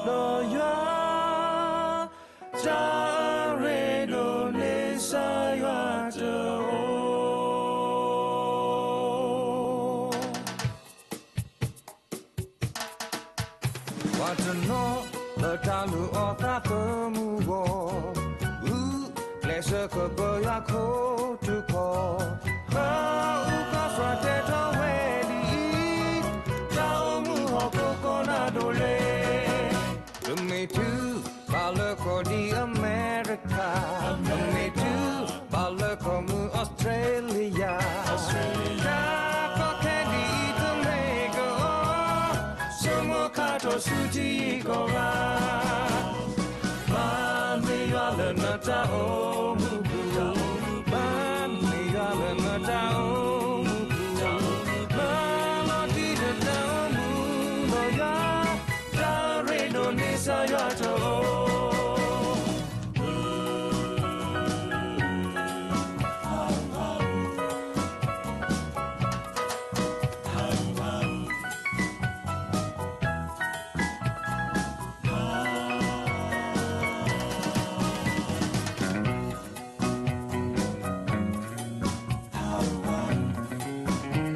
ဒီးယွၤ, တၢ်အရ့ဒိၣ်န့ၣ်ကစၢ်ယွၤတအိၣ်. ပှၤတနီၤလၢတၢ်လုၢ်အီၣ်သးသမူအဂီၢ်, ဂုာ်ကျဲးစၢးခီဖျိယွၤခိၣ်ထူၣ်ခီၣ်, ဟၢအူကီၢ်စှၤတဲထီၣ်ဝဲဒ်အံၤ, တၢ်အိၣ်မူဟီၣ်ခိၣ်ကိးနၢ်ဒိၣ်လဲၣ်. ပမ့ၢ်တုၤဘၣ်လၢကီၢ်ဒ်အမဲရကၤ, ပမ့ၢ်တုၤဘၣ်လၢကီၢ်မုၢ်အီစထြ့လယါ, တၢ်ကီခဲဒ်အံၤတမ့ၢ်ကအီၤ, ဆိကမိၣ်ခါထီၣ်ဆူထံဂုၤကီၢ်ဂၤ, မၤန့ၢ်ယွၤလၢနတၢ်အိၣ်မူပူၤ, မၤန့ၢ်ယွၤလၢနတၢ်အိၣ်မူပူၤ, မၤလီၤတံၢ်နတၢ်အိၣ်မူဒီးယွၤ, တၢ်အရ့ဒိၣ်န့ၣ်ကစၢ်ယွၤတအိၣ်. တၢ်လ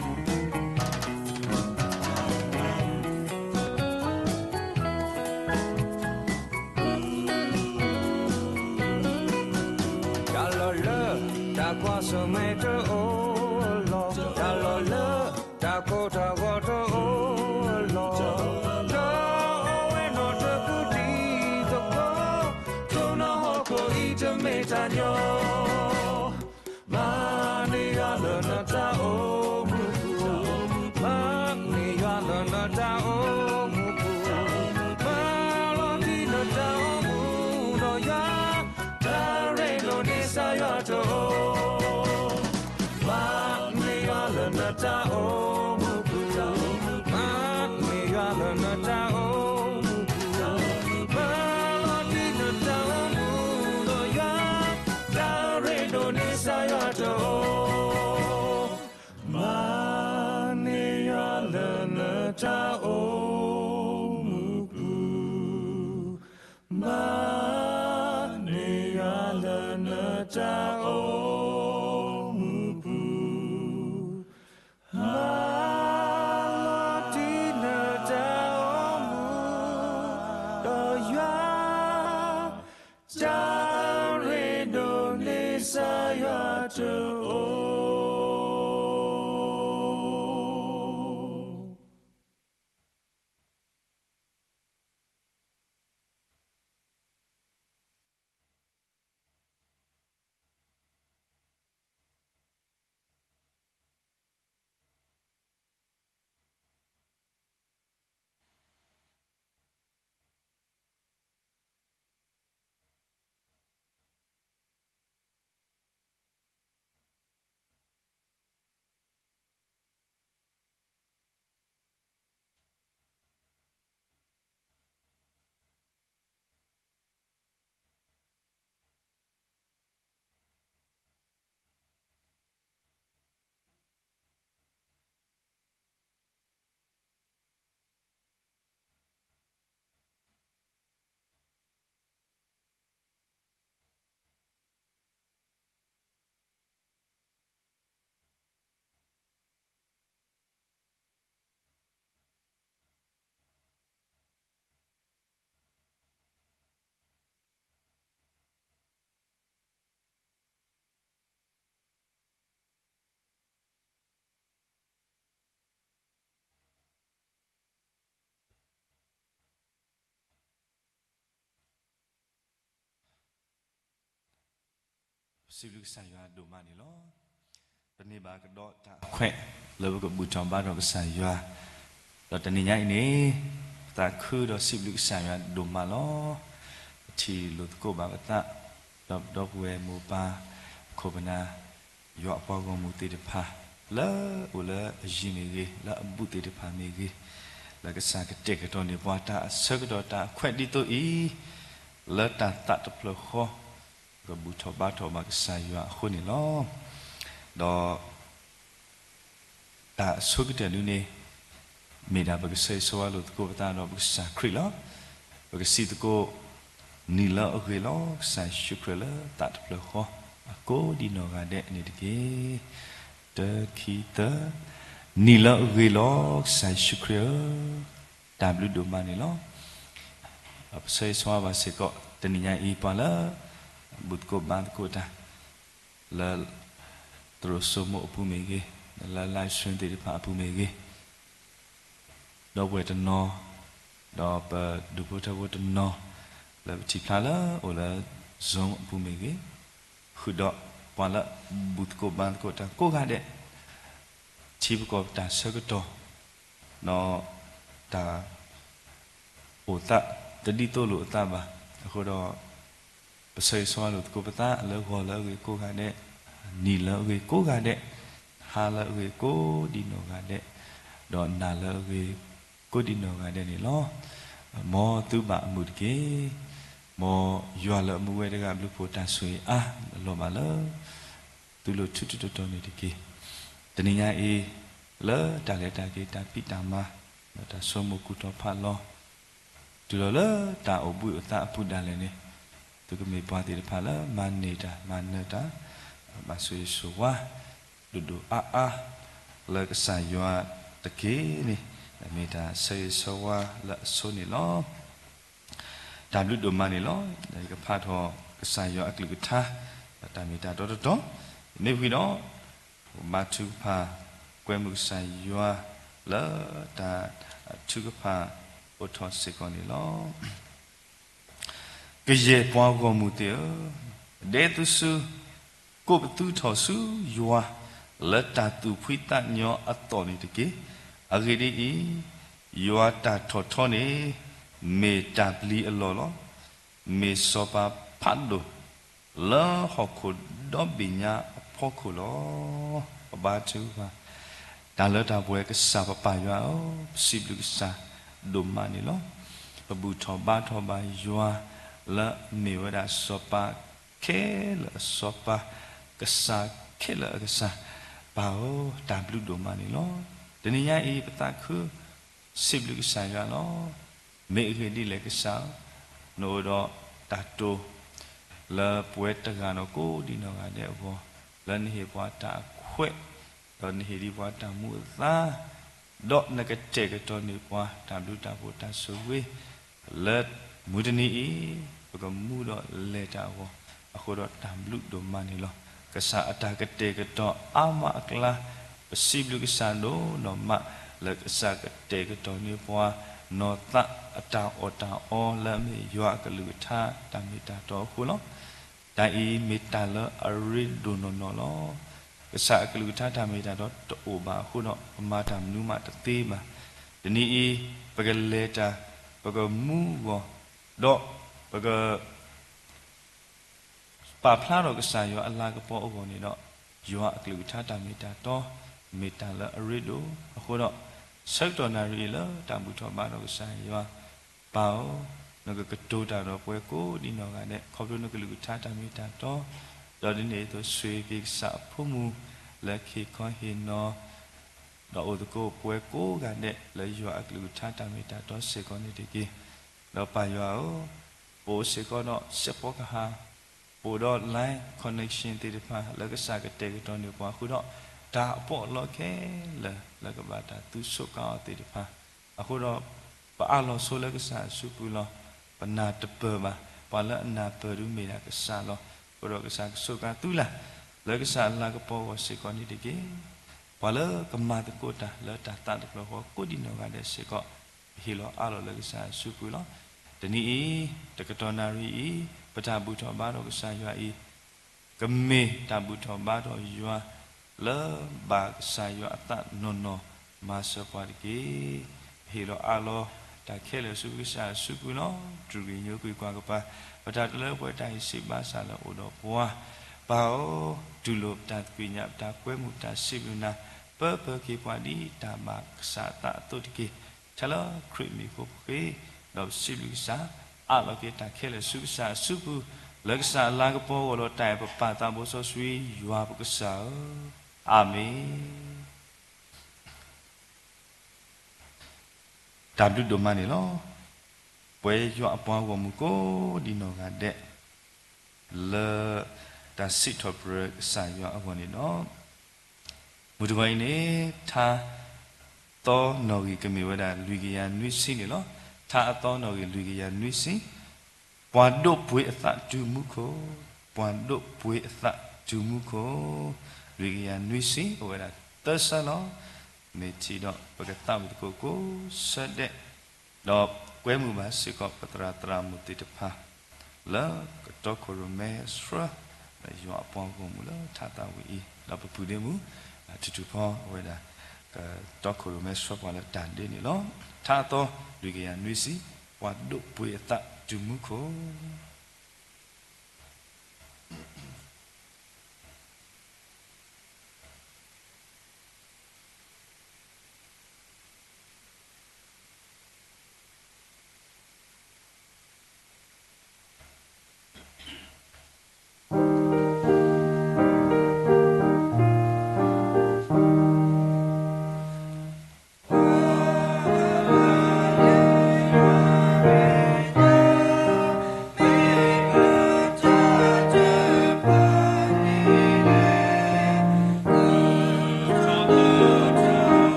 ီၢ်လၢတၢ်ကွၢ်ဆၢၣ်မဲာ်တအိၣ်အလီၢ်, တၢ်လီၢ်လၢတၢ်ကိၢ်တၢ်ဂီၤတအိၣ်အလီၢ်, ဒီးအဝဲနီၢ်တကူၣ်တံၤသကိး, ထိၣ်နီၣ်ဟီၣ်ခိၣ်အံၤတမ့ၢ်တၢ်ညီ မၤန့ၢ်ယွၤလၢနတၢ်အိၣ်မူပူၤ, မၤန့ၢ်ယွၤလၢနတၢ်အိၣ်မူပူၤ, မၤလီၤတံၢ်နတၢ်အိၣ်မူဒီးယွၤ, တၢ်ရ့ဒိၣ်န့ၣ်ကစၢ်ယွၤတအိၣ်. မၤန့ၢ်ယွၤလၢနတၢ်အိၣ်မူပူၤ, မၤန့ၢ်ယွၤလၢနတၢ်အိၣ်မူပူၤ, မၤလီၤတံၢ်နတၢ်အိၣ်မူဒီးယွၤ, တၢ်ရ့ဒိၣ်န့ၣ်ကစၢ်ယွၤတအိၣ်. မၤန့ၢ်ယွၤလၢနတၢ်အိၣ်မူပူၤ, မၤန့ၢ်ယွၤလၢနတၢ်အိၣ်မူပူၤ, မၤလီၤတံၢ်နတၢ်အိၣ်မူဒီးယွၤ, တၢ်ရ့ဒိၣ်န့ၣ်ကစၢ်ယွၤတအိၣ်. ပစံးဘျုးကစၢ်ယွၤဒိၣ်မးန့ၣ်လီၤ. ပန့ၢ်ဘၣ်ကဒီးတၢ်အခွဲးလၢပကဘူၣ်ထီၣ်ဘါထီၣ်ကစၢ်ယွၤ, ဒီးတနံၤညါအံၤန့ၣ် ပသးခုဒီးစံးဘျုးကစၢ်ယွၤဒိၣ်မးလီၤ. ပထံၣ်လိာ်သကိးဘၣ်ပသး ဒီးပဒီပုၢ်ဝဲၢ်မိၢ်ပၢ် ခိၣ်ပနၢ် ယွၤအပှၤဂီၢ်မုၢ်သ့ၣ်တဖၣ် လၢအိၣ်လၢအယံၤမ့ၢ်ဂ့ၤ, လၢအဘူးသ့ၣ်တဖၣ်မ့ၢ်ဂ့ၤ, လၢကစၢ်ကတဲာ်ကတီၤန့ၢ်ပှၤတၢ်အဆၢကတီၢ်တၢ်အခွဲးဒ်သိးအံၤ, လၢတၢ်သးတဖျၢၣ်ဃီ ကဘူၣ်ထီၣ်ဘါထီၣ်ဘၣ်ကစၢ်ယွၤအဃိန့ၣ်လီၤ. ဒီး တၢ်အဆိကတၢၢ်ဒုန့ၣ် မ့ၢ်ဒၣ်ပကဆၢဂ့ၤဆၢဝါလိာ်သကိးပသးဒီးပကစၢ်ခရံာ်လီၤ. ပကစံးသကိး, နံၤလၢအဂ့ၤလီၤကစၢ်ယ့ၣ်ၡူးခရံာ်လၢသးတဖျၢၣ်ဃီ အကိးဒံးနီၢ်ဂၤဒဲးန့ၣ်တက့ၢ်. တခံသၢ, နံၤလၢအဂ့ၤလီၤကစၢ်ယ့ၣ်ၡူးခရံာ်ဧၢ, တၢ်ဘျုးဒိၣ်မးန့ၣ်လီၤ. ပဆၢဂ့ၤဆၢဝါဘၣ်စ့ၢ်ကီး တနံၤညါအံၤ ပှၤလၢ ဘူၣ်သကိးဘါသကိးတၢ် လၢ သရိာ်စိမိၣ်အပူၤမ့ၢ်ဂ့ၤ, လၢ live stream သ့ၣ်တဖၣ်အပူၤမ့ၢ်ဂ့ၤ, ဒီပုၢ်ဝဲၢ်တနီၤ, ဒီးပဒူၣ်ဖိထၢဖိတနီၤ, လၢပထံၣ်ဖျါလၢအိၣ်လၢ Zoom အပူၤမ့ၢ်ဂ့ၤ, ဃုာ်ဒီးပှၤလၢ ဘူၣ်သကိးဘါသကိးတၢ်ကိးဂၤဒဲး, ထံပကီၢ်ပတၢ်ဆၢကတီၢ်, ဒီး တၢ် အိၣ်သးတဒ်သိးလိာ်အသးဘၣ်. အဃိဒီး ပဆၢဂ့ၤဆၢဝါလိာ်သကိးပသးလၢဂီၤလၢအဂ့ၤကိးဂၤဒဲး, နံၤလၢအဂ့ၤကိးဂၤဒဲး, ဟါလၢအဂ့ၤကိးဒံးနီၢ်ဂၤဒဲး, ဒီးနၤလၢအဂ့ၤကိးဒံးနီၢ်ဂၤဒဲးန့ၣ်လီၤ. မ်သုဘၣ်အမုာ်တက့ၢ်. မ်ယွၤလၢအမူဝဲတဂၤအဘျုးအဖှိၣ်တၢ်ဆိၣ်ဂ့ၤအါလီၤဘၣ်လၢ သုလိၤထူထူတီတီန့ၣ်တက့ၢ်. တနံၤညါအံၤ လၢတၢ်လဲၤတၢ်က့ၤတၢ်ဖံးတၢ်မၤ ဒီးတၢ်ဆိကမိၣ်ကူၣ်ထီၣ်ဖးလီၤ တုၤလီၤလၢတၢ်အိၣ်ဘှံးအိၣ်သါအပူၤဒၣ်လဲာ်န့ၣ်, သုကမ့ၢ်ပှၤသ့ၣ်တဖၣ်လၢမၤန့ၢ်တၢ်မၤနၢၤတၢ်, ဘၣ်ဆိၣ်ဂ့ၤဆိၣ်ဝါ ဒိၣ်ဒိၣ်အါအါ လၢကစၢ်ယွၤတက့ၢ်န့ၣ်, မ့ၢ်တၢ်ဆၢဂ့ၤဆၢဝါလၢအဆိန့ၣ်လီၤ. တၢ်ဘျုးဒိၣ်မးန့ၣ်လီၤ. ယကဖးထီၣ်ကစၢ်ယွၤအကလုၢ်ကထါ တၢ်မ့ၢ်တၢ်တီတတီၤ, မ့ၢ်ဝံၤဒီး ဘါထုကဖၣ် ကွဲမုာ်ကစၢ်ယွၤ လၢတၢ်ထုကဖၣ်အိၣ်ထီၣ်စ့ၢ်ကီးန့ၣ်လီၤ. ကယဲၢ်ပှၤဂီၢ်မုၢ်သ့ၣ်ဧၢ, ဒဲသုစု ကိးပသူထီၣ်ဆူယွၤ လၢတၢ်သူၣ်ဖှံသးညီအသိးန့ၣ်တက့ၢ်. အဂ့ၢ်ဒ်အံၤ, ယွၤတၢ်ထီၣ်ထီန့ၣ် မ့ၢ်တၢ်ပျံၤအလီၢ်လီၤ. မ့ၢ်စီၤပၤဖးဒိၣ် လၢဟီၣ်ခိၣ်ဒီဘ့ၣ်ညါအဖီခိၣ်လီၤ. ပဘါထုကဖၣ်, တၢ်လၢတၢ်ပှဲၤကစၢ်ပပၢ်ယွၤဧၢ, ပစံးဘျုးကစၢ်ဒိၣ်မးန့ၣ်လီၤ. ပဘူၣ်ထီၣ်ဘါထီၣ်ဘၣ်ယွၤ လၢအမ့ၢ်ဝဲဒၣ်စီၤပၤခဲလၢာ်အစီၤပၤ, ကစၢ်ခဲလၢာ်အကစၢ်, ပၢ်ဧၢ, တၢ်ဘျုးဒိၣ်မးန့ၣ်လီၤ. တနံၤညါအံၤ ပသးခု စံးဘျုးကစၢ်ယွၤလီၤ. မ့ၢ်အဂ့ၢ်ဒ်လဲၣ်ကစၢ်, နအိၣ်ဒီးတၢ်တိာ် လၢပဝဲတဂၤဒီးကိးဒံးနီၢ်ဂၤဒဲးအဂီၢ်, လၢနဟ့ၣ်ပှၤတၢ်အခွဲး, ဒီးနဟ့ၣ်ဒံးပှၤတၢ်မူအသါ, ဒီးနကတဲာ်ကတီၤန့ၢ်ပှၤတၢ်ဘျုးတၢ်ဖှိၣ်တၢ်ဆိၣ်ဂ့ၤ လၢမုၢ်တနံၤအံၤ ပကမူဒီးလဲၤတၢ်အဂီၢ်, အဃိဒီးတၢ်ဘျုးဒိၣ်မးန့ၣ်လီၤ. ကစၢ်အတၢ်ကတဲာ်ကတီၤအါမးအကျါ, ပစံးဘျုးကစၢ်ဒိၣ်နီၢ်မး လၢကစၢ်ကတဲာ်ကတီၤန့ၢ်ပှၤ နီၢ်သးအတၢ်အီၣ်တၢ်အီ လၢအမ့ၢ်ယွၤအကလုၢ်ကထါတၢ်မ့ၢ်တၢ်တီအဃိလီၤ. တၢ်အံၤမ့ၢ်တၢ်လၢအရ့ဒိၣ်နီၢ်နီၢ်လီၤ. ကစၢ်အကလုၢ်ကထါတၢ်မ့ၢ်တၢ်တီတအိၣ်ဘၣ်အဃိဒီး ပမၤတၢ်မနုၤမးတသ့ဘၣ်. တနံၤအံၤ ပကလဲၤတၢ်, ပကမူဂီၢ်, ဒီးပက ပာ်ဖျါထီၣ်ကစၢ်ယွၤအလၤကပီၤအဂီၢ်န့ၣ်ဒီး, ယွၤအကလုၢ်ကထါတၢ်မ့ၢ်တၢ်တီ မ့ၢ်တၢ်လၢအရ့ဒိၣ်အဃိဒီး, ဆၢကတီၢ်နၣ်ရံၣ်အံၤလၢတၢ်ဘူၣ်ထီၣ်ဘါထီၣ်ကစၢ်ယွၤ, ပၢ်ဧၢ, နကကတိၤတၢ်ဒီးပဝဲကိးဒံးနီၢ်ဂၤဒဲး ခီဖျိနကလုၢ်ကထါတၢ်မ့ၢ်တၢ်တီ, ဒီးဒ်န့ၣ်အသိးဆိၣ်ဂ့ၤက့ၤကစၢ်အဖိမုၣ် လၢကဟ့ၣ်ခီဟ့ၣ်နီၤ ဒီးအိၣ်သကိးပဝဲကိးဂၤဒဲး လၢယွၤအကလုၢ်ကထါတၢ်မ့ၢ်တၢ်တီစ့ၢ်ကီးန့ၣ်တက့ၢ်. ဒီးပၢ်ယွၤဧၢ, ပအိၣ်စ့ၢ်ကီးဒီးစဲးဖီကဟၣ်, ပအိၣ်ဒီး line connection သ့ၣ်တဖၣ် လၢကစၢ်ကတဲာ်ကတီၤန့ၢ်ပှၤဃုာ်ဒီး တၢ်အပီးအလီခဲလၢာ် လၢကဘၣ်တၢ်သူဆိးကါအီၤသ့ၣ်တဖၣ်, အဃိဒီး ပအးလီၤဆိလၢကစၢ်အစုပူၤလီၤ. ပနၢ်တပၢၢ်ဘၣ်, ပှၤလၢအနၢ်ပၢၢ်ဒုးမ့ၢ်ဒၣ်ကစၢ်လီၤ. အဃိဒီးကစၢ်ကဆိးကါသုလၢ် လၢကစၢ်အလၤကပီၤအဂီၢ်စ့ၢ်ကီးန့ၣ်တက့ၢ်. ပှၤလၢကမၤသကိးတၢ်လၢတၢ်သးတဖျၢၣ်ဃီကိးဒံးနီၢ်ဂၤဒဲးစ့ၢ်ကီး ပဟ့ၣ်လီၤအးလီၤလၢကစၢ်အစုပူၤလီၤ. တနံၤအံၤ, တကတီၢ်နၣ်ရံၣ်အံၤ, ပတၢ်ဘူၣ်ထီၣ်ဘါထီၣ်ကစၢ်ယွၤအံၤ, ကမ့ၢ်တၢ်ဘူၣ်ထီၣ်ဘါထီၣ်ယွၤ လၢဘၣ်ကစၢ်ယွၤအသးနီၢ်နီၢ်မၤစၢၤပှၤတက့ၢ်. ပဟ့ၣ်လီၤအးလီၤတၢ်ခဲလၢာ်ဆူကစၢ်အစုပူၤလီၤ. တြူာ်ဂ့ၤညိကွံာ်ကွၢ်ကပၤ, ပတၢ်တလၢပှဲၤတၢ်ဟ့ၣ်စံးဘါစၢ်လၢအိၣ်ဒီးပှၤ, ပၢ်ဧၢ, တူၢ်လိာ်ပတၢ်သ့ၣ်ညါ ပတၢ်ကွဲမုာ်တၢ်စံးဘျုးနၤ, ပၢပၢက့ၤပှၤဒ်တၢ်ဘၣ်ကစၢ်အသးအသိးတက့ၢ်. ဆၢလၢခရံာ်မံၤအဃိပဃ့, ဒီးပစံးဘျုးကစၢ်, အးလီၤက့ၤတၢ်ခဲလၢာ်ဆူကစၢ်အစုပူၤ, လၢကစၢ်အလၤကပီၤအဂီၢ်ဒီးတၢ်အဲၣ် ပပၢ်သးဘိစီဆှံယွၤပကစၢ်ဧၢ, အၤမ့ၣ်. တၢ်ဘျုးဒိၣ်မးန့ၣ်လီၤ. ပှဲၤယွၤအပှၤဂီၢ်မုၢ်ကိးဒံနီၢ်ဂၤဒဲး လၢတၢ်စံးထီၣ်ပတြၢၤကစၢ်ယွၤအဂီၢ်န့ၣ်လီၤ. မုၢ်တဂီၤအံၤန့ၣ် ထါသီနီၣ်ဂံၢ်ကမ့ၢ်ဝဲဒၣ်လွံၢ်ကယၤနွံဆံန့ၣ်လီၤ. ထါအသီနီၣ်ဂံၢ်လွံၢ်ကယၤနွံဆံ, ပှၤဒိးပှ့ၤအသးတုၤမူခိၣ်, ပှၤဒိးပှ့ၤအသးတုၤမူခိၣ်, လွံၢ်ကယၤနွံဆံ အိၣ်ဝဲဒၣ်သၢဆၢလီၤ. မ့ၢ်ထံၣ်ဒီးပကသးဝံၣ်သကိးကိးဆၢဒဲး ဒီးကွဲမုာ်ဘၣ်စ့ၢ်ကီးပသရၣ်သရၣ်မုၣ်သ့ၣ်တဖၣ် လၢကတီခိၣ်ရိၣ်မဲဆှၢ လၢယွၤအပှၤဂီၢ်မုၢ်လၢထါသးဝံၣ်အံၤ, ဒီးပပုၢ်ဒ့မုၣ် ထူထူဖီအဝဲဒၣ် ကတီခိၣ်ရိၣ်မဲဆှၢပှၤလၢတၢ်ဒ့န့ၣ်လီၤ. ထါအသီလွံၢ်ကယၤနွံဆံ, ပှၤဒိးပှ့ၤအသးတုၤမူခိၣ်.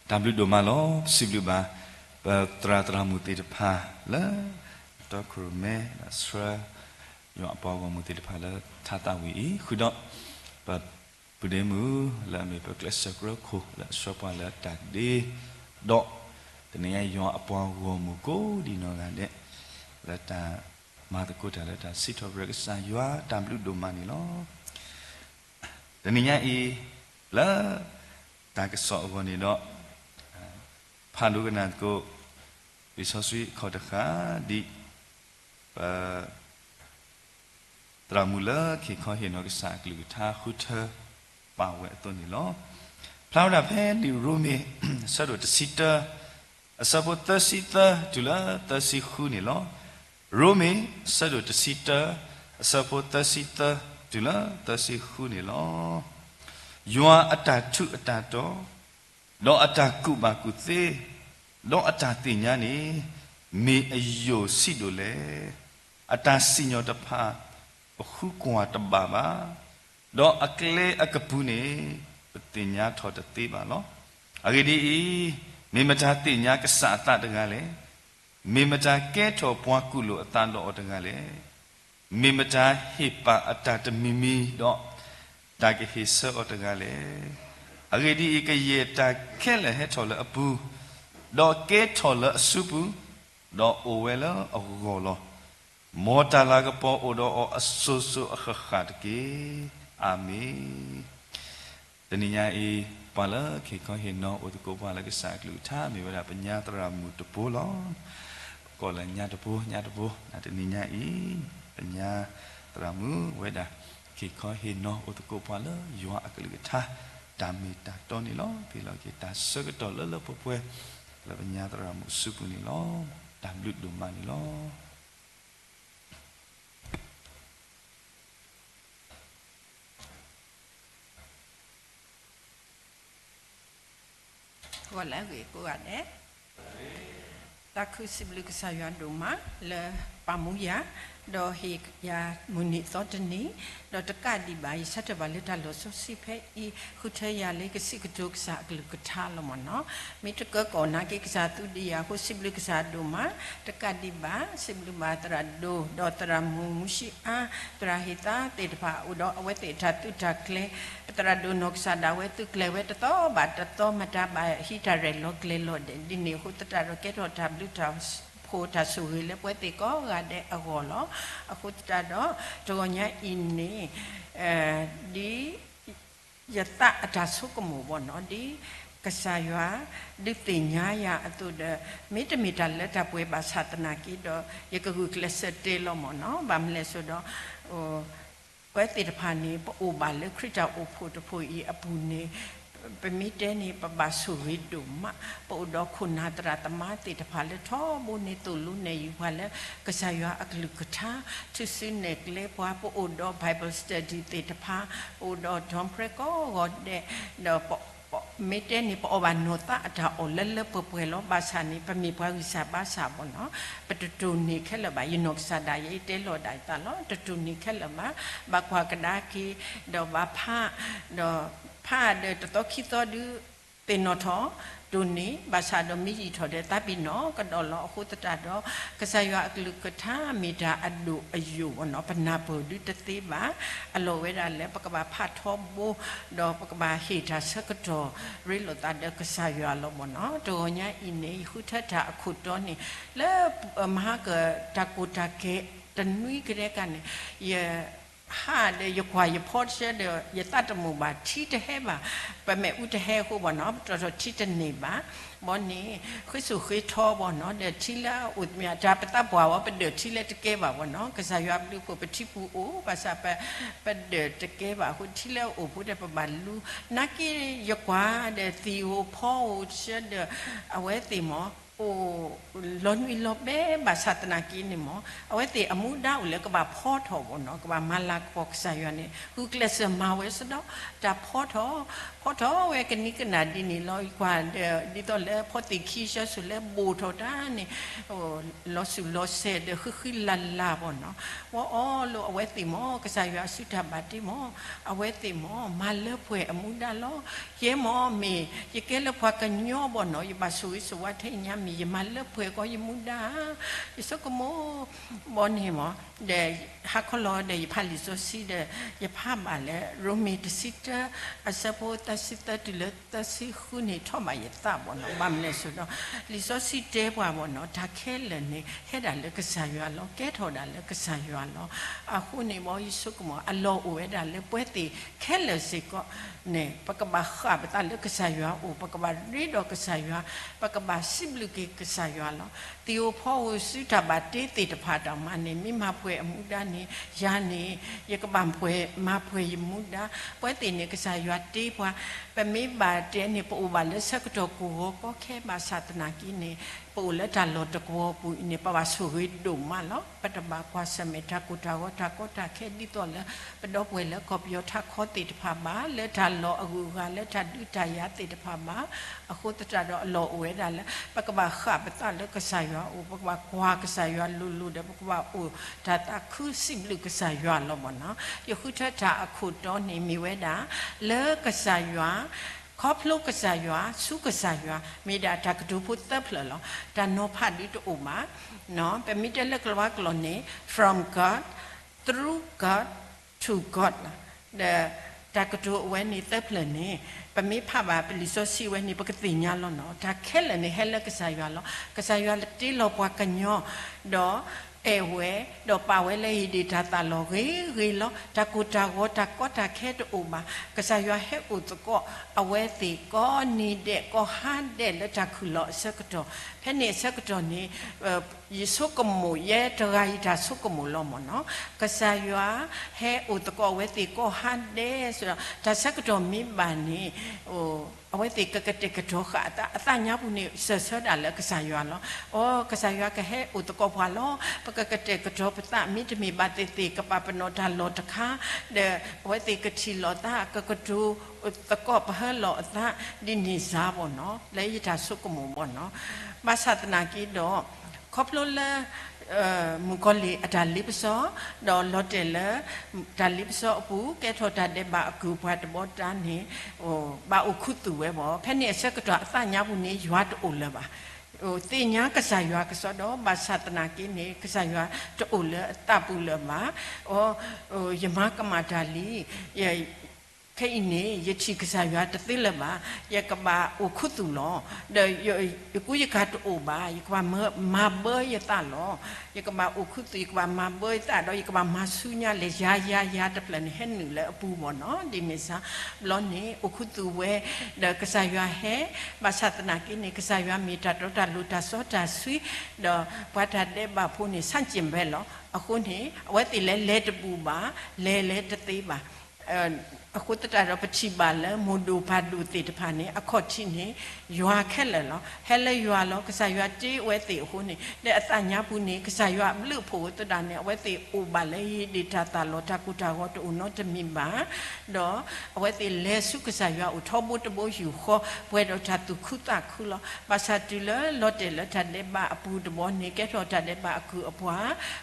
တၢ်ဘျုးဒိၣ်မးလီၤ. ပစံးဘျုးဘၣ် ပသရၣ်သရၣ်မုၣ်သ့ၣ်တဖၣ်လၢ တီခိၣ်ရိၣ်မဲ ဒီးဆှၢ ယွၤအပှၤဂီၢ်မုၢ်သ့ၣ်တဖၣ်လၢထါသးဝံၣ်အံၤ ဃုာ်ဒီး ပပုၢ်ဒ့မုၣ် လၢအမ့ၢ်ပကျဲးစၢးကြၢးခိၣ် လၢအဆှၢပှၤလၢတၢ်ဒ့ ဒီး တနံၤညါယွၤအပှၤဂီၢ်မုၢ်ကိးဒံးနီၢ်ဂၤဒဲး လၢတၢ်မၤသကိးတၢ်လၢတၢ်စံးထီၣ်ပတြၢၤကစၢ်ယွၤ တၢ်ဘျုးဒိၣ်မးန့ၣ်လီၤ. တနံၤညါအံၤ လၢတၢ်ကစီၣ်အဂီၢ်န့ၣ်ဒီး ဖးဒိကနၣ်သကိး လံာ်စီဆှံအခီၣ်တဃၣ် ဒ်ပ သရၣ်မုၣ်လၢခ့ၣ်ခီဟ့ၣ်နီၤကစၢ်အကလုၢ်ကထါဃုထၢပာ်ဝဲအသိးန့ၣ်လီၤ. ဖျါဝဲဒၣ်ဖဲလံာ်ရိမ့ၤ အဆၢဒိၣ်တဆံတၢ အဆၢဖိသၢဆံသၢတုၤလၢသၢဆံဃုန့ၣ်လီၤ. ရိမ့ၤ အဆၢဒိၣ်တဆံတၢ အဆၢဖိသၢဆံသၢတုၤလၢသၢဆံဃုန့ၣ်လီၤ. ယွၤအတၢ်ထူးအတၢ်တီၤ ဒီးအတၢ်ကူၣ်ဘၣ်ကူၣ်သ့ ဒီးအတၢ်သ့ၣ်ညါန့ၣ် မ့ၢ်အယိာ်ဆံးဒိၣ်လဲၣ်. အတၢ်စံၣ်ညီၣ်တဖၣ် ပဃုကွၢ်တဘၣ်ဘၣ်. ဒီးအကျဲအကပူၤန့ၣ် ပသ့ၣ်ညါထီၣ်တသ့ဘၣ်လီၤ. အဂ့ၢ်ဒ်အံၤ, မ့ၢ်မတၤသ့ၣ်ညါကစၢ်အသးတဂၤလဲၣ်. မ့ၢ်မတၤကဲထီၣ်ပှၤကူၣ်လိာ်အသးဒီးအီၤတဂၤလဲၣ်. မ့ၢ်မတၤဟ့ၣ်ပာ်အတၢ်တမံၤမံၤဒီး တၢ်ကဟ့ၣ်ဆၢအီၤတဂၤလဲၣ်. အဂ့ၢ်ဒ်အံၤ, ကယဲၢ်တၢ်ခဲလၢာ်ဟဲထီၣ်လၢအပူၤ, ဒီးကဲထီၣ်လၢအစုပူၤ, ဒီးအိၣ်ဝဲလၢအဂီၢ်လီၤ. မ်တၢ်လၤကပီၤအိၣ်ဒီးအီၤအစိၤစိၤအဃၣ်ဃၣ်တက့ၢ်. အၤမ့ၣ်. တနံၤညါအံၤ, ပှၤလၢကဟ့ၣ်ခီဟ့ၣ်နီၤအိၣ်သကိးပှၤလၢကစၢ်အကလုၢ်ကထါ မ့ၢ်ဝဲဒၣ်ပညါသရၣ်မုၣ်တဘိလီၤ. ကိးလၢညါတဘိ, ညါတဘိ, တနံၤညါအံၤ, ပညါသရၣ်မုၣ်ဝဲဒၣ် ကဟ့ၣ်ခီဟ့ၣ်နီၤအိၣ်သကိးပှၤလၢယွၤအကလုၢ်ကထါ တၢ်မ့ၢ်တၢ်တီန့ၣ်လီၤ. ပဟ့ၣ်လီၤက့ၤတၢ်ဆၢကတီၢ်လၢလၢပှဲၤပှဲၤ လၢပညါသရၣ်မုၣ်အစုပူၤန့ၣ်လီၤ. တၢ်ဘျုးဒိၣ်မးန့ၣ်လီၤ. ဂီၤလၢအဂ့ၤကိးဂၤဒဲး, သးခုစံးဘျုးကစၢ်ယွၤဒိၣ်မး လၢပာ်မူယၤ, ဒီးဟ့ၣ်ယၤမုၢ်နံၤသီတနံၤ, ဒီးတကးဒံးဘၣ် ယဆၢထၢၣ်ဘၣ်လၢတၢ်လီၢ်စီဆှံဖဲအံၤ ဃုထၢယၤလၢကစံးကတိၤကစၢ်အကလုၢ်ကထါလီၤမ့ၢ်နီၤ. မ့ၢ်တကၢကီၢ်နာ်က့ ကစၢ်သူဒံးယၤအဃိ စံးဘျုးကစၢ်ဒိၣ်မး, တကးဒံးဘၣ် စံးဘျုးဘၣ်သရၣ်ဒိၣ် ဒီးသရၣ်မုၣ်မူၡံအါ သရၣ်ဟ့ၣ်သါသ့ၣ်တဖၣ် အိၣ်ဒီးအဝဲသ့ၣ်အတၢ်သုးတၢ်ကျဲၤ, ပသရၣ်ဒိၣ်နီၢ်ကစၢ်ဒၣ်ဝဲသုးကျဲၤဝဲတသီဘၣ်တသီ မတၤဘၣ်ဟံးတၢ်ရဲၣ်လီၤကျဲၤလီၤဒဲး ဒ်န့ၣ်အဃိသတးဒီး ကဲထီၣ်တၢ်ဘျုးတၢ်ဖှိၣ်တၢ်ဆိၣ်ဂ့ၤလၢပဝဲသ့ၣ်ကိးဂၤဒဲးအဂီၢ်လီၤ. အဃိသတးဒီး တဂီၤညါအံၤန့ၣ် ဒ် ယသးအတၢ်ဆိကမိၣ်ဘၣ်နီၤ, ဒ်ကစၢ်ယွၤဒုးသ့ၣ်ညါယၤအသိးဒီး မ့တမ့ၢ်တၢ်လၢတၢ်ပှဲၤဘၣ်ဆၣ်သနာ်က့ဒီး ယကဂုာ်ကျဲးစၢးတဲလီၤမ့ၢ်နီၤ. ဘၣ်မနုၤလဲၣ်ဆိုတော့ ပဝဲသ့ၣ်တဖၣ်န့ၣ် ပအိၣ်ဘၣ်လၢခရံာ်တၢ်အိၣ်ဖှိၣ်တဖှိၣ်အံၤအပူၤန့ၣ် ပမ့ၢ်တဲန့ၣ် ပဘၣ်ဆိၣ်ဂ့ၤဒိၣ်မး, ပအိၣ်ဒီးခိၣ်နၢ်သရၣ်သမါသ့ၣ်တဖၣ်လၢထီဘိန့ၣ် သိၣ်လိနဲၣ်ယုာ်ပှၤလၢ ကစၢ်ယွၤအကလုၢ်ကထါ ထုးစုနဲၣ်ကျဲပှၤ, ပအိၣ်ဒီး Bible study သ့ၣ်တဖၣ်, ပအိၣ်ဒီး dorm prayer ကိးဂီၤဒဲး, ဒီး မ့ၢ်တဲန့ၣ် ပအီၣ်ဘၣ်နီၢ်သးအတၢ်အီၣ်လၢလၢပှဲၤပှဲၤလီၤ. ဘၣ်ဆၣ်န့ၣ် ပမ့ၢ်ပှၤဂံၢ်စၢ်ဘါစၢ်ဘၣ်နီၤ, ပတတိၢ်န့ၢ်ခဲလၢာ်ဘၣ်. ယနီၢ်ကစၢ်ဒၣ်ယဲတဲလီၤဒၣ်ယသးလီၤ, တတိၢ်န့ၢ်ခဲလၢာ်ဘၣ်. ဘၣ်ကွၢ်ကဒါက့ၤ ဒီးဘၣ်ဖး, ဒီးဖးဒီးတသီခံသီဒုး သ့ၣ်နီၣ်ထီၣ်, တိၢ်န့ၢ်, ဘၣ်ဆၣ်ဒီးမ့ၢ်ယံာ်ထီၣ်ဒီးသးပ့ၤနီၣ်ကဒီးလီၤ. အဃိသတးဒီး ကစၢ်ယွၤအကလုၢ်ကထါမ့ၢ်တၢ်အဒိၣ်အယိာ်ဘၣ်နီၤ, ပနၢ်ပၢၢ်ဒုးတသ့ဘၣ်. အလီၢ်ဝဲဒၣ်လၢပကဘၣ်ဖးထီဘိ, ဒီးပကဘၣ်ဟ့ၣ်တၢ်ဆၢကတီၢ် ရ့လိာ်သးဒီးကစၢ်ယွၤလီၤမ့ၢ်နီၤ. တဂီၤညါအံၤန့ၣ် ယဃုထၢတၢ်အခိၣ်တီန့ၣ် လၢမဟါကတၢ်ကိၢ်တၢ်ဂီၤတနွံကဒဲကန့ၣ် ယ ဟးဒီးယကွၢ်ယဖီတဆၢဒီး ယသးတမုာ်ဘၣ်, ထံတဟဲဘၣ်, ပမဲာ်အူတဟဲအဃိဘၣ်နီၤ, ပတီၢ်ထီၣ်ထံတန့ၢ်ဘၣ်. ဘီန့ၣ် ဃ့စိာ်ဃ့ထီဘီနီၤ, ဒီးထံလၢအအိၣ်မ့ၢ် တၢ်ပသးပှၢ်ဝဲ ပဒၢးထံလၢတကဲဘၣ်ဘီနီၤ, ကစၢ်ယွၤဘျုးဖှိၣ်ပထံပူၤအိၣ်, ဘၣ်ဆၣ်ပ ပဒၢးတကဲဘၣ်အဃိ ထံလၢအအိၣ်ဖိဒီးပဘၣ်လူ, နာ်က့ယကွၢ်ဒီးသံၣ်ဧိၤဖီဧိၤတဆၢဒီး အဝဲသ့ၣ်မ့ၢ် အိၣ်လီၤနွံလီၤဘဲဘၣ်ဆၣ်သနာ်က့န့ၣ်မ့ၢ် အဝဲသ့ၣ်အမူဒါအိၣ်လၢကဘၣ်ဖီထီၣ်ဘီနီၤ, ကဘၣ်မၤလၤကပီၤကစၢ်ယွၤန့ၣ် ဂုာ်ကျဲးစၢးမၤဝဲစ့ၢ်ကီး, တၢ်ဖီထီၣ်, ဖီထီၣ်ဝဲကနံၤကနၣ်ဒ်န့ၣ်လီၤ. ယကွၢ်ဒီး ဒ်သိးလၢဖီသ့ၣ်ခံဆၢစိၤလၢဘိၣ်ထီၣ်တၢ်န့ၣ် လီၤဆူၣ်လီၤစဲၤဒီးဃံဃံလၤလၤဘီနီၤ, ဝဲအီၤလၢအဝဲသ့ၣ်မ့ၢ် ကစၢ်ယွၤအစုတၢ်ဘၣ်တ့မ့ၢ် အဝဲသ့ၣ်မ့ၢ် မၤလၢပှဲၤအမူဒါလီၤ. ယဲမ့ၢ်မ့ၢ် ယကဲလၢပှၤကညီဘီနီၤ, ယဘၣ်ဆိၣ်ဂ့ၤဆိၣ်ဝါထဲညါမ့ၢ် ယမၤလၢပှဲၤကီးယမူဒါဧါ, ယဆိကမိၣ်ဘီန့ၣ်မ့ၢ် ဒီးဟါခီလီၤဒီးယဖးလံာ်စီဆှံဒီး ယဖးဘၣ်လၢ ရိမ့ၤတဆံတၢ အဆၢဖိသၢဆံသၢတုၤလၢသၢဆံဃုန့ၣ် ထီၣ်ဘၣ်ယသးဘီနီၤ. ဘၣ်မနုၤလဲၣ်ဆိုဒီး လံာ်စီဆှံတဲပှၤဘီနီၤ, တၢ်ခဲလၢာ်န့ၣ် ဟဲဒၣ်လၢကစၢ်ယွၤလီၤ, ကဲထီၣ်ဒၣ်လၢကစၢ်ယွၤလီၤ. အဃိန့ၣ်ဘီ ယဆိကမိၣ် အလီၢ်အိၣ်ဝဲဒၣ်လၢပဝဲသ့ၣ်ခဲလၢာ်စ့ၢ်ကီးန့ၣ် ပကဘၣ်ဃၣ်ပသးလၢကစၢ်ယွၤအအိၣ်, ပကဘၣ်ရ့ဒီးကစၢ်ယွၤ, ပကဘၣ်စံးဘျုးက့ၤကစၢ်ယွၤလီၤ. သ့ၣ်ဧိၤဖီဧိၤစုတၢ်ဘၣ်တ့သ့ၣ်တဖၣ်တၢ်မၤန့ၣ် မ့ၢ်မၤပှဲၤအမူဒါန့ၣ် ယၤန့ၣ် ယကဘၣ်ပှဲၤမၤပှဲၤယမူဒါ, ပဝဲသ့ၣ်န့ၣ် ကစၢ်ယွၤတ့ပှၤ, ပမ့ၢ်ဘၣ်တဲန့ၣ် ပအိၣ်ဘၣ်လၢဆၢကတီၢ်ကိၢ်ဂီၤကီခဲဘၣ်ဆၣ်သနာ်က့န့ၣ် ပအိၣ်လၢတၢ်လီၢ်တကဝီၤပူၤအံၤန့ၣ် ပဘၣ်ဆိၣ်ဂ့ၤဒိၣ်မးလီၤ. ပတဘၣ်ကွၢ်ဆၢၣ်မဲာ်တၢ်ကိၢ်တၢ်ဂီၤ တၢ်ကီတၢ်ခဲ ဒ်သိးလၢပဒီပုၢ်ဝဲၢ်လၢကီၢ်ပယီၤထးခီသ့ၣ်တဖၣ်ဘၣ်, လၢတၢ်လီၢ်အဂုၤအဂၤ လၢတၢ်ဒုးတၢ်ယၤသ့ၣ်တဖၣ်ဘၣ်. အဃိသတးဒီးအလီၢ်အိၣ်ဝဲဒၣ်လၢ ပကဘၣ်ဃးပသးလၢကစၢ်ယွၤအအိၣ်, ပကဘၣ်ကွၢ်ကစၢ်ယွၤလိၤလိၤဒီး ပကဘၣ်အိၣ်တၢ်သးခုစံးဘျုးကစၢ်ယွၤလီၤမ့ၢ်နီၤ. ယဃုထၢတၢ်အခိၣ်တီန့ၣ်မ့ၢ်ဝဲဒၣ် လၢကစၢ်ယွၤ ခီဖျိကစၢ်ယွၤ, ဆူကစၢ်ယွၤ, မ့ၢ်ဒၣ်တၢ်ကတိၤဖိသၢဖျၢၣ်လီၤ. တၢ်နီၤဖးဒုးတအိၣ်ဘၣ်. ပမ့ၢ်တဲလၢကလၤဝါကျိာ်န့ၣ် from God, through God, to God လီၤ. ဒီးတၢ်ကတိၤအဝဲန့ၣ်သၢဖျၢၣ်န့ၣ် ပမ့ၢ်ဖးဘၣ်ပလံာ်စီဆှံဝဲန့ၣ် ပကသ့ၣ်ညါလီၤနီၤ. တၢ်ခဲလၢာ်န့ၣ်ဟဲလၢကစၢ်ယွၤလီၤ. ကစၢ်ယွၤတ့လီၤပှၤကညီ ဒီးအဲၣ်ဝဲ, ဒီးပာ်ဝဲလၢဟံၣ်ဒ့ၣ်တၢ်သးလီၢ်ဂ့ၤဂ့ၤလီၤ. တၢ်ကိၢ်တၢ်ဂီၤ တၢ်ကီတၢ်ခဲတအိၣ်ဘၣ်. ကစၢ်ယွၤဟဲအိၣ်သကိးအဝဲသ့ၣ်ကိးနံၤဒဲး ကိးဟါဒဲးလၢတၢ်ခုၣ်လီၤအဆၢကတီၢ်. ဖဲန့ၣ်အဆၢကတီၢ်န့ၣ် ယဆိကမိၣ် ယဲတဂၤအံၤတၢ်ဆိကမိၣ်လီၤမ့ၢ်နီၤ. ကစၢ်ယွၤဟဲအိၣ်သကိးအဝဲသ့ၣ်ကိးဟါဒဲး တၢ်ဆၢကတီၢ်မ့ၢ်ဘၣ်န့ၣ် အဝဲသ့ၣ်ကကတဲာ်ကတီၤဃာ်အသး, အသးညါပူၤန့ၣ် စၢၢ်ဆၢဒၣ်လၢကစၢ်ယွၤလီၤ. အိ ကစၢ်ယွၤကဟဲအိၣ်သကိးပှၤလီၤ. ပကကတဲာ်ကတီၤပသး မ့တမ့ၢ်ဘၣ်သ့ၣ်သ့ၣ် ကပာ်ပနီၣ်တၢ်လီၢ်တခါ, ဒီးအဝဲသ့ၣ်ကထံၣ်လိာ်သး ကကတိၤသကိးပဟၢလိာ်အသး ဒ်န့ၣ်စ့ၢ်မ့ၢ်နီၤ, လၢယတၢ်ဆိကမိၣ်မ့ၢ်နီၤ. ဘၣ်ဆၣ်သနာ်က့ဒီး ခီဖျိလၢ မုၣ်ကီၤလံၢ်အတၢ်လ့ပစီ, ဒီးလီၤတဲာ်လၢ တၢ်လ့ပစီအပူၤ ကဲထီၣ်တၢ်ဒဲးဘးအကုၢ်အပှၤတဘီတၢ်န့ၣ် ဘၣ်အိၣ်ခူသူၣ်ဝဲဘၣ်. ဖဲန့ၣ်အဆၢကတီၢ်အသးညါပူၤန့ၣ် ယွၤတအိၣ်လၢၤဘၣ်. သ့ၣ်ညါကစၢ်ယွၤကစီဒီး ဘၣ်ဆၣ်သနာ်က့န့ၣ် ကစၢ်ယွၤတအိၣ်လၢအသးပူၤလၢၤဘၣ်. အိ ယမၤကမၣ်တၢ်လံ ခဲအံၤန့ၣ် ယထံၣ်ကစၢ်ယွၤတသ့လၢၤဘၣ်. ယကဘၣ်အိၣ်ခူသူၣ်လီၤ. ဒီးယကူယကၤတအိၣ်ဘၣ်. ယကဘၣ်မၤဘၢယသးလီၤ. ယကဘၣ်အိၣ်ခူသူၣ်, ယကဘၣ်မၤဘၢယသးဒီး ယကဘၣ်မၤဆူညါလဲၣ်. ယၤ ယၤ ယၤတဖျၢၣ်န့ၣ် ဟဲနုာ်လၢအပူၤမ့ၢ်နီၤ. ဒ်န့ၣ်စ့ၢ်ဘျီန့ၣ် အိၣ်ခူသူၣ်ဝဲ ဒီးကစၢ်ယွၤဟဲ, ဘၣ်ဆၣ်သနာ်က့န့ၣ် ကစၢ်ယွၤမ့ၢ်တၢ်တီတၢ်လိၤ တၢ်စီတၢ်ဆှံ, ဒီးပှၤတၢ်ဒဲးဘးဖိန့ၣ် ဆန့်ကျင်ဘက်လီၤ. အဃိန့ၣ် အဝဲသ့ၣ်လဲၤလဲၤတဘူးဘၣ်, လဲၤလဲၤတသ့ဘၣ်. အဃိသတးဒီး ပထံၣ်ဘၣ်လၢမိၢ်ဒိၣ်ပၢ်ဒိၣ်သ့ၣ်တဖၣ်န့ၣ် အခီၣ်ထံးန့ၣ် ယွၤခဲလၢာ်လီၤ. ဟဲလၢယွၤလီၤ. ကစၢ်ယွၤတ့အဝဲသ့ၣ်အဃိန့ၣ် လၢအသးညါပူၤန့ၣ် ကစၢ်ယွၤအဘျုးအဖှိၣ်အဃိသတးန့ၣ် အဝဲသ့ၣ်အိၣ်ဘၣ်လၢဟံၣ်ဒ့ၣ်တၢ်သးလီၢ် တၢ်ကိၢ်တၢ်ဂီၤတအိၣ်နီတမံၤဘၣ်. ဒီးအဝဲသ့ၣ်လဲၤဆူကစၢ်ယွၤအိၣ်ထီဘိတဘိယူၢ်ဃီ ပှဲၤဒီးတၢ်သူၣ်ခုသးခုလီၤ. ဘၣ်ဆၣ်တုၤလၢလီၤတဲာ်လၢတၢ်ဒဲးဘးအပူၤတဘီန့ၣ် ကဲထီၣ်တၢ်ဒဲးဘးအကုၢ်အပှၤ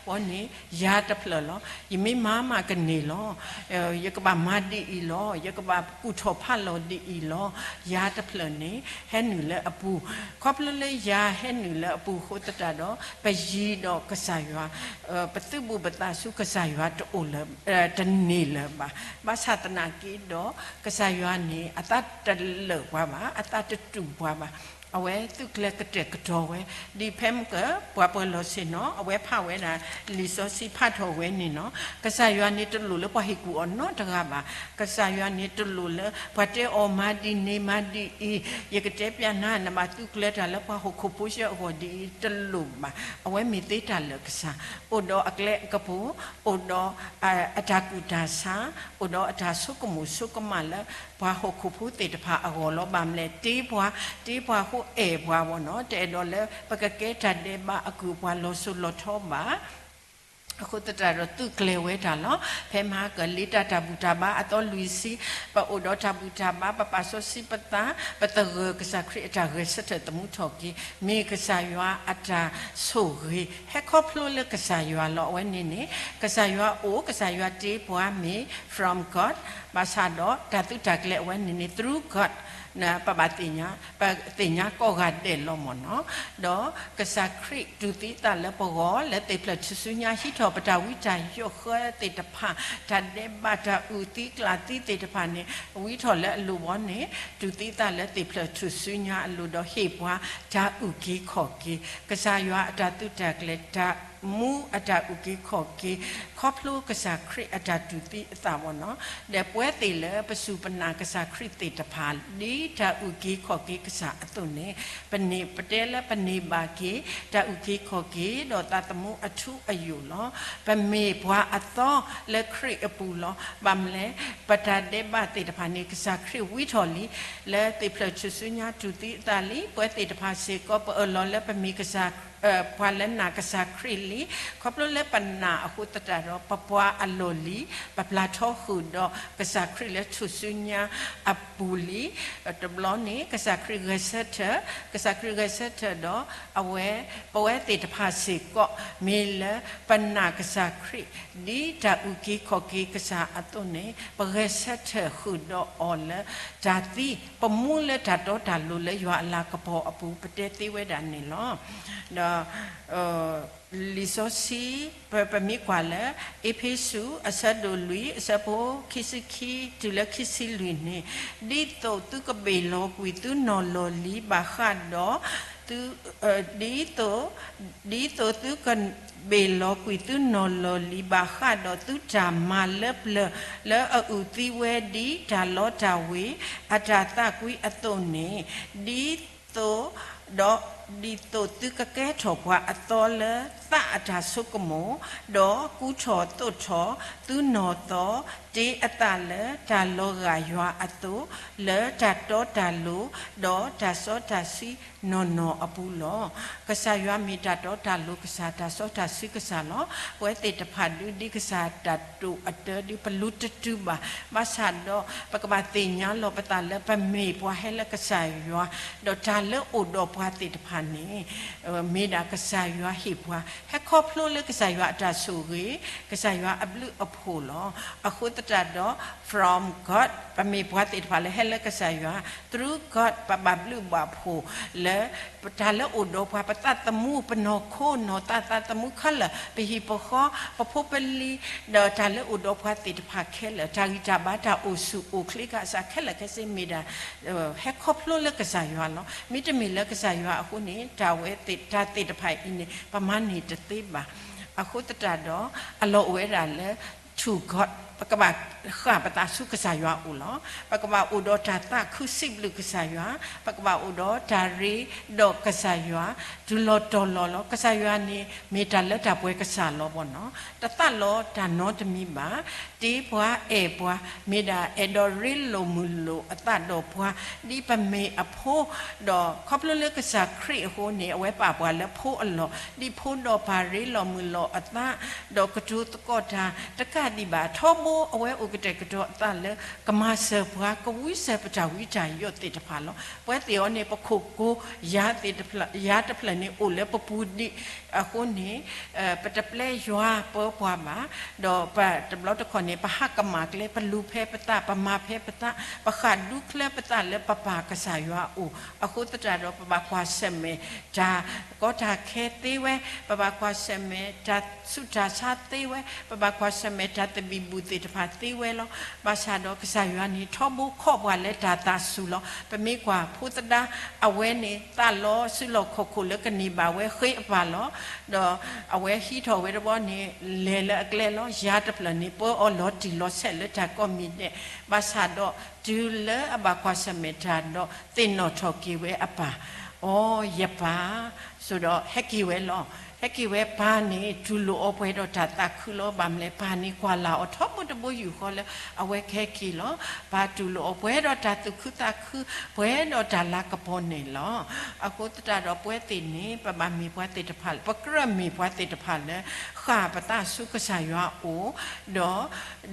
ဝဲန့ၣ် ယၤတဖျၢၣ်လီၤ. ယမ့ၢ်မၤမးကန့ၢ်လီၤ. ယကဘၣ်မၤဒ်အံၤလီၤ. ယကဘၣ်ကူၣ်ထီၣ်ဖးလီၤဒ်အံၤလီၤ. ယၤတဖျၢၣ်န့ၣ် ဟဲနုာ်လၢအပူၤ. ခီဖျိလၢယၤဟဲနုာ်လၢအပူၤအဃိသတးဒီး ပယံၤဒီးကစၢ်ယွၤ ပသုးဘူးပသးဆူကစၢ်ယွၤတအိၣ်လၢၤ, တန့ၢ်လၢၤဘၣ်. ဘၣ်ဆၣ်သနာ်က့ဒီး ကစၢ်ယွၤန့ၣ် အသးတလၢာ်ပှၤဘၣ်, အသးတတူၢ်ပှၤဘၣ်. အဝဲသုးကျဲၤကတဲာ်ကတီၤဝဲ, ဒ်ဖဲမုၢ်က ပှၤပၢၤလီၢ်ဆ့ၣ်နီၤ အဝဲဖးဝဲဒၣ် လံာ်စီဆှံဖးထီၣ်ဝဲန့ၣ်နီၤ, ကစၢ်ယွၤန့ၣ်တလိၣ်လၢပှၤဟ့ၣ်ကူၣ်အီၤနီတဂၤဘၣ်. ကစၢ်ယွၤန့ၣ်တလိၣ်လၢပှၤတဲအီၤမၤဒ်န့ၣ်မၤဒ်အံၤ, ယကတဲပျးနၤ နဘၣ်သုးကျဲၤတၢ်လၢပှၤဟီၣ်ခိၣ်ဖိဆှၢအဂီၢ်ဒ်အံၤ တလိၣ်ဘၣ်. အဝဲမ့ၢ်သ့တၢ်လၢာ်ကစၢ်, အိၣ်ဒီးအကျဲအကပူၤ, အိၣ်ဒီးအတၢ်ကူၣ်တၢ်ဆး, အိၣ်ဒီးအတၢ်ဆိကမိၣ်ဆိကမးလၢ ပှၤဟီၣ်ခိၣ်ဖိသ့ၣ်တဖၣ်အဂီၢ်လီၤ. ဘၣ်မနုၤလဲၣ်, တ့ပှၤ, တ့ပှၤဃိအဲၣ်ပှၤဘၣ်နီၤ, တအဲၣ်ဒိးလၢပကကဲတၢ်ဒဲးဘးအကုၢ်အပှၤလီၤစိၤလီၤထီဘၣ်. အဃိသတးဒီးသုးကျဲၤဝဲတၢ်လီၤ. ဖဲမဟါကလံတၢ်တၢ်ဘူၣ်တၢ်ဘါအသီလွံၢ်ဆံ, ပအိၣ်ဒီးတၢ်ဘူၣ်တၢ်ဘါ, ပပာ်စီဆှံပသး, ပသဂၢၢ်ကစၢ်ခရံာ်အတၢ်ဂဲၤဆၢထၢၣ်သမူထီၣ်က့ၤ, မ့ၢ်ကစၢ်ယွၤအတၢ်ဆိၣ်ဂ့ၤ, ဟဲခီဖျိလၢကစၢ်ယွၤလီၤ. အဝဲန့ၣ်န့ၣ် ကစၢ်ယွၤအိၣ်, ကစၢ်ယွၤတ့ပှၤမ့ၢ် from God, ဘၣ်ဆၣ်ဒီးတၢ်သုးတၢ်ကျဲၤအဝဲန့ၣ်န့ၣ် through God ပဘၣ်သ့ၣ်ညါ, ပသ့ၣ်ညါကိးဂၤဒဲးလီၤမ့ၢ်နီၤ. ဒီးကစၢ်ခရံာ်တူၢ်သံအသးလၢပဂီၢ် လၢသ့ၣ်ဖျၢၣ်ထူၣ်စုညါ ဟံးထီၣ်ပတၢ်ဝံတၢ်ယိးဃၢသ့ၣ်တဖၣ်, တၢ်ဒဲးဘးတၢ်အုၣ်သံကျၣ်သံသ့ၣ်တဖၣ်န့ၣ် ဝံထီၣ်လၢအလိၤဘီန့ၣ်, တူၢ်သံအသးလၢသ့ၣ်ဖျၢၣ်ထူၣ်စုညါအလိၤဒီးဟ့ၣ်ပှၤတၢ်အုၣ်က့ၤခီၣ်က့ၤ, ကစၢ်ယွၤအတၢ်သုးတၢ်ကျဲၤတၢ် ပသးသမူအတၢ်အုၣ်က့ၤခီၣ်က့ၤ ခီဖျိကစၢ်ခရံာ်အတၢ်တူၢ်သံအသးဝဲနီၤ, ဒီးပဝဲသ့ၣ်လၢပစူၢ်ပနာ်ကစၢ်ခရံာ်သ့ၣ်တဖၣ် ဒ်တၢ်အုၣ်က့ၤခီၣ်က့ၤကစၢ်အသိးန့ၣ်, ပန့ၢ်ပတဲလၢပန့ၢ်ဘၣ်က့ၤ တၢ်အုၣ်က့ၤခီၣ်က့ၤ ဒီးသးသမူအထူအယိာ်လီၤ. ပမ့ၢ်ပှၤအသီလၢခရံာ်အပူၤလီၤ. ဘၣ်မနုၤလဲၣ်, ပတၢ်ဒဲးဘးသ့ၣ်တဖၣ်န့ၣ် ကစၢ်ခရံာ်ဝံထီၣ်လံ, လၢသ့ၣ်ဖျၢၣ်ထူၣ်စုညါတူၢ်သံအသးလံ. ပဝဲသ့ၣ်တဖၣ်စ့ၢ်ကီး ပအၢၣ်လီၤလၢပမ့ၢ်ကစၢ် ပှၤလၢနာ်ကစၢ်ခရံာ်လံ. ခီဖျိလၢပနာ်အဃိသတးဒီး ပပှၤအလီၢ်လံၤ ပပျၢ်ထီဃုာ်ဒီးကစၢ်ခရံာ်လၢထူၣ်စုညါအပူၤလံ. တဘျီန့ၣ် ကစၢ်ခရံာ်ဂဲၤဆၢထၢၣ်, ကစၢ်ခရံာ်ဂဲၤဆၢထၢၣ်ဒီး အဝဲ ပဝဲသ့ၣ်တဖၣ်စ့ၢ်ကီး မ့ၢ်လၢပနာ်ကစၢ်ခရံာ် ဒ်တၢ်အုၣ်က့ၤခီၣ်က့ၤကစၢ်အသိးန့ၣ် ပဂဲၤဆၢထၢၣ်ဃုာ်ဒီးအီၤလၢတၢ်သံ, ပမူလၢတၢ်တီတၢ်လိၤလၢယွၤအလၤကပီၤအပူၤ ပတဲသ့ဝဲဒၣ်န့ၣ်လီၤ. ဒီး လံာ်စီဆှံ ပ ပမ့ၢ်ကွၢ်လၢ အ့းဖ့းစူး အဆၢဒိၣ်လွံၢ် အဆၢဖိခံဆံခံ တုၤလၢခံဆံလွံၢ်န့ၣ်, ဒ်သိးသုကဘ့ၣ်လီၤကွံာ်သုနီၢ်လီၢ်လံၤဘၣ်ဃးဒီး သု ဒ်သိး ဒ်သိးသုကဘ့ၣ်လီၤကွံာ်သုနီၢ်လီၢ်လံၤဘၣ်ဃးဒီးသုတၢ်မၤလၢပျၢၤ လၢအအုၣ်သံဝဲဒ်တၢ်လီတၢ်ဝ့ၤ အတၢ်သးကွံအသိးန့ၣ်, ဒ်သိး ဒီးဒ်သိးသုကကဲထီၣ်ပှၤအသီလၢ သးအတၢ်ဆိကမိၣ်, ဒီးကူထီၣ်သိးထီၣ်သုနီၢ်သီ တ့အသးလၢတၢ်လီၤဂာ်ယွၤအသိး, လၢတၢ်တီတၢ်လိၤ ဒီးတၢ်စီတၢ်ဆှံနီၢ်နီၢ်အပူၤလီၤ. ကစၢ်ယွၤမ့ၢ်တၢ်တီတၢ်လိၤကစၢ်, တၢ်စီတၢ်ဆှံကစၢ်လီၤ. ပဝဲသ့ၣ်တဖၣ်ဒုးဒ်ကစၢ်တၢ်တိာ်အတၢ်ဒုး ပလူတတုၤဘၣ်. ဘၣ်ဆၣ်ဒီး ပကဘၣ်သ့ၣ်ညါလီၤပသးလၢပမ့ၢ်ပှၤဟဲလၢကစၢ်ယွၤ, ဒီးတၢ်လၢအိၣ်ဒီးပှၤသ့ၣ်တဖၣ်န့ၣ် မ့ၢ်ဒၣ်ကစၢ်ယွၤဟ့ၣ်ပှၤ, ဟဲခီဖျိလၢကစၢ်ယွၤအတၢ်ဆိၣ်ဂ့ၤ, ကစၢ်ယွၤအဘျုးအဖှိၣ်လီၤ. အဃိသတးဒီး from God ပမ့ၢ်ပှၤသ့ၣ်တဖၣ်လၢဟဲလၢကစၢ်ယွၤ, through God ပဘၣ်ဘျုးဘၣ်ဖှိၣ်လၢ တၢ်လၢအိၣ်ဒီးပှၤ ပသးသမူ ပနီၢ်ခိနီၢ်သး သးသမူခဲလၢာ် ပဟံၣ်ပဃီ ပဖိပလံၤ ဒီးတၢ်လၢအိၣ်ဒီးပှၤသ့ၣ်တဖၣ်ခဲလၢာ် တၢ်ဂံၢ်တၢ်ဘါ တၢ်အိၣ်ဆူၣ်အိၣ်ချ့ကစၢ်ခဲလၢာ်ခဲဆ့မ့ၢ်ဒၣ် ဟဲခီဖျိလၢကစၢ်ယွၤလီၤ. မ့တမ့ၢ်လၢကစၢ်ယွၤအဃိန့ၣ် တၢ်ဝဲသ့ၣ် တၢ်သ့ၣ်တဖၣ်အံၤန့ၣ် ပမၤန့ၢ်တသ့ဘၣ်. အဃိသတးဒီး အလီၢ်အိၣ်ဝဲဒၣ်လၢ to God ပကဘၣ်ဃၣ်ပသးဆူကစၢ်ယွၤအအိၣ်လီၤ. ပကဘၣ်အိၣ်ဒီးတၢ်သးခုစံးဘျုးကစၢ်ယွၤ, ပကဘၣ်အိၣ်ဒီးတၢ်ရ့ဒီးကစၢ်ယွၤ တုၤလီၤတီၤလီၤလီၤ. ကစၢ်ယွၤန့ၣ် မ့ၢ်တၢ်လၢတၢ်ပှဲၤကစၢ်လီၤဘၣ်နီၤ. တသးလီတၢ်နီတမံၤဘၣ်. တ့ပှၤအဲၣ်ပှၤ မ့ၢ်ဒၣ်အဲၣ်ဒိးရ့လိာ်မုာ်လိာ်အသးဒီးပှၤ ဒ်ပမ့ၢ်အဖိ, ဒီးခီဖျိလၢကစၢ်ခရံာ်အဃိန့ၣ် အဝဲပာ်ပှၤလၢဖိအလီၢ် ဒ်ဖိဒီးပၢ်ရ့လိာ်မုာ်လိာ်အသး ဒီးကတိၤသကိးတၢ်တကးဒံးဘၣ် ထီဘိအဝဲအိၣ်ကတဲာ်ကတီၤအသးလၢ ကမၤစၢၤပှၤ ကဝံစၢၤပတၢ်ဝံတၢ်ယိးသ့ၣ်တဖၣ်လီၤ. ပဝဲသ့ၣ်အံၤန့ၣ် ပခိၣ်ကိၤ ယၤသ့ၣ်တဖျၢၣ် ယၤတဖျၢၣ်န့ၣ် အိၣ်လၢပပူၤဒံးအဃိန့ၣ် ပတပျဲယွၤပၢပှၤဘၣ်, ဒီးပတဘျီတခီၣ်န့ၣ် ပဟးကမၣ်ကျဲ ပလူၤဖဲပသး ပမၤဖဲပသး ပဃၣ်ဒူချၢပသးလၢပပၢ်ကစၢ်ယွၤအအိၣ် အဃိသတးဒီး ပဘၣ်ကွၢ်ဆၢၣ်မဲာ်တၢ်ကီတၢ်ခဲသ့ဝဲ, ပဘၣ်ကွၢ်ဆၢၣ်မဲာ်တၢ်ဆူးတၢ်ဆါသ့ဝဲ, ပဘၣ်ကွၢ်ဆၢၣ်မဲာ်တၢ်သဘံၣ်ဘုၣ်သ့ၣ်တဖၣ်သ့ဝဲလီၤ. ဘၣ်ဆၣ်ဒီးကစၢ်ယွၤန့ၣ် ထီဘိခီၣ်ပှၤလၢတၢ်သးစူၤလီၤ. ပမ့ၢ်ကွၢ်ဖိသဒါ အဝဲန့ၣ် သးလီၤစုလီၢ်ခီၣ်ခိၣ်လၢကန့ၢ်ဘၣ်ဝဲဃ့အပၢ်လီၤ. ဒီးအဝဲဟံးထီၣ်ဝဲတဘျီန့ၣ် လဲၤလၢအကျဲလီၤ. ယၤတဖျၢၣ်န့ၣ် ပၢအီၤလီၤတံၢ်လီၤဆဲးလၢတၢ်ကိးမံၤဒဲး, ဘၣ်ဆၣ်ဒီးတုၤလၢအဘၣ်ကွၢ်ဆၢၣ်မဲာ်တၢ်ဒီး သ့ၣ်နီၣ်ထီၣ်က့ၤဝဲအပၢ်, အိ ယပၢ်, ဆိးဒီးဟဲက့ၤဝဲလီၤ. ဟဲက့ၤဝဲပၢ်န့ၣ် တူၢ်လိာ်အီၤပှဲၤဒီးတၢ်သးခုလီၤ. ဘၣ်မနုၤလဲၣ် ပၢ်န့ၣ်ကွၢ်လၢ်အီၤထီဘိတဘိယူၢ်ဃီလၢအဝဲကဟဲက့ၤလီၤ. ပၢ်တူၢ်လိာ်အီၤပှဲၤဒီးတၢ်သူၣ်ခုသးခု ပှဲၤဒီးတၢ်လၤကပီၤန့ၣ်လီၤ. အဃိသတးဒီးပဝဲသ့ၣ်န့ၣ် ပဘၣ်မ့ၢ်ပှၤသ့ၣ်တဖၣ်လၢ ပကြၢးမ့ၢ်ပှၤသ့ၣ်တဖၣ်လၢ ဃၣ်ပသးဆူကစၢ်ယွၤအအိၣ်,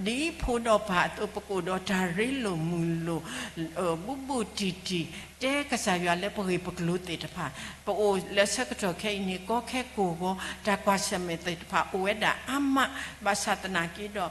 ဒီး ဒ်ဖိဒီးပၢ်အသိး ပကအိၣ်ဒီးတၢ်ရ့လိာ်မုာ်လိာ် ဘူးဘူးတံၢ်တံၢ် တဲကစၢ်ယွၤလၢပဂ့ၢ်ပကျိၤသ့ၣ်တဖၣ်, ပအိၣ်လၢဆၢကတီၢ်ခဲအံၤန့ၣ် ကီခဲကိာ်ဂီၤ တၢ်ကွၢ်ဆၢၣ်မဲာ်သ့ၣ်တဖၣ် အိၣ်ဝဲဒၣ်အါမး, ဘၣ်ဆၣ်သနာ်က့ဒီး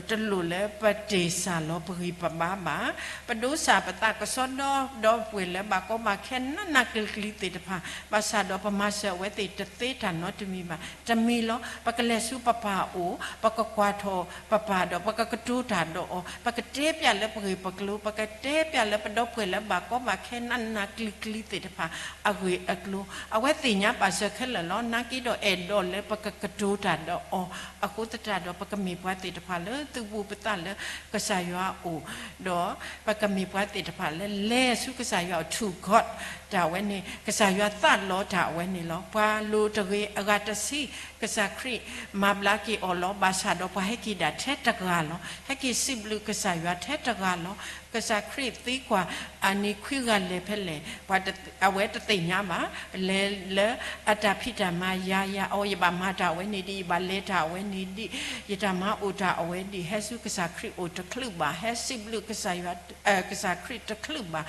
တလိၣ်လၢပတ့ၢ်စၢ်လီၤပဂံၢ်ပဘါဘၣ်. ပဒိးစၢ်ပသးကစီဒီ ဒီပုၢ်ဝဲၢ်လၢဘၣ်ကီဘၣ်ခဲနးနးကျံၤကျံၤသ့ၣ်တဖၣ်, ဘၣ်ဆၣ်ဒီးပမၤစၢၤအဝဲသ့ၣ်တသ့တၢ်နီတမံၤဘၣ်. တမံၤလီၤ. ပကလဲၤဆူပပၢ်အအိၣ်, ပကကွၢ်ထီၣ်ပပၢ်ဒီး ပကကတိၤတၢ်ဒီးအီၤ, ပကတဲပျးလၢပဂ့ၢ်ပကျိၤ, ပကတဲပျးလၢပဒီပုၢ်ဝဲၢ်လၢဘၣ်ကီဘၣ်ခဲ နးနးကျံကျံသ့ၣ်တဖၣ် အဂ့ၢ်အကျိၤ အဝဲသ့ၣ်ညါဘၣ်စၢၤခဲလၢာ်လီၤ. နာ်က့ဒီးအဲၣ်ဒိးလၢပကကတိၤတၢ်ဒီးအီၤ အဃိသတးဒီး ပကမ့ၢ်ပှၤသ့ၣ်တဖၣ်လၢသုးဘူးပသးလၢကစၢ်ယွၤအအိၣ်, ဒီးပကမ့ၢ်ပှၤသ့ၣ်တဖၣ်လၢလဲၤဆူကစၢ်ယွၤအအိၣ် to God တၢ်ဝဲန့ၣ် ကစၢ်ယွၤသးလီတၢ်အဝဲန့ၣ်လီၤ. ပှၤလိၤတဂ့ၤအဂၤတဆံ ကစၢ်ခရံာ်မၤဘျါက့ၤအီၤလီၤ. ဘၣ်ဆၣ်ဒီးပှၤဟဲက့ၤဒၣ်ထဲတဂၤလီၤ. ဟဲက့ၤစံးဘျုးကစၢ်ယွၤထဲတဂၤလီၤ. ကစၢ်ခရံာ်သံကွၢ်အနံၤခွံဂၤလဲၤဖဲလဲၣ်, ပှၤတ, အဝဲတသ့ၣ်ညါဘၣ်. လဲၤလၢအတၢ်ဖံးတၢ်မၤယၤယၤ, အိ ယဘၣ်မၤတၢ်အဝဲန့ၣ်ဒံး, ယဘၣ်လဲၤတၢ်အဝဲန့ၣ်ဒံး, ယတၢ်မၤအိၣ်တၢ်အဝဲဒံး, ဟဲဆူကစၢ်ခရံာ်အိၣ်တချုးဘၣ်, ဟဲစံးဘျုးကစၢ်ယွၤ, ကစၢ်ခရံာ်တချုးဘၣ်.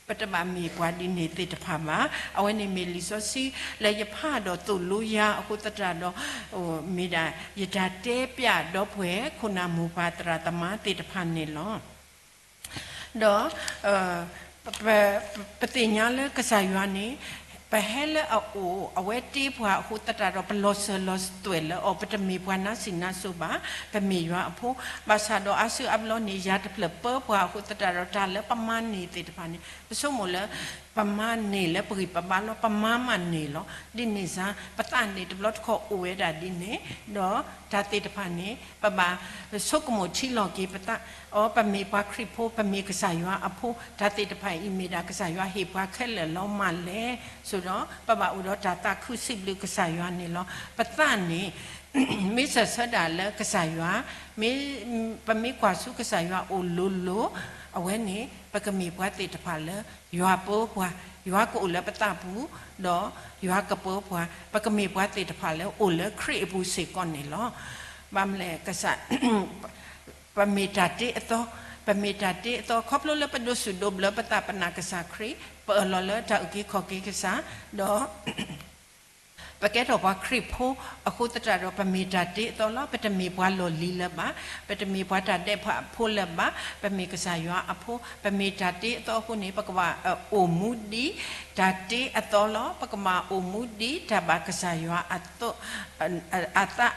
ပတဘၣ်မ့ၢ်ပှၤဒ်န့ၣ်သ့ၣ်တဖၣ်ဘၣ်. အဝဲန့ၣ်မ့ၢ်လံာ်စီဆှံလၢယဖးဒီးသိၣ်လိယၤအဃိသတးဒီး, မ့ၢ်ဒၣ်ယတၢ်တဲပျးဒီပုၢ်ဝဲၢ်ခိၣ်နၢ်မိၢ်ပၢ်သရၣ်သမါသ့ၣ်တဖၣ်န့ၣ်လီၤ. ဒီး ပသ့ၣ်ညါလၢကစၢ်ယွၤန့ၣ် ပဟဲလၢအအိၣ် အဝဲတ့ပှၤအဃိသတးဒီး ပလီၤစၢၤလီၤသွဲၣ်လၢအီၤ, ပတမ့ၢ်ပှၤနါစံးနါစိၤဘၣ်, ပမ့ၢ်ယွၤအဖိ, ဘၣ်ဆၣ်ဒီးအါစုအါဘျီန့ၣ် ယၤတဖျၢၣ်ပၢပှၤအဃိသတးဒီး တၢ်လၢပမၤန့ၢ်သ့ၣ်တဖၣ်န့ၣ် ပဆိကမိၣ်လၢ ပမၤန့ၢ်လၢပဂံၢ်ပဘါလီၤ, ပမၤမးန့ၢ်လီၤ. ဒ်န့ၣ်စ့ၢ် ပသးန့ၣ်တဘျီတခီၣ်အိၣ်ဝဲဒၣ်ဒ်န့ၣ်, ဒီးတၢ်သ့ၣ်တဖၣ်န့ၣ် ပဘၣ်ဆိကမိၣ်ထံလီၤက့ၤပသး, အိ ပမ့ၢ်ပှၤခရံာ်ဖိ, ပမ့ၢ်ကစၢ်ယွၤအဖိ, တၢ်သ့ၣ်တဖၣ်အံၤမ့ၢ်ဒၣ်ကစၢ်ယွၤဟ့ၣ်ပှၤခဲလၢာ်လီၤမးလဲၣ်, ဆိဒီး ပဘၣ်အိၣ်ဒီးတၢ်သးခုစံးဘျုးကစၢ်ယွၤန့ၣ်လီၤ. ပသးန့ၣ် မ့ၢ်စၢၢ်ဆၢဒၣ်လၢကစၢ်ယွၤ, မ့ၢ်, ပမ့ၢ်ကွၢ်ဆူကစၢ်ယွၤအိၣ်လိၤလိၤ, အဝဲန့ၣ် ပကမ့ၢ်ပှၤသ့ၣ်တဖၣ်လၢ ယွၤပၢပှၤ, ယွၤကအိၣ်လၢပသးပူၤ, ဒီးယွၤကပၢပှၤ, ပကမ့ၢ်ပှၤသ့ၣ်တဖၣ်လၢအိၣ်လၢခရံာ်အပူၤစ့ၢ်ကီးန့ၣ်လီၤ. ဘၣ်မနုၤလဲၣ်, ကစၢ် ပမ့ၢ်တၢ်တ့အသီ, ပမ့ၢ်တၢ်တ့အသီ ခီဖျိလၢပဒိးစူၣ်ဒိးဘျၢပသး ပနာ်ကစၢ်ခရံာ်, ပအၢၣ်လီၤလၢတၢ်အုၣ်က့ၤခီၣ်က့ၤကစၢ်, ဒီး ပကဲထီၣ်ပှၤခရံာ်ဖိအဃိသတးဒီး ပမ့ၢ်တၢ်တ့အသီလီၤ. ပတမ့ၢ်ပှၤလီၢ်လံၤလၢၤဘၣ်, ပတမ့ၢ်ပှၤတၢ်ဒဲးဘးဖိလၢၤဘၣ်, ပမ့ၢ်ကစၢ်ယွၤအဖိ, ပမ့ၢ်တၢ်တ့အသီအဃိန့ၣ် ပကဘၣ်အိၣ်မူဒ်တၢ်တ့အသီလီၤ. ပကဘၣ်အိၣ်မူဒ်တၢ်ဘၣ်ကစၢ်ယွၤအသး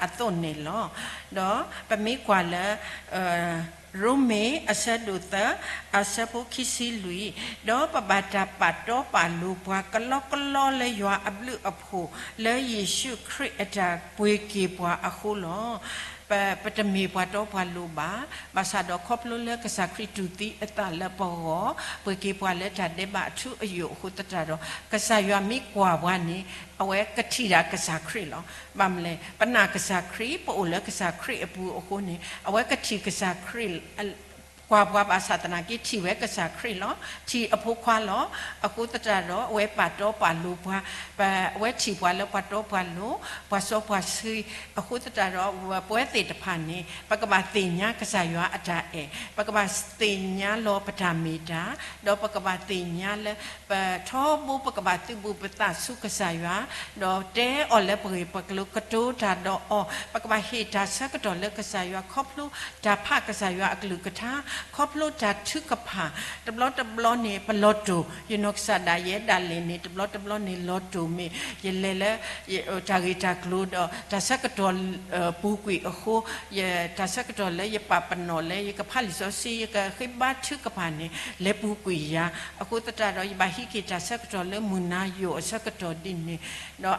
အသိးန့ၣ်လီၤ. ဒီးပမ့ၢ်ကွၢ်လၢ ရိမ့ၤအဆၢဒိၣ်သၢ အဆၢဖိခံဆံလွံၢ်, ဒီးပဘၣ်တၢ်ပာ်တီပာ်လိၤပှၤကလီကလီလၢယွၤအဘျုးအဖှိၣ် လၢယ့ၣ်ၡူးခရံာ်အတၢ်ပှ့ၤက့ၤပှၤအဃိလီၤ. ပ, ပတမ့ၢ်ပှၤတီပှၤလိၤဘၣ်, ဘၣ်ဆၣ်ဒီးခီဖျိလၢကစၢ်ခရံာ်တူၢ်သံအသးလၢပဂီၢ်, ပှ့ၤက့ၤပှၤလၢတၢ်ဒဲးဘးအထူအယိာ်အဃိသတးဒီး ကစၢ်ယွၤမ့ၢ်ကွၢ်ပှၤန့ၣ် အဝဲကထံၣ်ဒၣ်ကစၢ်ခရံာ်လီၤ. ဘၣ်မနုၤလဲၣ်, ပနာ်ကစၢ်ခရံာ်, ပအိၣ်လၢကစၢ်ခရံာ်အပူၤအဃိန့ၣ် အဝဲကထံၣ်ကစၢ်ခရံာ်, ကွၢ်ပှၤဘၣ်ဆၣ်သနာ်က့ ထံၣ်ဝဲကစၢ်ခရံာ်လီၤ. ထံၣ်အဖိခွါလီၤ. အဃိသတးဒီး အဝဲပာ်တီပာ်လိၤပှၤ, ပ, အဝဲထံၣ်ပှၤလၢပှၤတီပှၤလိၤ, ပှၤစီပှၤဆှံ, အဃိသတးဒီး ပဝဲသ့ၣ်တဖၣ်န့ၣ် ပကဘၣ်သ့ၣ်ညါကစၢ်ယွၤအတၢ်အဲၣ်, ပကဘၣ်သ့ၣ်ညါလီၤပတၢ်မ့ၢ်တၢ်, ဒီးပကဘၣ်သ့ၣ်ညါလၢ ပထီဘိပကဘၣ်သုးဘူးပသးဆူကစၢ်ယွၤ, ဒီးတဲအီၤလၢပဂ့ၢ်ပကျိၤ ကတိၤတၢ်ဒီးအီၤ, ပကဘၣ်ဟ့ၣ်တၢ်ဆၢကတီၢ်လၢကစၢ်ယွၤ ခီဖျိတၢ်ဖးကစၢ်ယွၤအကလုၢ်ကထါ, ခီဖျိတၢ်ထုကဖၣ်, တဘျီတဘျီန့ၣ် ပလီၤတိၢ်, ယနီၢ်ကစၢ်ဒၣ်ယဲဒၣ်လဲာ်န့ၣ် တဘျီတဘျီန့ၣ်လီၤတိၢ်မ့ၢ် ယလဲၤလၢ တၢ်ဂ့ၢ်တၢ်ကျိၤဒီး တၢ်ဆၢကတီၢ် ပူၤကွံာ်အဃိ, တၢ်ဆၢကတီၢ်လၢယပာ်ပနီၣ်လဲၣ်, ယကဖးလံာ်စီဆှံ, ယကဃ့ဘါထုကဖၣ်န့ၣ် လဲၤပူၤကွံာ်ယၤ, အဃိသတးဒီး ယဘၣ်ဟံးက့ၤတၢ်ဆၢကတီၢ်လၢမုၢ်နၤယိာ်အဆၢကတီၢ်ဒ်န့ၣ်, ဒီး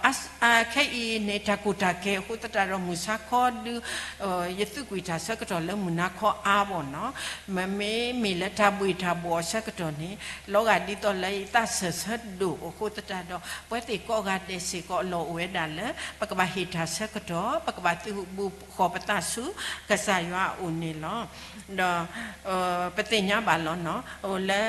ခဲအံၤန့ၣ် တၢ်ကီတၢ်ခဲအဃိသတးဒီး မုၢ်ဆါခီဒု ယသုးကွံာ်တၢ်ဆၢကတီၢ်လၢမုၢ်နၤခီအါဘၣ်နီၤ, မ့မ့ၢ်လၢတၢ်ဘှ့ၣ်တၢ်ဘှီၣ်အဆၢကတီၢ်န့ၣ် လီၤဂာ်ဒ်သိးလၢယသးစၢၢ်ဆၢဒိၣ်အဃိသတးဒီး ပဝဲသ့ၣ်ကိးဂၤဒဲးစ့ၢ်ကီးအလီၢ်အိၣ်ဝဲဒၣ်လၢ ပကဘၣ်ဟ့ၣ်တၢ်ဆၢကတီၢ်, ပကဘၣ်သုးဘူးဃီၤပသးဆူ ကစၢ်ယွၤအအိၣ်န့ၣ်လီၤ. ဒီး ပသ့ၣ်ညါဘၣ်လီၤနီၤ, လၢ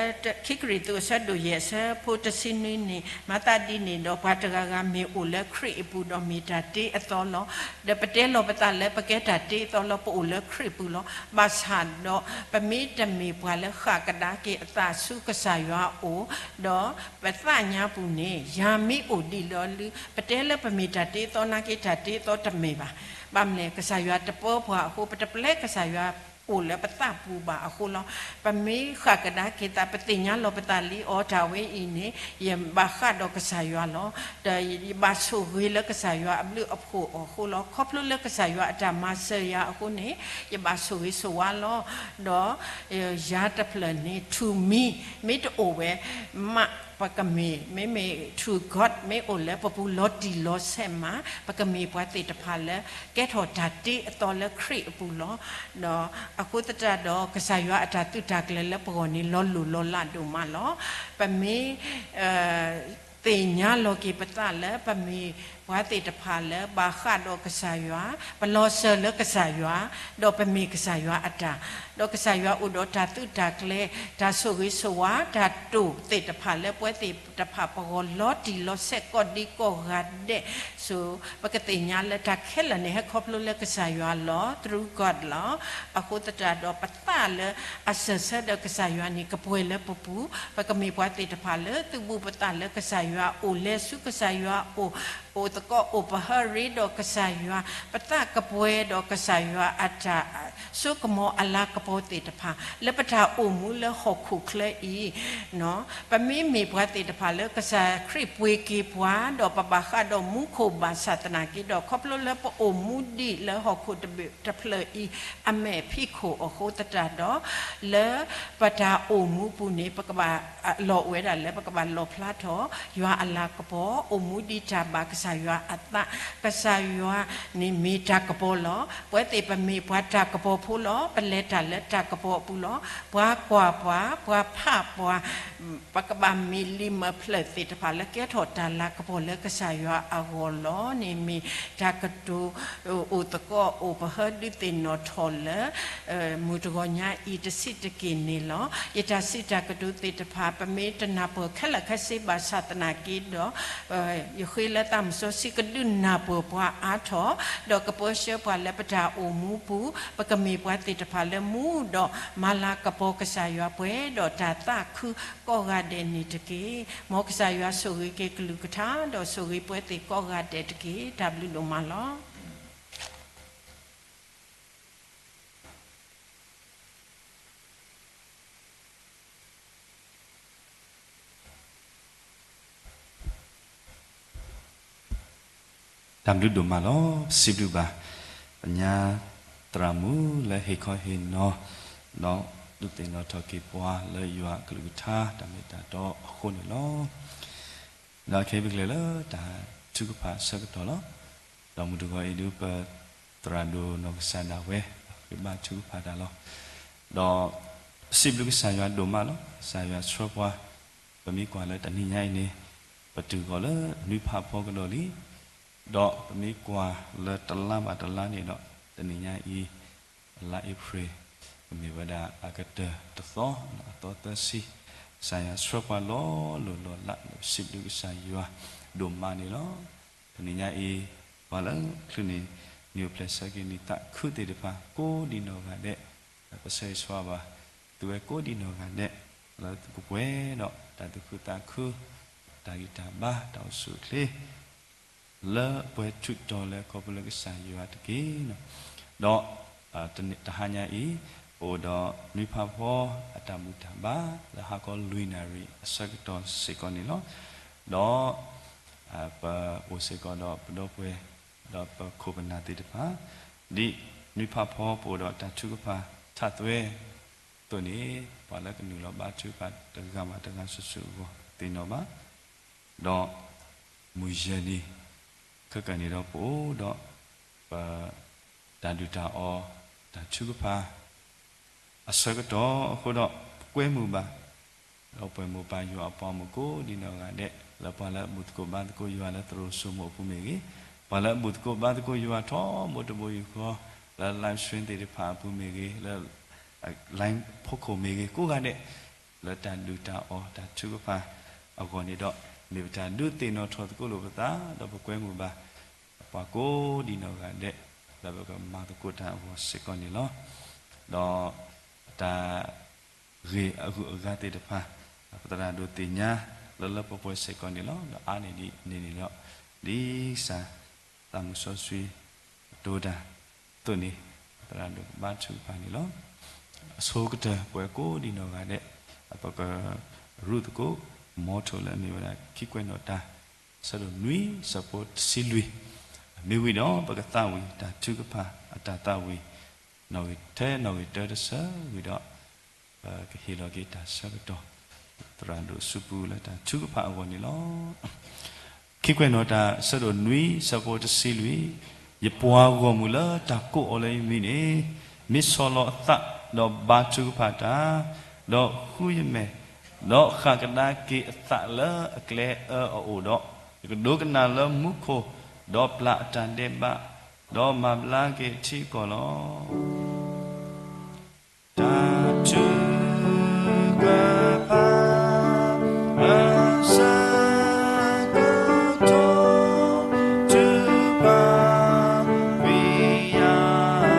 ခံကရံၣ်သူးအဆၢဒိၣ်ယဲၢ်အဆၢဖိတဆံနွံန့ၣ် မၤသးဒ်န့ၣ်ဒီး ပှၤတဂၤဂၤမ့ၢ်အိၣ်လၢခရံာ်အပူၤဒီးမ့ၢ်တၢ်တ့အသီလီၤ. ဒီးပတဲလီၤပသးလၢပကဲတၢ်တ့အသီလီၤ, ပအိၣ်လၢခရံာ်ပူၤလီၤ. ဘၣ်ဆၣ်ဒီး ပမ့ၢ်တမ့ၢ်ပှၤလၢဃၣ်ကဒါက့ၤအသးဆူကစၢ်ယွၤအအိၣ်, ဒီးပသးညါပူၤန့ၣ် ယၤမ့ၢ်အိၣ်ဒံးလီၤလၢ ပတဲလၢပမ့ၢ်တၢ်တ့အသီနာ်က့ တၢ်တ့အသီတမ့ၢ်ဘၣ်. ဘၣ်မနုၤလဲၣ်, ကစၢ်ယွၤတပၢပှၤအဃိ ပတပျဲကစၢ်ယွၤ အိၣ်လၢပသးပူၤဘၣ်အဃိလီၤ. ပမ့ၢ်ဃၣ်ကဒါက့ၤသး ပသ့ၣ်ညါလီၤပသးလံ အိ တၢ်ဝဲအံၤန့ၣ် ယဘၣ်ဃးဒီးကစၢ်ယွၤလီၤ. ဒီးယဘၣ်ဆိၣ်ဂ့ၤလၢကစၢ်ယွၤအဘျုးအဖှိၣ်အဃိလီၤ. ခီဖျိလၢကစၢ်ယွၤအတၢ်မၤစၢၤယၤအဃိန့ၣ် ယဘၣ်ဆိၣ်ဂ့ၤဆိၣ်ဝါလီၤ. ဒီးယၤတဖျၢၣ်န့ၣ် to me မ့ၢ်တအိၣ်ဝဲ မး ပကမ့ၢ် မ့မ့ၢ် to God မ့ၢ်အိၣ်လၢပပူၤလီၤတံၢ်လီၤဆဲးမး ပကမ့ၢ်ပှၤသ့ၣ်တဖၣ်လၢ ကဲထီၣ်တၢ်တ့အသီလၢခရံာ်အပူၤလီၤ. ဒီးအဃိသတးဒီး ကစၢ်ယွၤအတၢ်သုးတၢ်ကျဲၤလၢပဂီၢ်န့ၣ် လီၤလိၢ်လီၤလးဒိၣ်မးလီၤ. ပမ့ၢ် သ့ၣ်ညါလီၤက့ၤပသးလၢ ပမ့ၢ်ပှၤသ့ၣ်တဖၣ်လၢ ဘၣ်ဃးဒီးကစၢ်ယွၤ, ပလီၤစၢၤလၢကစၢ်ယွၤ, ဒီးပမ့ၢ်ကစၢ်ယွၤအတၢ်, ဒီးကစၢ်ယွၤအိၣ်ဒီးတၢ်သုးတၢ်ကျဲၤ, တၢ်ဆိၣ်ဂ့ၤဆိၣ်ဝါ, တၢ်တိာ်သ့ၣ်တဖၣ်လၢပဝဲသ့ၣ်တဖၣ်ပဂီၢ်လီၤတံၢ်လီၤဆဲးကိးဒံကိးဂၤဒဲး, ဆိ ပကသ့ၣ်ညါလၢတၢ်ခဲလၢာ်န့ၣ် ဟဲခီဖျိလၢကစၢ်ယွၤလီၤ, through God လီၤ. အဃိသတးဒီးပသးလၢအစၢၢ်ဆၢဒီးကစၢ်ယွၤန့ၣ် ကပှဲၤလၢပပူၤ, ပကမ့ၢ်ပှၤသ့ၣ်တဖၣ်လၢသုးဘူးပသးလၢကစၢ်ယွၤအိၣ်, လဲၤဆူကစၢ်ယွၤအိၣ်, အိၣ်သကိးအိၣ်ပဟၢရ့ဒီးကစၢ်ယွၤ, ပသးကပှဲၤဒီးကစၢ်ယွၤအတၢ် စိကမီၤအလၤကပီၤသ့ၣ်တဖၣ် လၢပတၢ်အိၣ်မူလၢဟီၣ်ခိၣ်ချၢအံၤ, ပမ့မ့ၢ်ပှၤသ့ၣ်တဖၣ်လၢကစၢ်ခရံာ်ပှ့ၤက့ၤပှၤ ဒီးပဘၣ်ဃးဒီးမူခိၣ်ဘၣ်ဆၣ်သနာ်က့ဒီး ခီဖျိလၢပအိၣ်မူဒံးလၢဟီၣ်ခိၣ်တဖျၢၣ်အံၤ အမဲာ်ဖံးခိၣ်အဃိသတးဒီး လၢပတၢ်အိၣ်မူပူၤန့ၣ် ပကဘၣ်လီၢ်အိၣ်ဝဲဒၣ်လၢ ပကဘၣ်လီၣ်ဖျါထီၣ် ယွၤအလၤကပီၤ, အိၣ်မူဒံးတၢ်ဘၣ်ကစၢ်ယွၤအသး, ကစၢ်ယွၤန့ၣ်မ့ၢ်တၢ်ကပီၤလီၤ. ပဝဲသ့ၣ်ပမ့ၢ်ပှၤတၢ်ကပီၤဖိလီၤ. ပလဲၤတၢ်လၢတၢ်ကပီၤအပူၤလီၤ. ပှၤကွၢ်ပှၤ, ပှၤဖးပှၤ, ပကဘၣ်မ့ၢ်လံာ်မၢဖျၢၣ်သ့ၣ်တဖၣ်လၢကဲထီၣ်တၢ်လၤကပီၤလၢကစၢ်ယွၤအဂီၢ်လီၤ. န့ၣ်မ့ၢ်တၢ်ကတိၤ အိၣ်သကိးအိၣ်ပဟၢဒုးသ့ၣ်နီၣ်ထီၣ်လၢ မုၢ်တဂီၤညါအံၤတဆံးတက့ၢ်န့ၣ်လီၤ. ယတၢ်စံးတၢ်ကတိၤသ့ၣ်တဖၣ် ပမ့ၢ်တနၢ်ပၢၢ်ခဲလၢာ်ခဲဆ့ဘၣ်ဆၣ်သနာ်က့ဒီး ယဃ့လၢသးမုၢ်စီဆှံကဒုးနၢ်ပၢၢ်ပှၤအါထီၣ်, ဒီးကပၢဆှၢပှၤလၢပတၢ်အိၣ်မူပူၤ, ပကမ့ၢ်ပှၤသ့ၣ်တဖၣ်လၢမူဒီးမၤလၤကပီၤကစၢ်ယွၤပှဲၤဒီးတၢ်သးခု ကိးဂၤဒဲးန့ၣ်တက့ၢ်. မ်ကစၢ်ယွၤဆိၣ်ဂ့ၤက့ၤကလုၢ်ကထါ ဒီးဆိၣ်ဂ့ၤပဝဲသ့ၣ်ကိးဂၤဒဲးတက့ၢ်. တၢ်ဘျုးဒိၣ်မးလီၤ. တၢ်ဘျုးဒိၣ်မးလီၤ. ပစံးဘျုးဘၣ် ပညါသရၣ်မုၣ်လၢဟ့ၣ်ခီဟ့ၣ်နီၤ ဒီးဒုးသ့ၣ်နီၣ်ထီၣ်က့ၤပှၤလၢယွၤအကလုၢ်ကထါ တၢ်မ့ၢ်တၢ်တီအဃိန့ၣ်လီၤ. ဒီးခဲအံၤပကလဲၤလၢတၢ်ထုကဖၣ်အဆၢကတီၢ်လီၤ. ဒီးမုၢ်တဂီၤအံၤဒုး ပသရၣ်ဒိၣ်နီၢ်ကစၢ်ဒၣ်ဝဲ ဃ့ဘါထုကဖၣ်တၢ်လီၤ. ဒီးစံးဘျုးကစၢ်ယွၤဒိၣ်မးလီၤ. ကစၢ်ယွၤဆှၢပှၤ, ပမ့ၢ်ကွၢ်လၢတနံၤညါအံၤန့ၣ် ပတုၤဃီၤလၢနွံဖးဖီကဒီးလံ. ဒီးပမ့ၢ်ကွၢ်လၢတလါဘၣ်တလါန့ၣ်ဒီး တနံၤညါအံၤ လါအ့ဖြ့ၣ် ကမ့ၢ်ဝဲဒၣ်အကတၢၢ်တသီ, အသီသၢဆံ, ကစၢ်ယွၤဆှၢပှၤလီၤလိၢ်လီၤလး ဒီးပစံးဘျုးကစၢ်ယွၤဒိၣ်မးန့ၣ်လီၤ. တနံၤညါအံၤ ပှၤလၢချုးန့ၣ် နံၣ်အိၣ်ဖျဲၣ်ဆၢက့ၤနံၣ်သးခုသ့ၣ်တဖၣ် ကိးဒံးနီၢ်ဂၤဒဲး, ပဆၢဂ့ၤဆၢဝါဘၣ် သုဝဲကိးဒံးနီၢ်ဂၤဒဲး လၢသုကပှဲၤဒီးတၢ်သူၣ်ခုသးခု, တၢ်ဂံၢ်တၢ်ဘါ, တၢ်အိၣ်ဆူၣ်အိၣ်ချ့ လၢပှဲၤထူးတီၤလၢခီဖျိလၢကစၢ်ယွၤတက့ၢ်. ဒီး တဟါညါအံၤ ပအိၣ်ဒီးနွံဖးဖီအတၢ်ဘူၣ်တၢ်ဘါ လၢဟါခီလွံၢ်နၣ်ရံၣ်အဆၢကတီၢ်စ့ၢ်ကီးန့ၣ်လီၤ. ဒီး ပအိၣ်စ့ၢ်ကီးဒီးပဒီပုၢ်ဝဲၢ် ဒီးပခိၣ်ပနၢ်သ့ၣ်တဖၣ် ဒ်နွံဖးဖီပအိၣ်ဒီးတၢ်ထုကဖၣ်ထးသွဲအသိးန့ၣ် ပှၤလၢကနုာ်လီၤဘါထုကဖၣ်တဂၤဘၣ်တဂၤစုာ်စုာ်အဂီၢ်သ့ၣ်နီၣ်ဘၣ်. ဒီးမုၢ်ယဲၢ်နံၤ ခဲကနံၣ်ဒီးပအိၣ်ဒီး ပ တၢ်ဒုၣ်တၢ်အီၣ် တၢ်ထုကဖၣ် အဆၢကတီၢ်အဃိဒီး ပကွဲမုာ်ဘၣ် ဒီးပှၤမိၢ်ပၢ်ယွၤအပှၤမုၣ်ကိးဒံးနီၢ်ဂၤဒဲး လၢပှၤလၢအဘူၣ်သကိးဘါသကိးယွၤလၢသရိာ်စိမိၣ်အပူၤမ့ၢ်ဂ့ၤ, ပှၤလၢအဘူၣ်သကိးဘါသကိးယွၤထီဘိတဘိယူၢ်ဃီ လၢ live stream သ့ၣ်တဖၣ်အပူၤမ့ၢ်ဂ့ၤ, လၢ line ဖီခိၣ်မ့ၢ်ဂ့ၤ ကိးဂၤဒဲး လၢတၢ်ဒုၣ်တၢ်အီၣ်တၢ်ထုကဖၣ်အဂီၢ်န့ၣ်ဒီး မ့ၢ်ပတၢ်ဒုးသ့ၣ်နီၣ်ထီၣ်သကိးလိာ်ပသး ဒီးပကွဲမုာ်ဘၣ် ပှၤကိးဒံးနီၢ်ဂၤဒဲး လၢပကမၤသကိးတၢ်အဂီၢ်စ့ၢ်ကီးန့ၣ်လီၤ. ဒီးတၢ်ဂ့ၢ်အဂုၤအဂၤသ့ၣ်တဖၣ် ပသရၣ်ဒိၣ်သ့ၣ်ညါလၢလၢပှဲၤပှဲၤစ့ၢ်ကီးန့ၣ်လီၤ. ဒီးအါန့ၢ်ဒ်န့ၣ်န့ၣ်ဒီး ဒ်ကစၢ်သးမုၣ်စီဆှံကတိၤတၢ်အသိးန့ၣ် ပသရၣ်ဒိၣ်ကဘါထုကဖၣ်န့ၣ်လီၤ. အဆိကတၢၢ်ပဝဲကိးဒံးနီၢ်ဂၤဒဲး ပကရူၢ်သကိး မီထိၣ်လၢအမ့ၢ်ဝဲဒၣ် ခံကွဲးနီၣ်တၢ် အဆၢဒိၣ်နွံ ဆၢဖိတဆံလွံၢ်, မ့ၢ်ဝံၤဒီး ပကသးဝံၣ်တၢ်ထုကဖၣ်အတၢ်သးဝံၣ် နီၣ်ဂံၢ်ထဲနီၣ်ဂံၢ်တၢတဆၢဝံၤဒီး ပကဟ့ၣ်လီၤက့ၤတၢ်ဆၢကတီၢ် သရၣ်ဒိၣ်စူပူလၢတၢ်ထုကဖၣ်အဂီၢ်န့ၣ်လီၤ. ခံကွဲးနီၣ်တၢ် အဆၢဒိၣ်နွံ ဆၢဖိတဆံလွံၢ်, ယပှၤဂီၢ်မုၢ်လၢတၢ်ကိးအီၤလၢယမံၤန့ၣ် မ့ၢ်ဆီၣ်လီၤအသး ဒီးဘါထုကဖၣ်တၢ်, ဒီးဃုယမဲာ်, ဒီးဃၣ်ကဒါက့ၤအသးလၢအကျဲအၢအအိၣ်ဒီး, ယကဒိကနၣ်လၢမူခိၣ်, ဒီးပျၢ်အတၢ်ဒဲးဘး, ဒီးမၤဘျါက့ၤအထံအကီၢ်လီၤ. တၢ်ထုကဖၣ် အဆၢကတီၢ် ထုကဖၣ် ဝံယၢ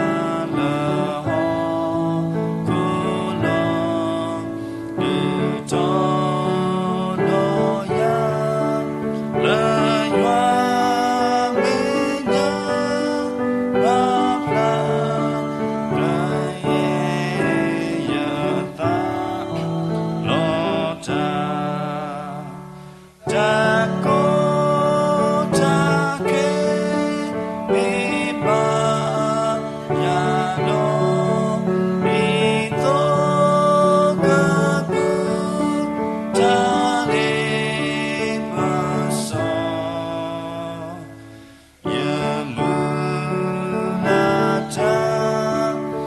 လၢဟီၣ်ခိၣ်လီၤ ဒုးတီဒီးယၤ လၢယွၤမဲာ်ညါ ပာ်ဖျါ ကယဲၢ်ယသးလီၤတၢ် တၢ်ကီတၢ်ခဲ မ့ၢ်ဘၣ်ယၤဒီး ဒ်သိးကပုၢ်တၢ်လ့ပစီ ယမုၢ်လၢ်တၢ်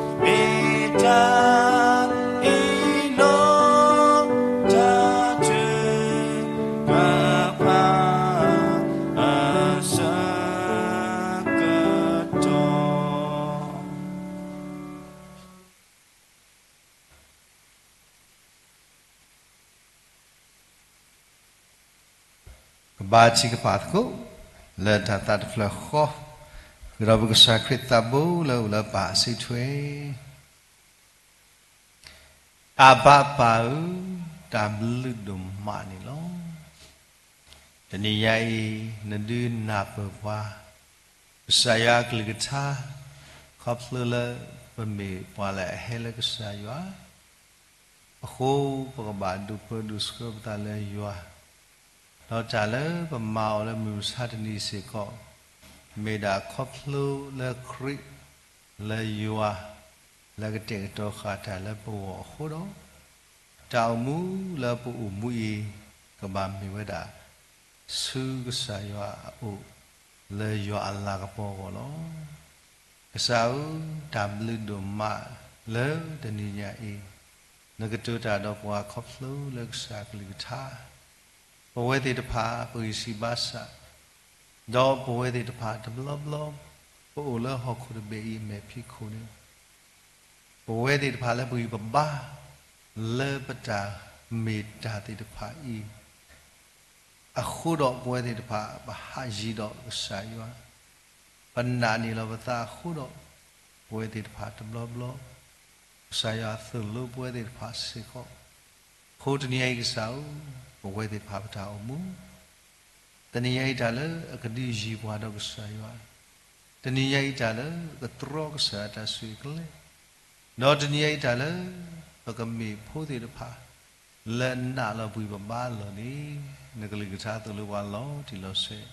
မ့ၢ်တၢ်အ့ၣ်လိာ် တၢ်ထုကဖၣ် အဆၢကတီၢ် ကဘါထုကဖၣ်သကိး လၢတၢ်သးတဖျၢၣ်ဃီ, ဃုာ်ဒီးပကစၢ်ခရံာ်သးဘိလၢအအိၣ်လၢပၢ်အစုထွဲ, အဘၣ်ပၢ်ဧၢ, တၢ်ဘျုးဒိၣ်မးန့ၣ်လီၤ. တနံၤညါအံၤ နဒုးနၢ်ပၢၢ်ပှၤ ကစၢ်ယွၤအကလုၢ်ကထါ, ခီဖျိလၢပမ့ၢ်ပှၤလၢအဟဲလၢကစၢ်ယွၤ အဃိ ပကဘၣ်ဒိၣ်ပၢဒိၣ်ဆှၢပသးလၢယွၤ, ဒီးတၢ်လၢပမၤအီၤလၢမုၢ်မဆါတနံၤစ့ၢ်ကီး မ့ၢ်ဒၣ်ခီဖျိလၢခရံာ် လၢယွၤ လၢကတဲာ်ကတီၤဃာ်တၢ်လၢပဂီၢ်အဃိဒီး တၢ်အိၣ်မူလၢပအိၣ်မူအံၤ ကဘၣ်မ့ၢ်ဝဲဒၣ် ဆူကစၢ်ယွၤအအိၣ် လၢယွၤအလၤကပီၤအဂီၢ်လီၤ. ကစၢ်ဧၢ, တၢ်ဘျုးဒိၣ်မးလၢတနံၤညါအံၤ နကတိၤတၢ်ဒီးပှၤခီဖျိလၢကစၢ်အကလုၢ်ကထါ ပဝဲသ့ၣ်တဖၣ်ပဂံၢ်စၢ်ဘါစၢ်, ဒီးပဝဲသ့ၣ်တဖၣ်တဘျီဘျီ ပအိၣ်လၢဟီၣ်ခိၣ်တဘ့ၣ်အံၤအမဲာ်ဖံးခိၣ်န့ၣ် ပဝဲသ့ၣ်တဖၣ်လၢပဂံၢ်ပဘါ လၢပတၢ်မ့ၢ်တၢ်သ့ၣ်တဖၣ်အံၤ အဃိဒီးပဝဲသ့ၣ်တဖၣ် ပဟးယံၤဒီးကစၢ်ယွၤ, ပနာ်န့ၢ်လီၤပသးအဃိဒီး ပဝဲသ့ၣ်တဖၣ်တဘျီဘျီ ကစၢ်ယွၤသိၣ်လိပဝဲသ့ၣ်တဖၣ်စ့ၢ်ကီး, အဃိတနံၤအံၤကစၢ်ဧၢ, ပဝဲသ့ၣ်တဖၣ်ပတၢ်အိၣ်မူ တနံၤညါအံၤတၢ်လၢအကဒုးယံၤပှၤဒီးကစၢ်ယွၤ, တနံၤညါအံၤတၢ်လၢအကတြီကစၢ်ယွၤတၢ်ဆိၣ်ဂ့ၤကလဲၢ်, ဒီးတနံၤညါအံၤတၢ်လၢ ပကမ့ၢ်ဖိသ့ၣ်တဖၣ် လၢအနာ်လီၤပှံၤပဘါအလီၢ်န့ၣ် နကလုၢ်ကထါသိၣ်လိပှၤလီၤတံၢ်လီၤဆဲး,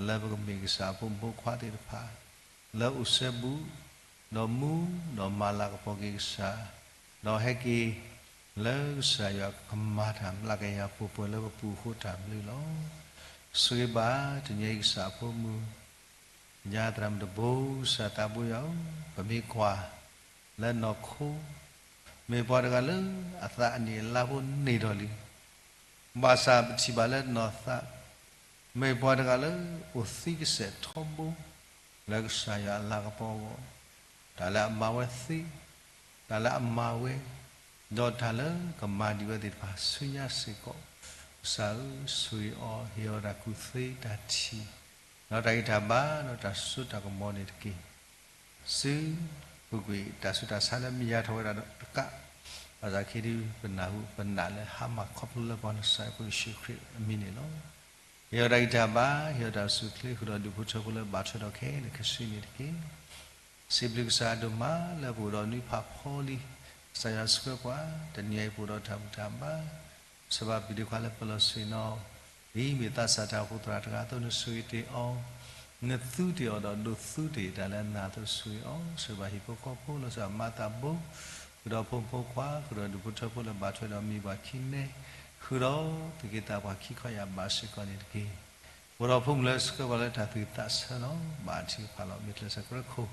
လၢပကမ့ၢ်ကစၢ်အဖိမုၣ်ဖိခွါသ့ၣ်တဖၣ် လၢအိၣ်စဲဘူး ဒီးမူဒီးမၤလၤကပီၤက့ၤကစၢ်, ဒီးဟဲက့ၤလၢကစၢ်ယွၤကမၤတၢ်မျးကယၤပှဲၤပှဲၤလၢပပူၤအဃိတၢ်ဘျုးလီၤ. ဆိၣ်ဂ့ၤဘၣ်တနံၤအံၤကစၢ်အဖိမုၣ် ကညါသရၣ်မုၣ်တဘိ ကစၢ်သးဘိယွၤဧၢ, ပမ့ၢ်ကွၢ်လၢနီၢ်ခိ မ့ၢ်ပှၤတဂၤလၢအသးအနံၣ်အလါဖိန့ၢ်ထီၣ်လံ, ဘၣ်ဆၣ်ပထံၣ်ဘၣ်လၢနီၢ်သး မ့ၢ်ပှၤတဂၤလၢအိၣ်သံကစဲာ်ထီဘိ လၢကစၢ်ယွၤအလၤကပီၤအဂီၢ်, တၢ်လၢအမၤဝဲသ့, တၢ်လၢအမၤဝဲ, ဒီးတၢ်လၢကမၤဒံးဝဲသ့ၣ်တဖၣ်ဆူညါစ့ၢ်ကီး, ကစၢ်ဧၢ, ဆိၣ်ဂ့ၤအီၤ ဟ့ၣ်အီၤတၢ်ကူၣ်သ့တၢ်ထံၣ်, ဒီးတၢ်ဂံၢ်တၢ်ဘါဒီးတၢ်စိတၢ်ကမီၤန့ၣ်တက့ၢ်. ဆူပူၤကွံာ်တၢ်ဆူးတၢ်ဆါလၢမ့ၢ်ယါထီၣ်ဝဲဒၣ်ဒီးတကး, ဘၣ်ဆၣ်ခဲဒုးပနၢ်ဟူ ပနာ်လၢဟါမၢ်ခီဖျိလၢပှၤနီၢ်ကစၢ်ယ့ၣ်ၡူးခရံာ်အမံၤန့ၣ်လီၤ. ဟ့ၣ်အီၤတၢ်ဂံၢ်တၢ်ဘါ, ဟ့ၣ်အီၤတၢ်စူၢ်ချ့ ဃုာ်ဒီးဒူၣ်ဖိထၢဖိလၢဘၣ်ထွဲဒီးခဲလၢာ်ခဲဆ့န့ၣ်တက့ၢ်. စံးဘျုးကစၢ်အဒိၣ်မးလၢပအိၣ်ဒီးနွံဖးဖီလံ, ကစၢ်ယွၤဆှၢပှၤ, တနံၤအံၤပအိၣ်ဒီးတၢ်ဘူၣ်တၢ်ဘါ, စၢဘၣ်ပျံၤဒ့ခွါလၢပလီၢ်ဆ့ၣ်နီၤ, ဒ်မ့ၢ်သးစၢ်တၢ်အိၣ်ဖှိၣ်သရၣ်တဂၤအသိး နဆိၣ်ဂ့ၤတ့ၢ်အီၤ, နသူတ့ၢ်အီၤဒီးဒိးသူတ့ၢ်တၢ်လၢအနၢ်အသိးဆိၣ်ဂ့ၤအီၤ, စၢဘၣ်ဟံၣ်ဖိဃီဖိ လီၤစၢ်မၤသးဘိ, ဃုာ်ဒီးဖိမုၣ်ဖိခွါ ဃုာ်ဒီးဒူၣ်ဖိထၢဖိလၢဘၣ်ထွဲဒီးမံၤပှၤခံနဲ, ဃုာ်ဒီးသူၣ်က့သးပှၢ်ခံခီယၢ်ဘးစ့ၢ်ကီးန့ၣ်တက့ၢ်. အိၣ်ဒီးဖိမုၣ်လၢဆှၢပှၤလၢတၢ်သူၣ်သးဆၢလီၤ. ဘၣ်ထံးဖးလီၤ မ့ၢ်ကျဲးစၢးကြၢးခိၣ်,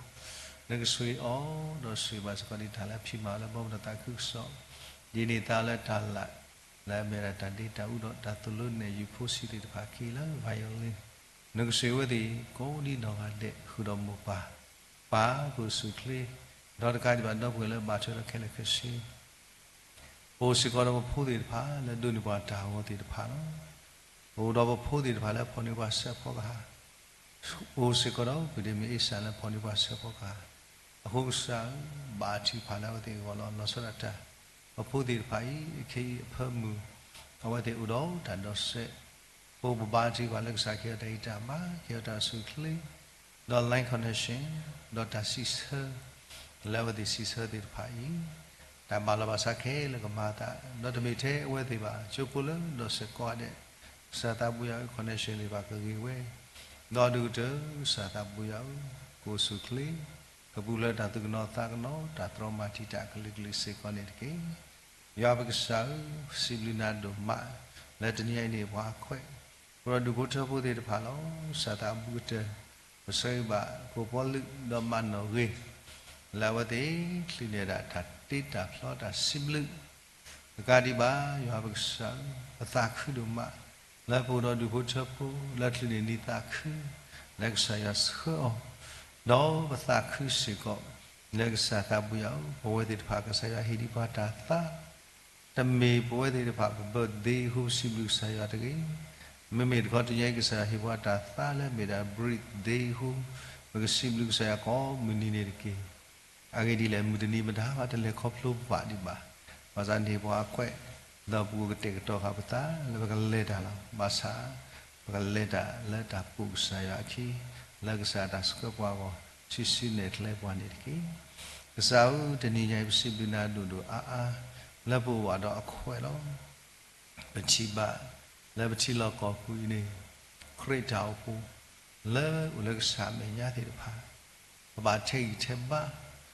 နကဆိၣ်ဂ့ၤအီၤ, ဒီးဆိၣ်ဂ့ၤဘၣ်စ့ၢ်ကီးဒံးတၢ်လၢအဖံးမၤလၢဘီမုၢ်ဒီးသးခုကစီၣ်, ဒ်န့ၣ်သးလၢတၢ်လၢ်, လၢအမ့ၢ်ဒၣ်တၢ်ဒ့တၢ်အူဒီးတၢ်သိၣ်လိနဲၣ်ယုၢ်ဖိဆံးသ့ၣ်တဖၣ် က့ၤလၢ violin, နကဆိၣ်ဂ့ၤအဝဲသ့ၣ် ကိးဒံနီၢ်ဂၤဒဲး ဃုာ်ဒီးမိၢ်ပၢ်, ပၢ်ပၢ်ဆူၣ်ချ့, ဒီးတကးဒံးဘၣ်ဒီပုၢ်ဝဲၢ်လၢဘၣ်ထွဲဒီးခဲလၢာ်ခဲဆ့ ပအိၣ်စ့ၢ်ကီးဒီးပဖိသ့ၣ်တဖၣ်လၢဒိးန့ၢ်ပှၤတၢ်ဂီၤသ့ၣ်တဖၣ်လီၤ. ပအိၣ်ဒီးပဖိသ့ၣ်တဖၣ်လၢဖီၣ်န့ၢ်ပှၤဆၢဖီကဟၣ်, ပအိၣ်စ့ၢ်ကီးဒီးပဒ့မုၣ်အ့ၡၢၣ်လၢဖီၣ်န့ၢ်ပှၤဆၢဖီကဟၣ်, အဃိကစၢ်ဧၢ, ဘၣ်ထံးဖးလၢအဝဲသ့ၣ်အဂီၢ်လီၤ. လီၤဆီဒၣ်တၢ်, ပဖိသ့ၣ်တဖၣ်အံၤ ခဲအံၤအဖၢမုၢ်, အဝဲသ့ၣ်အိၣ်ဒီးတၢ်ဒီးစဲး, ပဘါထုကဖၣ်လၢကစၢ်ကဟ့ၣ်အီၤတၢ်ဂံၢ်တၢ်ဘါ, ကဟ့ၣ်အီၤတၢ်ဆူၣ်ချ့ ဒီး line connection, ဒီးတၢ်စံးဆၢ, လၢအဝဲသ့ၣ်စံးဆၢသ့ၣ်တဖၣ်အံၤ, တၢ်ဘၣ်လီၤဘၣ်စးခဲလၢာ်ကမၤအသး, ဒီးတမ့ၢ်ထဲအဝဲသ့ၣ်ဘၣ်, ကၠိဖိလၢဒီးစဲးကိးဂၤဒဲး, ကစၢ်သးဘိယွၤဧၢ, connection သ့ၣ်တဖၣ်ကဂ့ၤဝဲ, ဒီးဒုးကတၢၢ် ကစၢ်သးဘိယွၤဧၢ, ကအိၣ်ဆူၣ်ချ့, ကပူၤဖျဲးတၢ်သူၣ်ကနီၤသးကနီၤ, တၢ်တြီမၤတံာ်တာ်ကလုာ်ကလုာ်စ့ၢ်ကီးန့ၣ်တက့ၢ်. ယွၤပကစၢ်ဧၢ, ပစံးဘျုးနၤဒိၣ်မး, လၢတနံၤအံၤန့ၣ်ပှၤအခွဲး, ပဒီးဒူၣ်ဖိထၢဖိသ့ၣ်တဖၣ်လီၤ. ကစၢ်သးအဘူးကတၢၢ်, ပဆၢဂ့ၤဘၣ် ဖိၣ်ပီလူး ဒီးမၤနီၣ်ဂ့ၤ, လၢအဝဲသ့ၣ် ချုးန့ၢ်ဒၣ်တၢ်တ့တၢ်ဖျီတၢ်စံးဘျုး, တကးဒံးဘၣ် ယွၤပကစၢ်ဧၢ, ပသးခုဒိၣ်မး, လၢပအိၣ်ဒီးဒူၣ်ဖိထၢဖိ လၢချုးန့ၢ်နံၣ်သးခု, လၢကစၢ်ယွၤဆှၢအီၤ, ဒီးပသးခုစ့ၢ်ကီး, လၢကစၢ်သးဘိယွၤဧၢ, ပဝဲသ့ၣ်တဖၣ်ကစၢ်ယွၤဟ့ၣ်ဒံးပှၤတၢ်သါ တမ့ၢ်ပဝဲသ့ၣ်တဖၣ်ပ birthday အဃိ ပစံးဘျုးကစၢ်ယွၤတဂ့ၤ. မ့မ့ၢ်တခီ တနံၤအံၤ ကစၢ်ယွၤဟ့ၣ်ပှၤတၢ်သါလၢမ့ၢ်ဒၣ် birthday အဃိ, ပကစံးဘျုးကစၢ်ယွၤကိးမုၢ်နံၤန့ၣ်တက့ၢ်. အဂ့ၢ်ဒ်လဲၣ်, မုၢ်တနံၤမတၤဘၣ်တလဲၤခီဖျိဘၣ်ဒံးဘၣ်. ဘၣ်ဆၣ်န့ၢ်ပှၤအခွဲး, ဒီးပကကတဲာ်ကတီၤဃာ်ပသးလၢပကလဲၤတၢ်လီၤ. ဘၣ်ဆၣ် ပကလဲၤတၢ်လၢတၢ်ပိာ်ကစၢ်ယွၤအခံ, လၢကစၢ်တၢ်ဆှၢပှၤအဂီၢ်, ဆံးဆံးနဲၣ်ကျဲပှၤန့ၣ်တက့ၢ်. ကစၢ်ဧၢ, တနံၤညါအံၤ ပစံးဘျုးနၤဒိၣ်ဒိၣ်အါအါ, လၢပအိၣ်ဘၣ်ဒီးအခွဲးလီၤ. ပထံၣ်ဘၣ်လၢပထံလီၢ်ကီၢ်ပူၤအံၤန့ၣ်, ခရံာ်တၢ်အိၣ်ဖှိၣ် လၢအိၣ်လၢကစၢ်အမဲာ်ညါသ့ၣ်တဖၣ်, ပဘၣ်ထဲးဂံၢ်ထဲးဘါ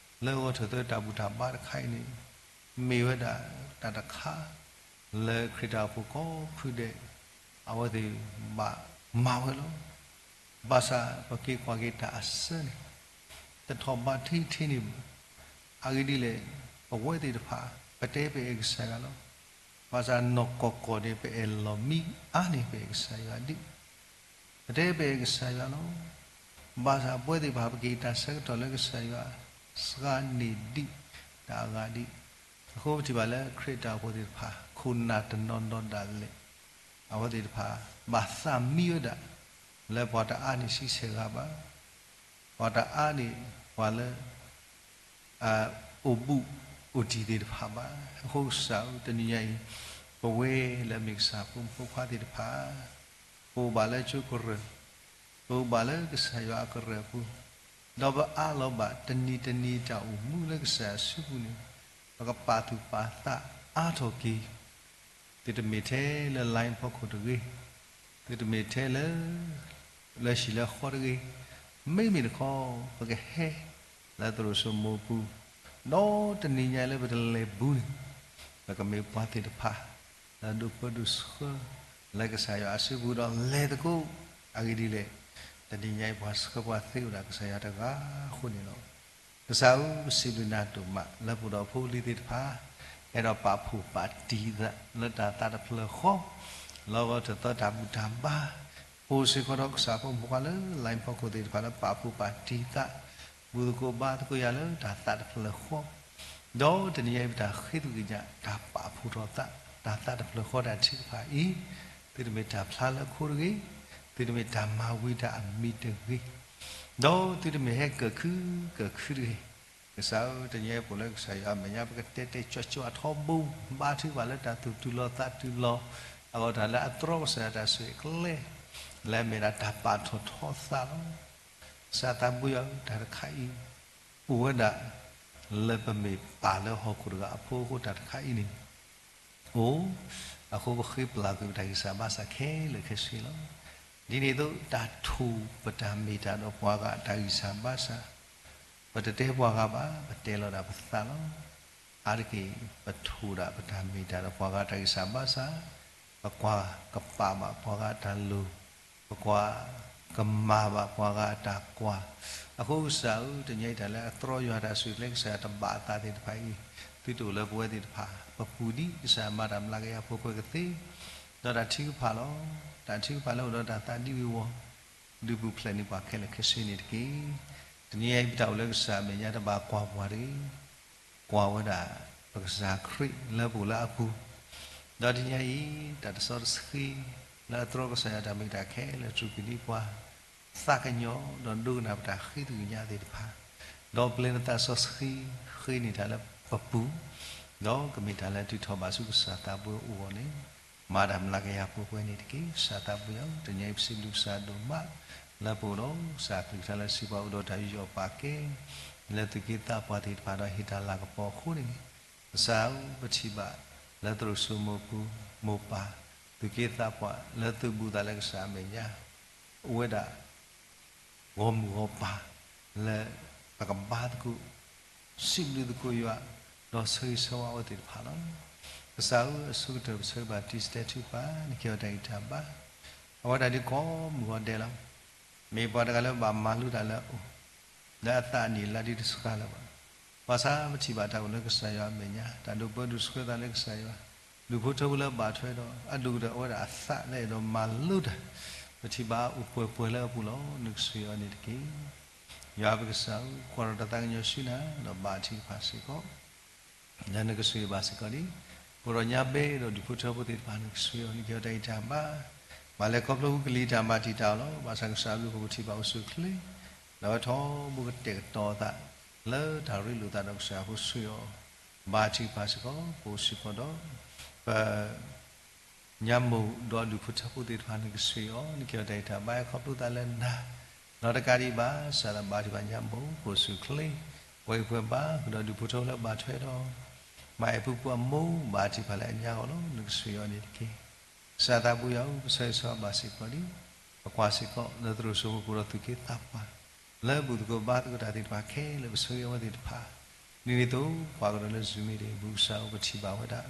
လၢဂီၤထၢၣ်သၢတၢ်ဘူၣ်တၢ်ဘါတခါအံၤန့ၣ်, မ့ၢ်ဝဲဒၣ်တၢ်တခါ လၢခရံာ်တၢ်အိၣ်ဖှိၣ်ကီၢ်ဖုဒဲး အဝဲသ့ၣ်ဘၣ်မၤဝဲလီၤ. ဘၣ်ဆၣ်ပက့ၤကွၢ်က့ၤတၢ်အစၢန့ၣ် တထီၣ်ဘးထဲထဲန့ၣ်ဘၣ်. အဂ့ၢ်ဒ်လဲၣ်, ပဝဲသ့ၣ်တဖၣ် ပတဲပအဲၣ်ကစၢ်ယွၤလီၤ. ဘၣ်ဆၣ်နီၢ်ကီၢ်ကီၢ်န့ၣ် ပအဲၣ်လီၤမံအါန့ၢ်ပအဲၣ်ကစၢ်ယွၤဒံး. ပတဲပအဲၣ်ကစၢ်ယွၤလီၤ. ဘၣ်ဆၣ်ပဝဲသ့ၣ်တဖၣ် ပက့ၤတၢ်ဆၢကတီၢ်လၢကစၢ်ယွၤ စှၤန့ၢ်ဒံးတၢ်အဂၤဒံး. အဃိပထံၣ်ဘၣ်လၢခရံာ်တၢ်အိၣ်ဖှိၣ်သ့ၣ်တဖၣ် ခိၣ်နၢ်တနီၤနီၤဒၣ်လဲာ် အဝဲသ့ၣ်တဖၣ် ဘၣ်သးမံဝဲဒၣ် လၢပှၤတအါန့ၢ်ဆံဆဲးဂၤဘၣ်. ပှၤတအါန့ၢ်ပှၤလၢ အိၣ်ဘူးအိၣ်တံၢ်သ့ၣ်တဖၣ်ဘၣ်. အဃိကစၢ်ဧၢ, တနံၤညါအံၤ ပဝဲလၢအမ့ၢ်ကစၢ်ဖိမုၣ်ဖိခွါသ့ၣ်တဖၣ် ပအိၣ်ဘၣ်လၢကၠိကရၢၢ်, ပအိၣ်ဘၣ်လၢကစၢ်ယွၤအကရၢၢ်ပူၤ, ဒီးပအးလီၤဘၣ်တနံၤတနံၤတၢ်အိၣ်မူလၢကစၢ်ယွၤအစုပူၤန့ၣ်, ပကပာ်သူၣ်ပာ်သးအါထီၣ်က့ၤ သုတမ့ၢ်ထဲလၢ line ဖီခိၣ်တဂ့ၤ, သုတမ့ၢ်ထဲလၢ လၢဟံၣ်လၢဃီတဂ့ၤ, မ့မ့ၢ်တခီ ပကဟဲလၢသရိာ်စိမိးပူၤ, ဒီးတနံၤညါအံၤလၢပတလဲၤဘူးန့ၣ်, ပကမ့ၢ်ပှၤသ့ၣ်တဖၣ် လၢဒိးပၢဒိးဆှၢ လၢကစၢ်ယွၤအစုပူၤဒီးလဲၤသကိး, အဂ့ၢ်ဒ်လဲၣ်, တနံၤညါအံၤ ပှၤဆှၢပှၤသ့အိၣ်ဒၣ်ကစၢ်ယွၤတဂၤအဃိန့ၣ်လီၤ. ကစၢ်ဧၢ, ပစံးဘျုးနၤဒိၣ်မး လၢပအိၣ်ဒီးဖိလံၤသ့ၣ်တဖၣ် အဲၣ်ဒိးပာ်ဖှိၣ်ပာ်တံၢ်သး လၢတၢ်သးတဖျၢၣ်ဃီ, လၢဂီၤထၢၣ်သၢတၢ်ဘူၣ်တၢ်ဘါ, ပအိၣ်စ့ၢ်ကီးဒီးကစၢ်ဖိမုၣ်ဖိခွါလၢ line ဖီခိၣ်သ့ၣ်တဖၣ်လၢပာ်ဖှိၣ်ပာ်တံၢ်သး, ဘူၣ်သကိးဘါသကိးယၤလၢတၢ်သးတဖျၢၣ်ဃီ, ဒီးတနံၤညါအံၤပတၢ်ဃ့သကွံာ်ညါ တၢ်ပာ်ဖှိၣ်ထီၣ်သး တၢ်သးတဖျၢၣ်ဃီတၢ်ထုကဖၣ်အံၤ, သုတမ့ၢ်တၢ်ဖျါလၢခိတဂ့ၤ, သုတမ့ၢ်တၢ်မၤဝံၤတၢ်အမံၤတဂ့ၤ, ဒီးသုတမ့ၢ်ဟဲကၢၣ်ခုကၢၣ်ခုတဂ့ၤ. ကစၢ်ဧၢ, တနံၤညါအံၤပအိၣ်လၢကစၢ်ယွၤအမဲာ်ညါ ပကတဲတဲကၠီကၠီအထီဘိ, ဘါထုကဖၣ်လၢတၢ်သူၣ်တုၤလီၤသးတုၤလီၤ, အဂီၢ်တၢ်လၢအတြီကစၢ်ယွၤတၢ်ဆိၣ်ဂ့ၤကျဲ, လၢအမ့ၢ်ဒၣ်တၢ်ပာ်ထီၣ်ထီသးလီၤ. ကစၢ်သးဘိယွၤဧၢ, တၢ်တခါအံၤ အိၣ်ဝဲဒၣ် လၢပမ့ၢ်ပၢ်လၢဟီၣ်ခိၣ်တဂၤအဖိအဃိ တၢ်တခါအံၤန့ၣ် အိၣ်, အဃိပဃ့ပျၢ်ကွံာ်ပတၢ်ဂံၢ်စၢ်ဘါစၢ်ခဲလၢာ်ခဲဆ့လီၤ. ဒ်န့ၣ်အသိး တၢ်ထိၣ်ပတၢ်မ့ၢ်တၢ်ဒီးပှၤဂၤအတၢ်ဂံၢ်စၢ်ဘါစၢ်, ပတတဲပှၤဂၤဘၣ်, ပတဲလီၤဒၣ်ပသးလီၤ. အါတက့ၢ် ပထိၣ်ဒၣ်ပတၢ်မ့ၢ်တၢ်ဒီးပှၤဂၤအတၢ်ဂံၢ်စၢ်ဘါစၢ်, ပကွၢ်ကပာ်ဘၣ်ပှၤဂၤအတၢ်လိၣ်, ပကွၢ်ကမၤဘၣ်ပှၤဂၤအတၢ်ကွၢ်. အဃိကစၢ်ဧၢ, တနံၤအံၤ တၢ်လၢအသရီယွၤတၢ်ဆိၣ်ဂ့ၤလၢကစၢ်ယွၤတဘၣ်အသးသ့ၣ်တဖၣ်အံၤ သုတအိၣ်လၢပဝဲသ့ၣ်တဖၣ် ပပူၤဒ်ကစၢ်မၤတၢ်မျးကယၤဖိခွဲးကသ့ ဒီးတၢ်ထုကဖၣ်လီၤ. တၢ်ထုကဖၣ်လၢအိၣ်ဒီးတၢ်သးဒံဝ့ၤဝီၤ ဒုးပူၤဖျဲးန့ၢ်ပှၤခဲလၢာ်ခဲဆ့န့ၣ်တက့ၢ်. တနံၤအံၤ ပတၢ်အိၣ်လၢကစၢ်အမဲာ်ညါတဘၣ်ကွၢ်ပှၤတဂ့ၤ, ကွၢ်ဝဲဒၣ်ပကစၢ်ခရံာ်လၢပအိၣ်လၢအပူၤ, ဒီးတနံၤအံၤ တၢ်တစီတဆှံ လၢအသရီကစၢ်ယွၤတၢ်မ့ၢ်တၢ်ခဲလၢာ် စူၢ်က့ၤဒံးပှၤ သးကညီၤ ဒီးဒိကနၣ်ပတၢ်ဃ့သကွံာ်ညါသ့ၣ်တဖၣ်, ဒီးပျဲနသးစီဆှံ ဃ့န့ၢ်တၢ်လၢပပူၤ, ဒီးကမ့ၢ်တၢ်လၢအထုးထီၣ်ဘၣ်ဆူကစၢ်သးဘိအအိၣ်န့ၣ် မၤတၢ်မျးကယၤဖိခွဲးန့ၣ်တက့ၢ်. ကစၢ်သးဘိယွၤဧၢ, တနံၤအံၤပစံးဘျုးကစၢ်ဒိၣ်မး လၢပအိၣ်ဒီးကစၢ်အကလုၢ်ကထါလၢစံးပှၤအိၣ်ဒီးတၢ်ယူးယီၣ်ပာ်ကဲ လၢသူၣ်က့သးပှၢ်သ့ၣ်တဖၣ်ဒီးဟ့ၣ်တၢ်လၤကပီၤအဃိန့ၣ်, ကစၢ်ဧၢ, ပထံၣ်ဘၣ်လၢသရိာ်စိမိၢ်ပူၤ မိၢ်ပၢ် သူၣ်က့သးပှၢ်လၢသုးဘူးသးလၢကစၢ်အမဲာ်ညါ အိၣ်ဝဲဒၣ် ဂီၢ်မုၢ်ဂီၢ်ပၤ လၢပကဘါသကိး စံးဘျုးသကိးယွၤ ဒီးဆၢဂ့ၤဆၢဝါအဝဲသ့ၣ်တဖၣ်လီၤ. ကစၢ်ဧၢ, အဆိကတၢၢ်ပဆၢဂ့ၤဘၣ်တံၤစတဲထူပၢ် နကဲထီၣ်တၢ်ဂံၢ်တၢ်ဘါ အဝဲဒၣ်ဒ်ကိးမုၢ်ဂီၤဒဲးလီၤ. မ့ၢ်ပှၤတဂၤလၢဘၣ်မၤလိတၢ်လၢအအိၣ် လၢအသးအနံၣ်အလါဒ်တဆှါလၢၤဘၣ်. ဘၣ်ဆၣ်ပထံၣ်ဘၣ်တၢ်အိၣ်လၢကစၢ်ယွၤအမဲာ်ညါ, တၢ်ဒိးပၢဒိးဆှၢသးလၢကစၢ်ယွၤ, ဒူၣ်ဖိထၢဖိလၢဘၣ်ထွဲဒီး အဒိၣ်ကတၢၢ်အဝဲဒၣ်အသးလၢအဲၣ်ဒိးမၤလိတၢ်, ပထံၣ်ဘၣ်အိၣ်ပှဲၤပှဲၤလၢအပူၤလီၤ. နကဆိၣ်ဂ့ၤအီၤန့ၣ်တက့ၢ်. ယွၤပကစၢ်ဧၢ, ကွၢ်ထီၣ်တၢ်သးကညီၤဆူနၤ, ဒီးဘါထုကဖၣ်စ့ၢ်ကီး လၢနကဆိၣ်ဂ့ၤဘၣ်စ့ၢ်ကီးဒံး ပအိၣ်ဒီးညါဘဲဒီးဒူၣ်ဖိထၢဖိသ့ၣ်တဖၣ် နကဆိၣ်ဂ့ၤအီၤ နကဲထီၣ်တၢ်ဂံၢ်တၢ်ဘါ, ဘၣ်လဲၤခီဖျိဃုကလံၤတၢ်ဘၣ်တံာ်တာ်အီၤလီၤ. ဘၣ်ဆၣ်ကစၢ်အဘျုးအဖှိၣ်ပထံၣ်ဘၣ်အိၣ်ဆူၣ်အိၣ်ချ့, ဒီးအဝဲထီဘိကတဲာ်ကတီၤအသး လၢတၢ်ရ့လိာ်သးဒီးကစၢ်အဖိဆိၣ်ဂ့ၤအီၤ, ဘါထုကဖၣ်စ့ၢ်ကီး ပအိၣ်စ့ၢ်ကီးဒီး ပ ညါမိၢ်ဒီးဒူၣ်ဖိထၢဖိသ့ၣ်တဖၣ် နကဆိၣ်ဂ့ၤအီၤ နကဲထီၣ်တၢ်ဂံၢ်တၢ်ဘါ ဟဲခီဖျိသးလၢနၤ, ဒီးတကးဒံးဘၣ် ကစၢ်သးဘါထုကဖၣ်ညါမိၢ် ပအိၣ်ဆူၣ်အိၣ်ချ့, ပှၤအံၤပှၤဘါ ဃုာ်ဒီးဒူၣ်ဖိထၢဖိလၢဘၣ်ထွဲဒီး မၤအဲၣ်ဖုပူအမိၢ် ဘါထုကဖၣ်လၢအညါအဂီၢ်လီၤ. နကဆိၣ်ဂ့ၤအီၤန့ၣ်တက့ၢ်. ကစၢ်သးဘိယွၤဧၢ, ပဆၢဂ့ၤဆၢဝါဘၣ်စ့ၢ်ကီးဒံး, ပကွၢ်စ့ၢ်ကီးလၢသရိာ်စိမိၢ်ပူၤဒီးသူၣ်က့သးပှၢ် လၢဘူၣ်သကိးဘါသကိးတၢ်သ့ၣ်တဖၣ်ခဲလၢာ် ပဆၢဂ့ၤအဝဲသ့ၣ်တဖၣ်, ဒ်န့ၣ်အသိး ကွၢ်ကဒီးလၢ Zoom မ့ၢ်ဂ့ၤ ဘူၣ်ကစၢ်ဧၢ ပထံၣ်ဘၣ်ဝဲဒၣ်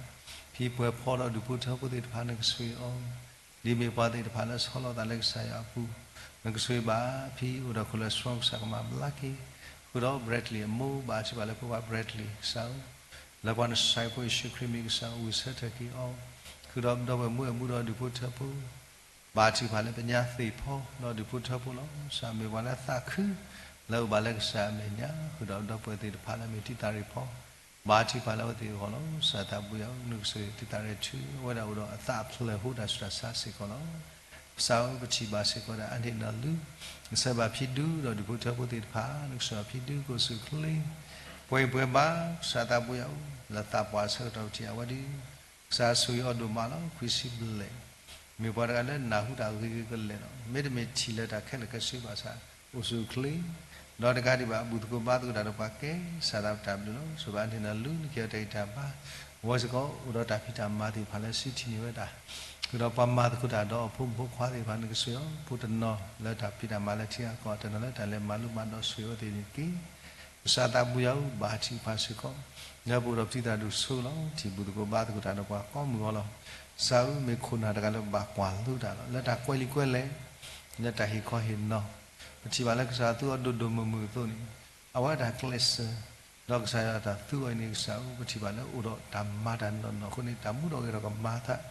ဖံပှဲၤဖီဒီးဒူၣ်ဖိထၢဖိသ့ၣ်တဖၣ် နကဆိၣ်ဂ့ၤအီၤ, ဒ်မ့ၢ်ပှၤသ့ၣ်တဖၣ်လၢဆီလီၤသးလၢကစၢ်ယွၤအပူၤ, နကဆိၣ်ဂ့ၤဘၣ် ဖံအိၣ်ဒီးခိၣ်လၢ strong ကစၢ်ကမၤဘျါက့ၤ, ဃုာ်ဒီး Bradley အမိၢ် ဘါထုကဖၣ်လၢဖိခွါ Bradley ကစၢ်ဧၢ, လၢပှၤနဆှၢဖိယ့ၣ်ၡူးခရံာ်မံၤကစၢ်ဧၢ ဝံၢ်ဆၢထၢၣ်က့ၤအီၤ, ဃုာ်ဒီးဒီပုၢ်ဝဲၢ်မုၣ်အမူဒီးဒူၣ်ဖိထၢဖိ ဘါထုကဖၣ်လၢပညါသ့ၣ်ဖီဒီးဒူၣ်ဖိထၢဖိလီၤ. ကစၢ်မ့ၢ်ပှၤလၢအသးခု လၢအအိၣ်ဘၣ်လၢကစၢ်အမဲာ်ညါ, ဃုာ်ဒီးဒီပုၢ်ဝဲၢ်သ့ၣ်တဖၣ်လၢအမ့ၢ်တံၤသးရ့ၣ်ဖီ, ဘါထုကဖၣ်လၢအဝဲသ့ၣ်အဂီၢ်လီၤ. ကစၢ်သးဘိယွၤဧၢ, နကဆိၣ်ဂ့ၤတံၤသးရ့ၣ်ထု အဝဲဒၣ်အိၣ်ဒီးအသးအဖျၢၣ်ဟိတၢ်ဆူးတၢ်ဆါစ့ၢ်ကီးလီၤ. ကစၢ်ဧၢ, ပထံၣ်ဘၣ်စ့ၢ်ကီးဒၣ်အါန့ၢ်နီၢ်လုၢ်, နဆှၢဘၣ်ဖံဒူဒီးဒူၣ်ဖိထၢဖိသ့ၣ်တဖၣ်, နကဆိၣ်ဂ့ၤဖံဒူ ကအိၣ်ဆူၣ်အိၣ်ချ့, ပှဲၤအံၤပှဲၤဘါ, ကစၢ်သးဘိယွၤဧၢ, လၢသးပှၢ်အဆၢကတီၢ်ပထံၣ်အဝဲဒၣ် ကစၢ်ဆိၣ်ဂ့ၤအီၤဒိၣ်မးလီၤ. ခွံဆံဘျဲၣ်, မ့ၢ်ပှၤတဂၤလၢနၢ်ဟူတၢ်ဂ့ၤဂ့ၤကလဲာ်လီၤ. မ့တမ့ၢ်ထံၣ်လၢတၢ်ခဲလၢာ်ခဲဆ့ဘၣ်ဆၣ် အိၣ်ဆူၣ်အိၣ်ချ့, ဒီးတကးဒံးဘၣ် ဘူၣ်သကိးဘါသကိးတၢ်ဒီးပှၤကဲ, ကစၢ်သးပတၢ်ဘျုးလီၤ. ဆိၣ်ဂ့ၤဘၣ်အါန့ၢ်နီၢ်လုၢ် နကဲထီၣ်တၢ်ဂံၢ်တၢ်ဘါ, အဝဲစ့ၢ်ကီး အိၣ်ဒီးတၢ်ဖံးတၢ်မၤသ့ၣ်တဖၣ်လၢစံးထံၣ်န့ၢ်ဝဲဒၣ်, ဃုာ်ဒီးပှၤမၤသကိးတၢ်ဒီးအဖိမုၣ်ဖိခွါသ့ၣ်တဖၣ် နကဆိၣ်ဂ့ၤအီၤ, ဖိတနီၤလၢတၢ်ဖံးတၢ်မၤလၢထံဂၤကီၢ်ဂၤ တနီၤလၢတၢ်လဲၤမၤလိမၤဒိး ဆိၣ်ဂ့ၤအဝဲသ့ၣ်န့ၣ်တက့ၢ်. ကစၢ်သးဘိယွၤဧၢ, ဘါထုကဖၣ်စ့ၢ်ကီး, လၢပအိၣ်ဒီးပတံၤသကိးဒူၣ်ဆိလီၤ. ထံၣ်ဘူၣ်သကိးဘါသကိးတၢ်ဒီးပှၤကိးမုၢ်ဂီၤလီၤ. ကစၢ်ဧၢ, မ့ၢ်ခိၣ်နၢ်တဂၤလၢဘၣ်ကွၢ်လိတၢ်လီၤ. လၢတၢ်ကွဲးလံာ်ကွဲးလဲၢ်, လၢတၢ်ဟ့ၣ်ခီဟ့ၣ်နီၤ, ပထံၣ်ဘၣ်လၢကစၢ်သူအီၤဒိၣ်ဒိၣ်မုၢ်မုၢ်အသိးန့ၣ်, အဝဲတၢ်ကျဲးစၢး, ဒီးကစၢ်ယွၤတၢ်သူအီၤအံၤန့ၣ် ကစၢ်ဧၢ, ပထံၣ်ဘၣ်လၢအိၣ်ဒီးတၢ်မၤတၢ်နီၢ်နီၢ်အဃိန့ၣ် တၢ်မူဒီးဂဲၤထီၣ်ကမၤအသး,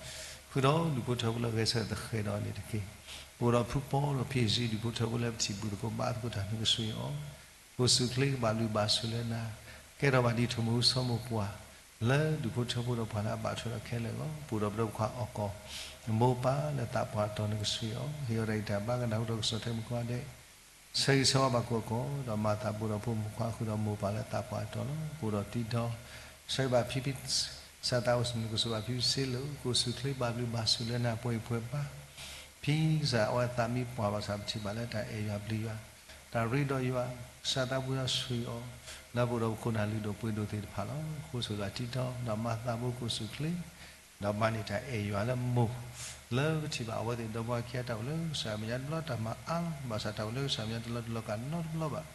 ဃုာ်ဒီးဒူၣ်ဖိထၢဖိလၢဂဲၤဆၢထၢၣ်သဃဲၤဒီးန့ၣ်တက့ၢ်. ပအိၣ်ဒီးဖုပီဒီးဖံးစ့ဒူၣ်ဖိထၢဖိလၢပထံၣ်ဘူၣ်သကိးဘါသကိးတၢ် နကဆိၣ်ဂ့ၤအီၤ, ကအိၣ်ဆူၣ်အိၣ်ချ့ကဘၣ်ဘျုးဘၣ်ဆိၣ်လၢနၤ, ကဲထီၣ်ဘၣ်ဒ်ထိၣ်မူဆိမိၢ်ပှၢ်, လၢဒူၣ်ဖိထၢဖိဒီးပှၤလၢအဘၣ်ထွဲဒီးခဲလၢာ်အဂီၢ်, ပအိၣ်ဒီးပဒီပုၢ်ဝဲၢ်ခွါအီၣ်ကီၢ်, မိၢ်ပၢ်လၢသးပှၢ်တီၤ နကဆိၣ်ဂ့ၤအီၤ, ဟ့ၣ်အီၤတၢ်ဂံၢ်တၢ်ဘါကနၢ်ဟူဒီးကစၢ်ထဲမုၣ်ခွါဒဲး ဆၢဂ့ၤဆၢဝါဘၣ်ကိးကီၢ်, ဒီးမၤသးပူၤဒီးဖိမုၣ်ခွါဃုာ်ဒီးမိၢ်ပၢ်လၢသးပှၢ်အတီၤလီၤ. ပအိၣ်ဒီးတံၤဒီ, ဆၢဂ့ၤဘၣ်ဖံဖံ, ကစၢ်သးအိၣ်ဆူၣ်နကဆိၣ်ဘၣ်ဖံဖံစ့လိာ်, ကအိၣ်ဆူၣ်အိၣ်ချ့ဘၣ်ဘျုးဘၣ်ဆိၣ်လၢနၤ ပှဲၤအံၤပှဲၤဘါ, ဖံကစၢ်အဝဲသးမံပှၢ်ဘၣ်ဆၣ် ပထံၣ်ဘၣ်လၢတၢ်အဲၣ်ယွၤပျံၤယွၤ, တၢ်ရ့ဒီးယွၤ, ကစၢ်သးဘိယွၤဆိၣ်ဂ့ၤအီၤ, လၢပအိၣ်ဒီးပခိၣ်နၢ်လုၢ်ဒိၣ်ပှ့ၤဒိၣ်သ့ၣ်တဖၣ်လီၤ. အဃိစ့ၢ်ကီးတံထီၣ် ဒီးမၤသးဘိကိၣ်စူၣ်ချ့ ဒီးမၤန့ၢ်တၢ်အဲၣ်ယွၤလၢမိၢ် လၢပထံၣ်ဘၣ်အဝဲသ့ၣ်ဒီမါဝၤခံဂၤ တၢ်အိၣ်လၢကစၢ်မဲာ်ညါတဘျီတၢ်မၤအါလီၤ. ဘၣ်ဆၣ်တၢ်အိၣ်လၢကစၢ်မဲာ်ညါတလီၤတလီၤကနီတဘျီဘၣ်.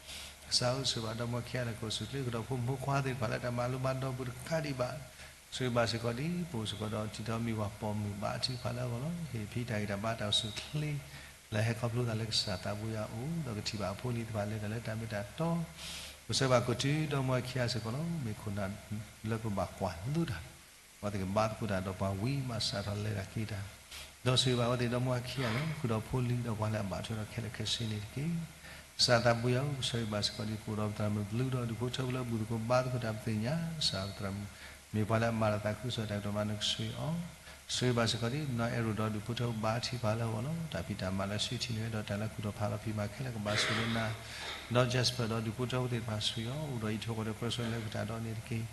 ကစၢ်ဧၢ ဆိၣ်ဂ့ၤဘၣ်ဒီမါဝၤခံဂၤလၢကိၣ်စူၣ်ချ့ ဃုာ်ဒီးဖိမုၣ်ဖိခွါသ့ၣ်တဖၣ်လၢတၢ်မၤလိမၤဒိးပူၤတကးဒံးဘၣ်. ဆိၣ်ဂ့ၤဘၣ်စ့ၢ်ကီးဒ် ပအိၣ်စ့ၢ်ကီးဒီးတံထီၣ်မ့ၢ်ပှၤပိာ်မုၣ်ဘါထုကဖၣ်လၢအဂီၢ်လီၤ. ဟ့ၣ်ဖံးတၢ်ဂံၢ်တၢ်ဘါတၢ်အိၣ်ဆူၣ်ချ့ လၢဟဲခီဖျိသးလၢကစၢ်သးဘိယွၤအအိၣ် ဒီးကထံၣ်ဘၣ်အဖိအလံၤသ့ၣ်တဖၣ်လဲၤတၢ်လၢတၢ်မ့ၢ်တၢ်တီ ပဆိၣ်ဂ့ၤဘၣ်ကိးတုၤဒီမါဝၤခံဂၤစ့ၢ်ကီးလီၤ. မ့ၢ်ခိၣ်နၢ်လၢပဘၣ်ကွၢ်လိတၢ် ပှၤသ့ၣ်ကဘါသကိးတၢ်ဒီးပှၤဝံၤမးစးထီၣ်လဲၤတၢ်က့ၤတၢ် ဒီးဆိၣ်ဂ့ၤဘၣ်အဝဲသ့ၣ်ဒီမါဝၤခံဂၤလၢ ဃုာ်ဒီးဖိလံၤဒီးပှၤလၢအဘၣ်ထွဲဒီးခဲလၢာ်ခဲဆ့န့ၣ်တက့ၢ်. ကစၢ်သးဘိယွၤဧၢ ပဆိၣ်ဂ့ၤဘၣ်စ့ၢ်ကီးဒ်ပအိၣ်ဒီးပသရၣ်မုၣ်ဘျုးဒီးဒူၣ်ဖိထၢဖိလၢဘူၣ်သကိးဘါသကိးတၢ် ပသ့ၣ်ညါ ကစၢ်သရၣ်မုၣ် မ့ၢ်ပှၤလၢအမၤတၢ်သးခုကစီၣ်တၢ်ကတိၤမၤနကဆှံအီၤ ဆိၣ်ဂ့ၤဘၣ်စ့ၢ်ကီးဒ် နီၢ်အဲၣ်ရိၣ်ဒီးဒူၣ်ဖိထၢဖိဘါထုကဖၣ်လၢအဂီၢ်လီၤ. တၢ်ဖံးတၢ်မၤလၢဆှံထံၣ်န့ၢ်ဝဲဒီးတၢ်လၢကူၣ်ထီၣ်ဖးထီၣ်ဖံးမၤခဲလၢာ်ကဘၣ်ဆိၣ်ဂ့ၤနၤ ဒီး Jasper ဒီးဒူၣ်ဖိထၢဖိသ့ၣ်တဖၣ်ဆှံအီၤ အိၣ်ဒီးအံးထွဲကွၢ်ထွဲပၢဆှၢလဲၤဃုာ်တၢ်ဒီးန့ၣ်တက့ၢ်.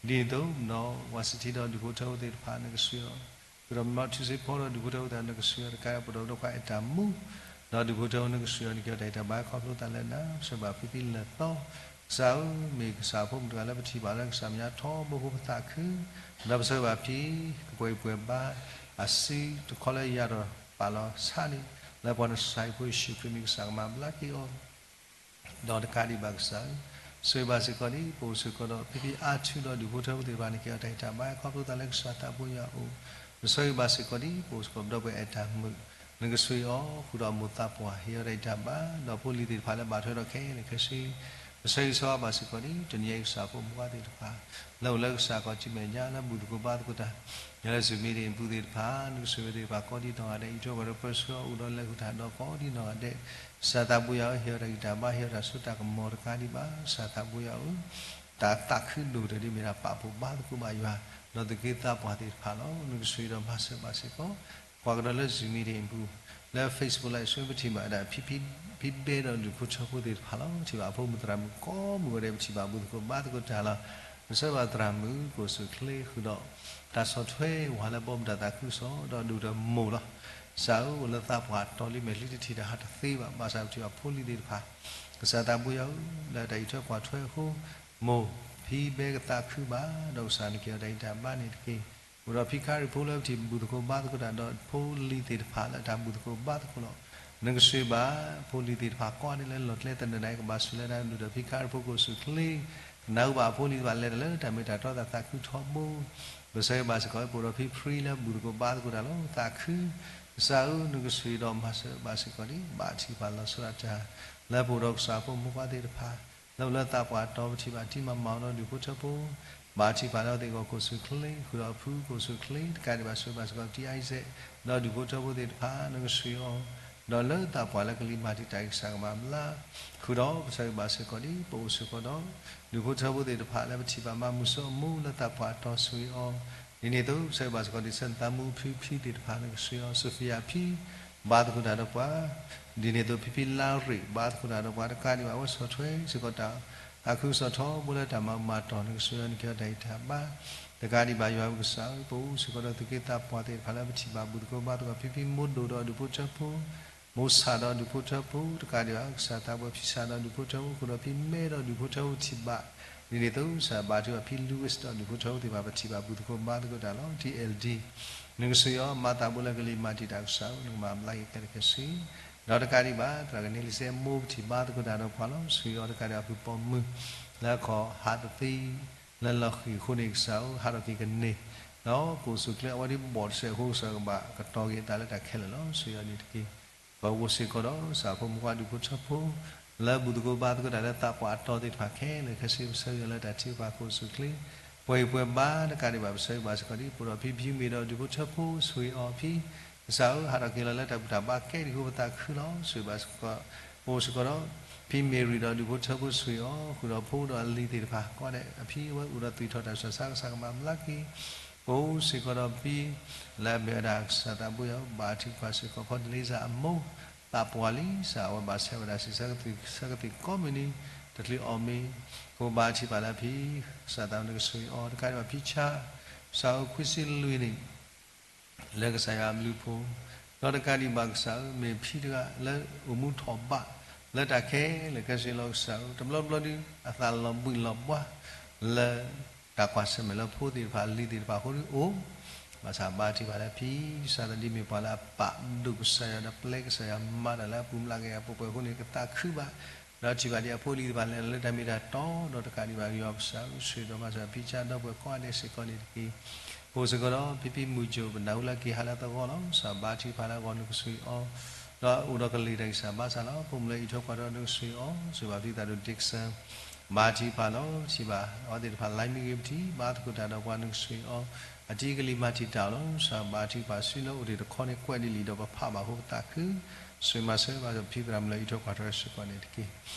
ဒ်န့ၣ်အသိး နီၢ်ဝါစထံဒီးဒူၣ်ဖိထၢဖိသ့ၣ်တဖၣ်နကဆှံအီၤ ဃုာ်ဒီးမ့ၢ်နီၢ်ထူစ့ဖိဒီးဒူၣ်ဖိထၢဖိသ့ၣ်တဖၣ်နကဆှံအီၤ တကးဒီးပဒီပုၢ်ဒီဝဲၢ်အဲၣ်တၢ်မူ ဒီးဒူၣ်ဖိထၢဖိနကဆှံအီၤ နက့ၤအီၤတၢ်ဂံၢ်တၢ်ဘါခီဖျိသးလၢနၤ ပဆိၣ်ဂ့ၤဘၣ်ဖံဖံလၢာ်သီ ကစၢ်ဧၢ မ့ၢ်ကစၢ်အဖိမုၣ်တဂၤလၢပထံၣ်ဘၣ်လၢကစၢ်မဲာ်ညါထီဘိဖိပသးခု ဒီးပဆိၣ်ဂ့ၤဘၣ်ဖံ ကပှဲၤဂံၢ်ပှဲၤဘါ အစုတခီလၢယၤဒီးပာ်လီၤဆါန့ၣ် လၢပှၤနစၤဟံဖိယ့ၣ်ၡူးခရံာ်မ့ၢ်ကစၢ်ကမၤဘျါက့ၤအီၤ ဒီးတကးဒံးဘၣ်ကစၢ်ဧၢ, ဆိၣ်ဂ့ၤဘၣ်စ့ၢ်ကီးဒ် ပအိၣ်စ့ၢ်ကီးဒီး ဖံဖံအါထူဒီးဒူၣ်ဖိထၢဖိသ့ၣ်တဖၣ်န့ၣ် က့ၤအီၤတၢ်ဂံၢ်တၢ်ဘါခီဖျိသးလၢကစၢ်သးဘိယွၤအအိၣ်, ပဆိၣ်ဂ့ၤဘၣ်စ့ၢ်ကီးဒ် ပအိၣ်စ့ၢ်ကီးဒီပုၢ်ဝဲၢ်အဲၣ်တၢ်မုာ်, နကဆှံအီၤ ဃုာ်ဒီးအမိၢ်သးပှၢ် ဟ့ၣ်အီၤတၢ်ဂံၢ်တၢ်ဘါ ဒီးဖိလံၤသ့ၣ်တဖၣ်လၢဘၣ်ထွဲဒီးခဲလၢာ်ခဲဆ့, ပဆိၣ်ဂ့ၤဆိၣ်ဂ့ၤဘၣ်စ့ၢ်ကီးဒ် တနံၤအံၤကစၢ်ဖိမုၣ်ဖိခွါသ့ၣ်တဖၣ် လၢအိၣ်လၢကစၢ်ကီၢ်စံၣ်မဲာ်ညါ လၢဘူၣ်သကိးဘါသကိးတၢ် လၢ Zoom meeting အပူၤသ့ၣ်တဖၣ် နကဆိၣ်ဂ့ၤသ့ၣ်တဖၣ်ကိးဒံနီၢ်ဂၤဒဲး အံးထွဲကွၢ်ထွဲပၢဆှၢအီၤ အိၣ်ဒီးလဲၤဃုာ်တၢ်ဒီးကိးဒံနီၢ်ဂၤဒဲး, ကစၢ်သးဘိယွၤဧၢ ဟ့ၣ်အီၤတၢ်ဂံၢ်တၢ်ဘါ ဟ့ၣ်အီၤတၢ်စိတၢ်ကမီၤတကးဒံးဘၣ် ကစၢ်သးဘိယွၤဧၢ, တၢ်သးခုဒိၣ်ကတၢၢ်ဒ်မ့ၢ်ဒၣ်ပာ်ဖှိၣ်ဘါသကိးဘၣ်ယွၤ ဒီးသုးက့သးပှၢ်သ့ၣ်တဖၣ်လီၤ. နကဆိၣ်ဂ့ၤဒီးမၤစၢၤဘၣ်စ့ၢ်ကီး ကွၢ်ကဒီးလၢ Zoom meeting အပူၤ လၢ Facebook Live Stream ပထံၣ်ဘၣ်ဒၣ် ဖံဘဲဒီးဒူၣ်ဖိထၢဖိသ့ၣ်တဖၣ်လီၤ. ထံၣ်ဘၣ်အဖိမုၣ်သရၣ်မုၣ်ကိးမုၢ်ဂီၤဒဲး ပထံၣ်ဘၣ်ဘူၣ်သကိးဘါသကိးတၢ်လီၤ. ပဆိၣ်ဂ့ၤဘၣ်သရၣ်မုၣ် ကိၣ်စူၣ်ချ့ဃုာ်ဒီး တၢ်ဆီၣ်ထွဲဝဲလၢဘီမုၢ်တၢ်သးခုကစီၣ် ဒီးဒိၣ်ဒီးမိၢ်လီၤ. ကစၢ်ဧၢ အိၣ်လၢသးပှၢ်တီၤလံ မဲာ်ချံတထံၣ်တဟးတသ့ဘၣ် ဘၣ်ဆၣ်ပထံၣ်ဘၣ်ဖိလံၤသ့ၣ်တဖၣ် ကစၢ်သးဘိယွၤဧၢ လၢတၢ်အံးထွဲကွၢ်ထွဲအဃိ မိၢ်ဖံဘဲကသးခုဘၣ် ဒီးကစၢ်နက့ၤအီၤတၢ်ဂံၢ်တၢ်ဘါန့ၣ်တက့ၢ်. အိၣ်ဒီးဖံခရံာ်ဖိလၢပထံၣ်ဘူၣ်သကိးဘါသကိးတၢ်ဒီးဖိလံၤသ့ၣ်တဖၣ်လၢတၢ်ဘူၣ်သကိးဘါသကိးလီၤ. နကဆိၣ်ဂ့ၤဘၣ်ဖိလံၤသ့ၣ်တဖၣ်ကိးဂၤဒဲးလၢလီၢ်ကျဲသနၢၣ်ဒၣ်အံၤ ကဘၣ်ဆူၣ်လၢတၢ်ဒုၣ်ဒီးဖံခရံာ်ဖိကိၣ်စူၣ်ချ့ ကနၢ်ဟူဘၣ်အဖိလံၤသ့ၣ်တဖၣ်လဲၤတၢ်လၢတၢ်မ့ၢ်တၢ်တီသးသးခုထီဘိ ပဆိၣ်ဂ့ၤဘၣ်စ့ၢ်ကီး ပအိၣ်ဒီးဖံဖရံလၢဘူၣ်သကိးဘါသကိးတၢ်လီၤ သးခု ကစၢ်ဧၢ နကဆိၣ်ဂ့ၤဒီးမၤစၢၤဘၣ်စ့ၢ်ကီးဒ် ဘၣ်ထံၣ်ပှၤလီၤဆီဒၣ်တၢ် လၢပအိၣ်ဒီးကစၢ်ဖိမုၣ်ဖိခွါသ့ၣ်တဖၣ် လၢအိၣ်လၢသးပှၢ်တီၤ ပထံၣ်ဘၣ်တံမၤမၤအီၤဒီးဒူၣ်ဖိထၢဖိ ဘၣ်ထံၣ်ပှၤလၢအဝဲသ့ၣ်အဂီၢ်ကိၣ်စူၣ်ချ့ ဃုာ်ဒီးအဖုကိၣ်စူၣ်ချ့ တကးဒံးဘၣ်ဆိၣ်ဂ့ၤဘၣ်စ့ၢ်ကီး တံအံစဲး ဒီးဒူၣ်ဖိထၢဖိသ့ၣ်တဖၣ် နကဆိၣ်ဂ့ၤအီၤ ဒီးလၢသးပှၢ်လၢကလံၤမၤတံာ်တာ်အံၤ ကစၢ်ကမၤဘျါ ဃုာ်ဒီး ပဆိၣ်ဂ့ၤဘၣ်စ့ၢ်ကီးဒ် ပအိၣ်စ့ၢ်ကီးဒီး ဒူၣ်ဖိထၢဖိသ့ၣ်တဖၣ်လၢပထံၣ်ဘၣ်မၤမုာ်ဆိအမူလၢသးပှၢ်တီၤဆိၣ်ဂ့ၤအီၤ, ဒ်န့ၣ်အသိး ပဆိၣ်ဂ့ၤဘၣ်စ့ၢ်ကီးဒ် ဆၢနသးမူဖံဖံသ့ၣ်တဖၣ် နကဆိၣ်ဂ့ၤအီၤ Sophia ဖံ ဘါသကိးတၢ်ဒီးပှၤ ဒ်န့ၣ်အသိး ဖံဖံလါရ့ၣ် ဘါသကိးတၢ်ဒီးပှၤတကးဒံးဘၣ် အဝဲဆီၣ်ထွဲစ့ၢ်ကီးတၢ် သးခုကစီၣ်ထီဘိလၢတၢ်မၤမၤတီၢ် နကဆိၣ်ဂ့ၤအီၤ နက့ၤအီၤတၢ်ဂံၢ်တၢ်ဘါ တကးဒံးဘၣ် ယွၤပကစၢ်ဧၢ ပအိၣ်စ့ၢ်ကီးဒီးသုးက့သးပှၢ်သ့ၣ်တဖၣ်လၢပထံၣ်ဘၣ်ဘူၣ်သကိးဘါသကိး ဖံဖံမိၢ်ဒိၣ်ဒီးဒူၣ်ဖိထၢဖိ မိၢ်ဆၣ်ဒီးဒူၣ်ဖိထၢဖိ တကးဒံးဘၣ် ကစၢ်သးပှၢ်ဖံဆၣ်ဒီးဒူၣ်ဖိထၢဖိ ဃုာ်ဒီးဖံမဲဒီးဒူၣ်ဖိထၢဖိထံၣ်ဘၣ် ဒ်န့ၣ်အသိး ကစၢ်ဘၣ်ထုကဖၣ်ဖံ Louis ဒီးဒူၣ်ဖိထၢဖိသ့ၣ်တဖၣ် ပထံၣ်ဘၣ်ဘူၣ်သကိးဘါသကိးတၢ်လီၤ တံအဲၣ်ဒံ နကဆိၣ်ဂ့ၤအီၤ မၤသးဘိလၢကလံၤမၤတံာ်တာ်ကစၢ်ဧၢ နကမၤဘျါက့ၤခဲလၢာ်ခဲဆ့ ဒီးတကးဒံးဘၣ် သရၣ်ကန့လံစဲမိၢ် ပထံၣ်ဘါသကိးတၢ်ဒီးပှၤလီၤ ဆိၣ်ဂ့ၤအီၤတကးဒံးဘၣ် ဖုပိာ်မုၣ် လၢအခီၣ်ဟးတသ့ လၢလီၢ်ဃံၤအဃိန့ၣ် ကစၢ်ဧၢ ဟးထီၣ်က့ၤကန့ၢ် ဒီးကိၣ်စူၣ်ချ့အဝဲဒ်ဘီၣ်တစဲးအဃိ ကစၢ်ကဘၣ်ကတီၤက့ၤအသးလၢတၢ်ခဲလၢာ်လီၤ ဆိၣ်ဂ့ၤအီၤန့ၣ်တက့ၢ်. ပအိၣ်စ့ၢ်ကီးဒီး ကစၢ်ဖိမုၣ်ဖိခွါဒူၣ်ဖိထၢဖိ လၢဘူၣ်သကိးဘါသကိးတၢ်လၢသးပှၢ်အတီၤသ့ၣ်တဖၣ်ခဲလၢာ်ခဲဆ့ ပဆိၣ်ဂ့ၤအီၤလၢတၢ်ထုကဖၣ်ကိၣ်စူၣ်ချ့ ပှဲၤဂံၢ်ပှဲၤဘါတကးဒံးဘၣ် ပဆိၣ်ဂ့ၤဘၣ်စ့ၢ်ကီးဒ် ပအိၣ်ဒီးဖံဖံမ့ၢ်ဒီးဒူၣ်ဖိထၢဖိ ဆိၣ်ဂ့ၤအီၤဖံ ကစၢ်ဧၢ ဟးထီၣ်က့ၤလီၤလၢတၢ်ဘူၣ်တၢ်ဘါကဲဒ်အဃိ ပသးခုလီၤ ဆိၣ်ဂ့ၤဘၣ်စ့ၢ်ကီး ပအိၣ်စ့ၢ်ကီးဒီး ဖံမ့ၢ်ရံၤဒီးဒူၣ်ဖိထၢဖိ ဆိၣ်ဂ့ၤအီၤ ဃုာ်ဒီးဖိဒီးအလံၤသ့ၣ်တဖၣ် ကိးဂၤဒဲး အဖံအဝဲအိၣ်ဒီးသွံၣ်ထီၣ်တၢ်ဆူးတၢ်ဆါ ကစၢ်ကမၤဘျါက့ၤ ပအိၣ်စ့ၢ်ကီးဒီးဖံ လၢအမ့ၢ်ဝဲဒၣ်ကစၢ်သးဘိယွၤ ဘၣ်ထုကဖၣ်စ့ၢ်ကီး ဖီတလ့စၢ်အမိၢ် သးပှၢ်လံစၢ် အဝဲဘၣ်ဆဲးဝဲဒၣ်စံးဆၢကသံၣ်ဆၢကသံၣ်ကိးမုၢ်နံၤ တချုးအီၣ်မ့ၤ ကဘၣ်ထံၣ်ဘၣ်လၢဖံ ကစၢ်သးဘိယွၤနကဆိၣ်ဂ့ၤအီၤ တကးဒံးဘၣ်ဖံဆါ စးအိၣ်ခွံဆံလွံၢ်နံၣ် လၢကစၢ်ယွၤအဘျုးအဖှိၣ် ဒီးတကးဒံးဘၣ်ကစၢ်ဧၢ မ့ၢ်ဖံတဂၤလၢအိၣ်မူထီၣ်ဘး လၢတၢ်ခဲလၢာ်ခဲဆ့လီၤကစၢ်ဧၢ, တဘျီဘျီဒုး အသးလီၤဘှံးလီၤဘှါ လၢ တၢ်ကွၢ်ဆၢၣ်မဲာ်လၢဖိသ့ၣ်တဖၣ်လံၤသ့ၣ်တဖၣ်အဃိဒုးအိၣ်, ဘၣ်ဆၣ်ဘါထုကဖၣ်လၢဖံကစၢ်သးဒ်မ့ၢ်ပှၤလၢအပာ်ဒိၣ်ကစၢ်ယွၤဒီးပျဲကစၢ်ယွၤမၤတၢ်လၢအပူၤမျးကယၤပှဲၤပှဲၤအဃိန့ၣ် ကသးခုဘၣ်, ဒီးထံၣ်ဘၣ်ဒံးအဖိလံၤသ့ၣ်တဖၣ်လဲၤလၢတၢ်မ့ၢ်တၢ်တီ ဒီးတကးဒံးဘၣ်ယွၤကစၢ်ဧၢ ဆိၣ်ဂ့ၤဒီးမၤစၢၤဖံကစၢ်ဒီပုၢ်ဝဲၢ်ကိးဂၤဒဲးစ့ၢ်ကီးန့ၣ်တက့ၢ်. ပအိၣ်စ့ၢ်ကီးဒီးဖံဖံမုၢ်ကၠိၣ် ပနၢ်ဟူလၢက့ၤဟးလၢသဝီလီၤ. ကစၢ်ဘါထုကဖၣ်လၢအဂီၢ်နကဆိၣ်ဂ့ၤအီၤ, ဒီးအိၣ်ဒီးကလံၤတၢ်ဂံၢ်စၢ်ဘါစၢ်လီၤ. ဖိမုၣ်လၢအအံးထွဲကွၢ်ထွဲနကဆိၣ်ဂ့ၤအီၤ, ဆိၣ်ဂ့ၤဘၣ်ဖံသးဒိၣ်ဒ့ကစၢ် ဘါထုကဖၣ်လီၤ. ထံၣ်ဘၣ်အဝဲသ့ၣ်တဖၣ် လါမံဂ့ၤပထံၣ် ဘါသကိးတၢ်ဒီးပှၤနကဆိၣ်ဂ့ၤအီၤ, အတံၤကလံၤမၤတံာ်တာ်အီၤလီၤ. ကစၢ်ဘါထုကဖၣ်ဆူလၢအိၣ်တ့ၢ်တခီန့ၣ် ကွဲးဒ်လံာ်ဒီးပဖးဘၣ်အဃိပသးခု, ဆိၣ်ဂ့ၤမၤစၢၤဘၣ်စၢ်ဖံသရၣ်မုၣ်လၢအအံးထွဲကွၢ်ထွဲစ့ၢ်ကီးန့ၣ်တက့ၢ်.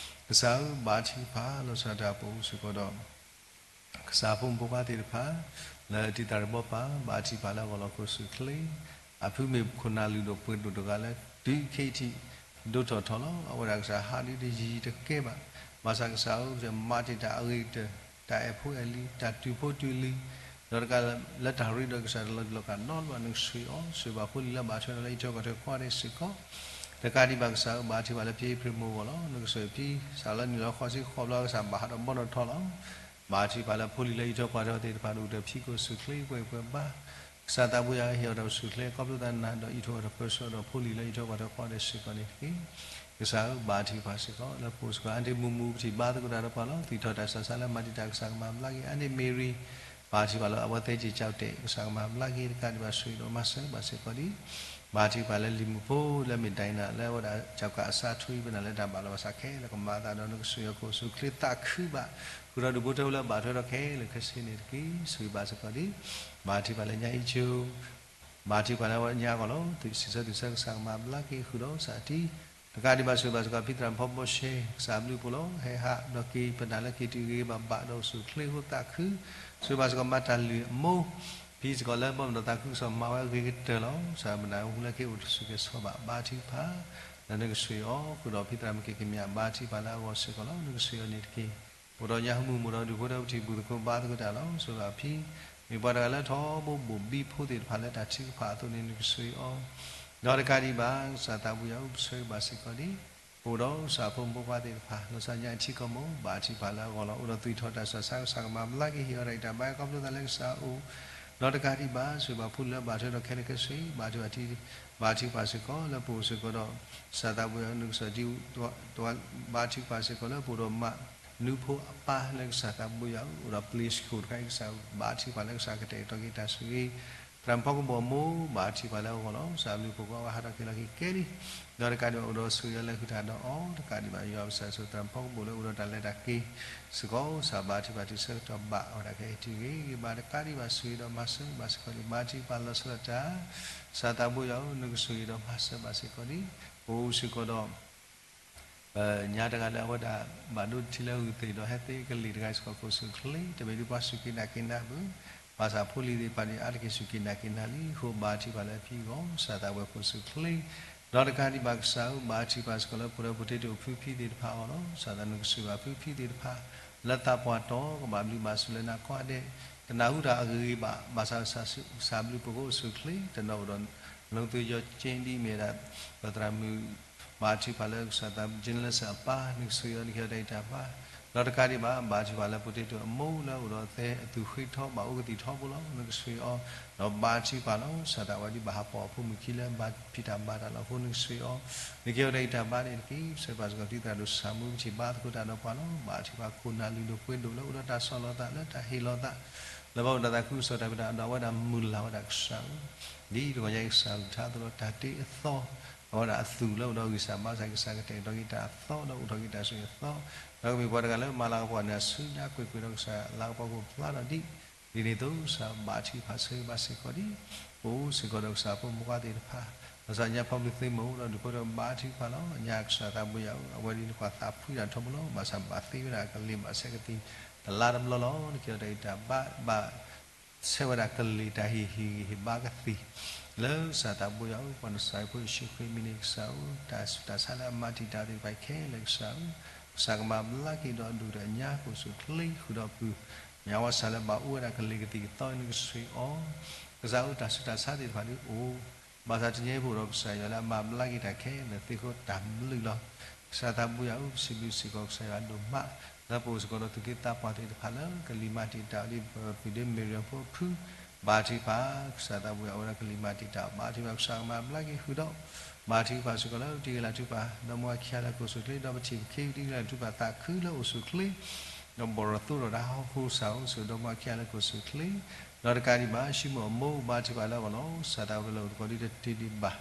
ကစၢ်ဧၢ ဘါထုကဖၣ်လီၤဆီဒၣ်တၢ် ပအိၣ်စ့ၢ်ကီးဒီး ကစၢ်ဖိမုၣ်ဖိခွါသ့ၣ်တဖၣ် လၢတံၤသၣ်ရ့ဘီပၤ ဘါထုကဖၣ်လၢအဂီၢ်လီၤ ခိၣ်ဆူၣ်ချ့, အဖုမ့ၢ်ခိၣ်နၢ်လုၢ်ဒိၣ်ပှ့ၤဒိၣ်တဂၤလၢ တုၤခဲအံၤထံး ဒိၣ်ထီၣ်ထီလီၤ. အဝဲဒၣ်ကစၢ်ဟးဒ်တယံၤတကဲဘၣ်, ဘၣ်ဆၣ်ကစၢ်ဧၢ မၤတ့ၢ်တၢ်အဂ့ၤကတၢၢ်, တၢ်အဲၣ်ဖိအဲၣ်လံၤ, တၢ်တူၢ်ဖိတူၢ်လံၤ, ဒီးတကးလၢတၢ်ရ့ဒီးကစၢ်တလီၤတံၢ်လီၤကၣ်နီတဘျီ နကဆိၣ်ဂ့ၤအီၤ, ဆိၣ်ဂ့ၤဘၣ်ဖိလံၤလၢဘၣ်ထွဲဒီးလၢအံးထွဲကွၢ်ထွဲကိးဂၤဒဲးစ့ၢ်ကီး, တကးဒံးဘၣ်ကစၢ်ဧၢ ဘါထုကဖၣ်လၢဖံအ့ဖြ့ၣ်မိၢ်ဂီၢ်လီၤ. နကဆိၣ်ဂ့ၤဖံစးလၢနံၣ်လီၤဃီဆံဃိးဘျီ ကစၢ်ဘၣ်ဟးဒီးဘီနီၣ်ထီလီၤ. ဘါထုကဖၣ်လၢဖိလံၤလၢအံးထွဲကွၢ်ထွဲအီၤသ့ၣ်တဖၣ် ဒိၣ်ကတၢၢ်ဖံခိၣ်ဆူၣ်ချ့ပှဲၤပှဲၤဘါ, ကစၢ်သးဘိယွၤဟ့ၣ်အီၤတၢ်ဆူၣ်ချ့ ခီဖျိသးနၤဒီးအံးထွဲကွၢ်ထွဲပၢဆှၢဒီးဖိလံၤလၢအံးထွဲကွၢ်ထွဲကိးဂၤဒဲးစ့ၢ်ကီးန့ၣ်တက့ၢ်. ကစၢ်ဧၢ ဘါထုကဖၣ်စ့ၢ်ကီး လၢပအိၣ်စ့ၢ်ကီး အါန့ၢ်မုာ်မုာ်ပထံၣ်ဘါသကိးတၢ်ဒီးပှၤလီၤ. သွံၣ်ထီၣ်တၢ်ဆူးတၢ်ဆါလၢမၤတံာ်တာ် ကစၢ်ကမၤဘျါက့ၤ အါန့ၢ်မ့ၢ်ရံ ဘါထုကဖၣ်လၢအဝဲသ့ၣ်က့ၤကၠီၣ်တဲာ် ကစၢ်ကမၤဘျါက့ၤ တကးဒံးဘၣ် ဆိၣ်ဂ့ၤဒီးမၤစၢၤဘၣ်စ့ၢ်ကီးလံ. ဘါထုကဖၣ်လၢလံၤမုၣ်ဖိလၢမ့ၢ်ဒိးနၤ လၢအဝဲဒၣ်ကၠီၣ်ကၣ်အစးထူအံၤ ပနၢ်လၢတၢ်ဘၣ်လီၤဘၣ်စးခဲလၢာ် ကမၤအသးဒီးနကဆိၣ်ဂ့ၤအီၤ ခိၣ်ဆူၣ်ချ့သးခုဘၣ်, ဃုာ်ဒီးဒူၣ်ဖိထၢဖိလၢအဘၣ်ထွဲဒီးခဲလၢာ်ခဲဆ့န့ၣ်တက့ၢ်. ဆိၣ်ဂ့ၤဘၣ်စ့ၢ်ကီးလံ. ဘါထုကဖၣ်လၢညါအံၤကၠိ ဘါထုကဖၣ်လၢအဝဲညါအဂီၢ်လီၤ. စံးဆၢတုၤဆၢ ကစၢ်ကမၤဘျါက့ၤ ဃုာ်ဒီးကစၢ်အတံၤ တကးဒံးဘၣ် ဆိၣ်ဂ့ၤဘၣ်စ့ၢ်ကီးဖံသရၣ်ဖီဘီရှဲ ကစၢ်အဘျုးအဖှိၣ်လီၤ. ဟဲဟးဒီးက့ၤပနၢ်လၢက့ၤတုၤဂ့ၤဂ့ၤဘၣ်ဘၣ်ဒီး ကဆိၣ်ချ့အဃိသးခု, ဆိၣ်ဂ့ၤဘၣ်စ့ၢ်ကီးမၤတၢ်လုၢ်အမိၢ် ဖံစ့ၢ်ကီးလၢဘီမုၢ်ဒီးသးခုကစီၣ် မၤဝဲအဂ့ၤကတၢၢ်လီၤ. ကစၢ်မနုၤအဃိလၢက့ၤအိၣ်တဆူၣ်က့ၤဆီဘၣ် ဘါထုကဖၣ် လၢနကဆိၣ်ဂ့ၤအီၤ ဃုာ်ဒီးဖံသရၣ်မုၣ်က့ၤကမျၢၢ် ဘါထုကဖၣ်လၢအဂီၢ်စ့ၢ်ကီးလီၤ. နကဆိၣ်ဂ့ၤအီၤန့ၣ်တက့ၢ်. အိၣ်ဒီးညါဟူမုၢ် မိၢ်ဒီးဒူၣ်ဖိထၢ ပထံၣ်ဘူၣ်သကိးဘါသကိးတၢ်လီၤ. ဆိၣ်ဂ့ၤဘၣ်ဖံ မ့ၢ်ပှၤတဂၤလၢထီဘိဘိၣ်ဘံဖိသ့ၣ်တဖၣ်လၢတၢ်ထုကဖၣ်အသိးန့ၣ် နကဆိၣ်ဂ့ၤအီၤ ဒီးတကးဒံးဘၣ် ကစၢ်သးဘိယွၤဧၢ ပဆိၣ်ဂ့ၤဘၣ်စ့ၢ်ကီးလံ. ပအိၣ်ဒီးကစၢ်ဖိမုၣ်ဖိခွါသ့ၣ်တဖၣ် လီၤဆီညါအထံကီၢ်မ့ၢ် ဘါထုကဖၣ်လၢအဂီၢ်လီၤ. အိၣ်ဒီးသွံၣ်ထီၣ်တၢ်ဆူးတၢ်ဆါ ကစၢ်ကမၤဘျါက့ၤ ဟ့ၣ်အီၤတၢ်ဂံၢ်တၢ်ဘါ ခီဖျိသးလၢကစၢ်အအိၣ်, ဒီးတကးဒံးဘၣ် ဆိၣ်ဂ့ၤဘၣ်ဖိလၢအဘၣ်ထွဲဒီးခဲလၢာ်ခဲဆ့ ဘါထုကဖၣ်တံၤ ဘါထုကဖၣ်စ့ၢ်ကီးလၢပအိၣ်စ့ၢ်ကီးဒီး ကစၢ်သးဘိယွၤဧၢ နကစၢ်တံၤ ဘါထုကဖၣ်စ့ၢ်ကီးလၢပအိၣ်ဒီးမး နူဖိအပၢ်လၢကစၢ်သးဘိယွၤဧၢ အိၣ်ဒီးပျ့ၤဆှိၣ်တခါအံၤ ကစၢ်ဘါထုကဖၣ်လၢကစၢ်ကတဲာ်ကတီၤက့ၤတၢ်ဆိၣ်ဂ့ၤ, သရၣ်မုၣ်ဖီကဘိၣ်အမိၢ် ဘါထုကဖၣ်လၢအဂီၢ်လီၤ. ကစၢ်အဘျုးအဖှိၣ်ကိးဂၤဟးထီၣ်က့ၤလီၤက့ၤကဲလံ, ဒီးတကးဒံးဘၣ်အိၣ်ဒီးဆိၣ်ဂ့ၤလၢဟုၣ်တၢ်ဒီးအီၤ တကးဒံးဘၣ် ယွၤပစၢ်ဆိၣ်သရၣ်မုၣ်ဖီကဘိၣ်လၢအိၣ်ဒီးတၢ်လဲၤတၢ်က့ၤစ့ၢ်ကီး ကစၢ်ဘါထုကဖၣ်တုၤဆၢကတီၢ်ဘၣ်အဝဲဒၣ်ခဲအံၤတုၤဂ့ၤဂ့ၤဘၣ် တကးဒံးဘၣ် ဆိၣ်ဂ့ၤဒီးမၤစၢၤဘၣ်စ့ၢ်ကီးလံ ဘါထုကဖၣ်လီၤဆီဒၣ်တၢ် ကစၢ်သးဘိယွၤဧၢ နကဆိၣ်ဂ့ၤဒီးမၤစၢၤဘၣ်စ့ၢ်ကီးလံ. ပအိၣ်စ့ၢ်ကီးဒီး ပညါတဂၤလၢအဝဲဒၣ် ဘၣ်ဒိတထံလၢအဂုၢ်သ့ၣ်ဒီး ဟဲသ့ကလံၤတဂၤစ့ၢ်ကီး ခိၣ်ဆူၣ်ချ့ တမ့ၢ်ဒ်ပှၤစူၢ်က့ၤနာ်က့ၤနၤဘၣ်, ဘၣ်ဆၣ်ဖိလံၤသ့ၣ်တဖၣ်န့ၣ် အါတက့ၢ်စူၢ်က့ၤနာ်က့ၤနၤလံအဃိ ဘါထုကဖၣ်လၢဖံအဂီၢ် ကစၢ်သးဘိယွၤခိၣ်ဆူၣ်ချ့, ဒီးတကးဒံးဘၣ်ကစၢ်ဧၢ ဘါထုကဖၣ်စ့ၢ်ကီးလၢ ဖိၣ်ဒီးဖိတ့တအိၣ်ဖုဖံသ့ၣ်တဖၣ်အဂီၢ်လီၤ. ကစၢ်သးနကဆိၣ်ဂ့ၤဘၣ်ဖုဖံသ့ၣ်တဖၣ် လၢသးပှၢ်တီ ကဘၣ်ဘျုးဘၣ်ဆိၣ်လၢနၤကိးဂၤဒဲး, တနၢ်ဟူတၢ်အဂ့ၤဂ့ၤဘၣ်, ဘၣ်ဆၣ်ကစၢ်ဘျုးဖှိၣ်ကိးဆူၣ်ချ့ တနီၤအိၣ်ဒီး လီသုယီၤက့ဒ်မ့ၢ်ဒၣ် ပသရၣ်မုၣ် ဘါထုကဖၣ်လၢကစၢ်သး generous အပၢ် နကဆိၣ်ဂ့ၤအီၤ နကဟ့ၣ်အီၤတၢ်ဂံၢ်တၢ်ဘါ, ဒီးတကးဒံးဘၣ် ဘါထုကဖၣ်လၢဖိတ့တအိၣ်အမိၢ်လၢအိၣ်ဒီးသဲအသူၣ်ဃ့ထီ ဘၣ်အိၣ်ကသံၣ်ထီဘိလီၤ. နကဆိၣ်ဂ့ၤအီၤ ဒီးဘါထုကဖၣ်လီၤ. ကစၢ်သးဝဲဒ်ဘၣ်ဟးပိာ်အဖိမုၣ်ခံလၢဘါဖံးတၢ်ဘါတၢ်လီၤအဃိ နကဆိၣ်ဂ့ၤအီၤ, နကဟ့ၣ်အီၤတၢ်ဂံၢ်တၢ်ဘါန့ၣ်တက့ၢ်. ဆိၣ်ဂ့ၤဘၣ်စ့ၢ်ကီး ပထံၣ်သရၣ်ဒိၣ်ဆၣ်မူ ပထံၣ်ဘါသကိးတၢ်ဒီးပှၤလီၤ. ဘါထုကဖၣ်ခိၣ်နၢ်လုၢ်ဒိၣ်ပှ့ၤဒိၣ်လၢအိၣ်ဒီးတၢ်ဆီၣ်လီၤသးလၢတၢ်ဟ့ၣ်လီၤသး လၢဘၣ်အိၣ်ဒီးတၢ်သးခုကစီၣ်တၢ်ဖံးတၢ်မၤဒီး အဝဲဒၣ်မုၢ်လၢ်ဝဲဒၣ်ကစၢ်ဧၢ, ဒ်တဂီၤညါအံၤကစၢ်အကလုၢ်ကထါအသိးလီၤ. တၢ်တ့အသီ အဝဲဒၣ်အသူၣ်လၢအိၣ်ဒီးဂံၢ်စၢ်ဘါစၢ် ကစၢ်ကတဲာ်ကတီၤက့ၤတၢ်အသီ ဒီးအိၣ်ထီၣ်က့ၤတၢ်ဆိၣ်ဂ့ၤအသီ, ဒီးကမ့ၢ်ပှၤတဂၤလၢမၤလၤကပီၤန့ၣ် အဆူညါကွ့ၢ်ကွ့ၢ်ဒီးကစၢ် လၤကပီၤကအိၣ်ဖျါဒီးဒ် ဒ်န့ၣ်အသိး ကစၢ်ဘါထုကဖၣ်ဆိၣ်ဂ့ၤဘၣ်စ့ၢ်ကီးဒ် ပအိၣ်စ့ၢ်ကီးဒီးကစၢ်ဖိမုၣ်ဖိခွါသ့ၣ်တဖၣ်, လီၤဆီညါဖီဘျီသုးမုၢ်ဒီးဒူၣ်ဖိဒီးဘါထုကဖၣ်လီၤ. ညါကစၢ်သးဘိယွၤဧၢ, အဝဲဒ်န့ၣ်ပှၤသးဖှံတၢ်ထီဘိလီၤ. ဘၣ်ဆၣ်ဘၣ်သ့ဝဲဒၣ်ကလံၤဘၣ်ဆဲးကသံၣ် တလါတဘျီလီၤ. နကဟ့ၣ်အီၤတၢ်ဂံၢ်တၢ်ဘါ ဘၣ်ဆဲးဝဲဒၣ်ကလံၤတၢ်ဟ့ၣ်ဟ့ၣ်ဂံၢ်ဟ့ၣ်ဘါကသံၣ် လၢကစၢ်သးဘိယွၤဧၢ, ပှၤနစၤဖိယ့ၣ်ၡူးခရံာ်အမံၤန့ၣ်ကစၢ်ဧၢ, တၢ်ဆူးတၢ်ဆါလၢအမၤတံာ်တာ်သ့ၣ်တဖၣ်ခဲလၢာ်ကစၢ်ဧၢ, ကစၢ်ကမၤဘျါက့ၤဒီးဒိၣ်ဒီးညါ ခိၣ်ဆူၣ်ချ့ဃုာ်ဒီးပုၢ် ညါဝဲဆၣ်လၢဘၣ်အိၣ်ဝဲဒၣ်ကလံၤကသံၣ်ကသီ နကဆိၣ်ဂ့ၤအီၤ, ကစၢ်ဧၢ တၢ်ဆူးတၢ်ဆါသ့ၣ်တဖၣ်ဒုးအိၣ်, ဘၣ်ဆၣ်တနံၤအံၤပအိၣ်ဒီးကစၢ်ယွၤလၢအမၤဘျါက့ၤတၢ်ခဲလၢာ်သ့အဃိ တၢ်ဘျုးလီၤ. ကစၢ်သးဘိယွၤဧၢ, ပစံးဘျုးစ့ၢ်ကီးကစၢ်ယွၤဒိၣ်မး, လၢပအိၣ်စ့ၢ်ကီးဒီးသူၣ်က့သးပှၢ်သ့ၣ်တဖၣ်လၢကလံၤမၤတံာ်တာ်အီၤဒ်ပဒ့မ့ၢ်ရံအဖိအဖု, ဘါထုကဖၣ်, ကစၢ်သးဘိယွၤအိၣ်ဝဲဒၣ်ကလံၤမၤတံာ်တာ်အီၤ, ဘါထုကဖၣ်ကစၢ်ကမၤဘျါက့ၤဃုာ်ဒီး, ဘါထုကဖၣ်စ့ၢ်ကီးလၢပတံၤဂဲၤလၢ်ထုကဖၣ် ဒီမါဝၤခံဂၤလၢကအိၣ်ဆူၣ်အိၣ်ချ့, ဒီးပထံၣ်ပခံပတံၤဂဲၤလၢ်ထုကဖၣ်သးခုလၢအိၣ်ဆူၣ်အိၣ်ချ့ ဒီးဘီၣ်ရၢၣ်သိဒီးတၢ်ဟီၣ်ခိၣ်စၢ်ဧိၤ, စ့ၢ်ဒီမါဝၤခံဂၤလၢကအိၣ်ဆူၣ်အိၣ်ချ့, ဒီးတကးဒံးဘၣ် ၡံမိၣ်အမိၢ် ဘါထုကဖၣ်လၢအဂီၢ်လီၤ. ကစၢ်သးဘိလၢအိၣ်သကိးဒ်တၢ်တ့ဒံးဘၣ်,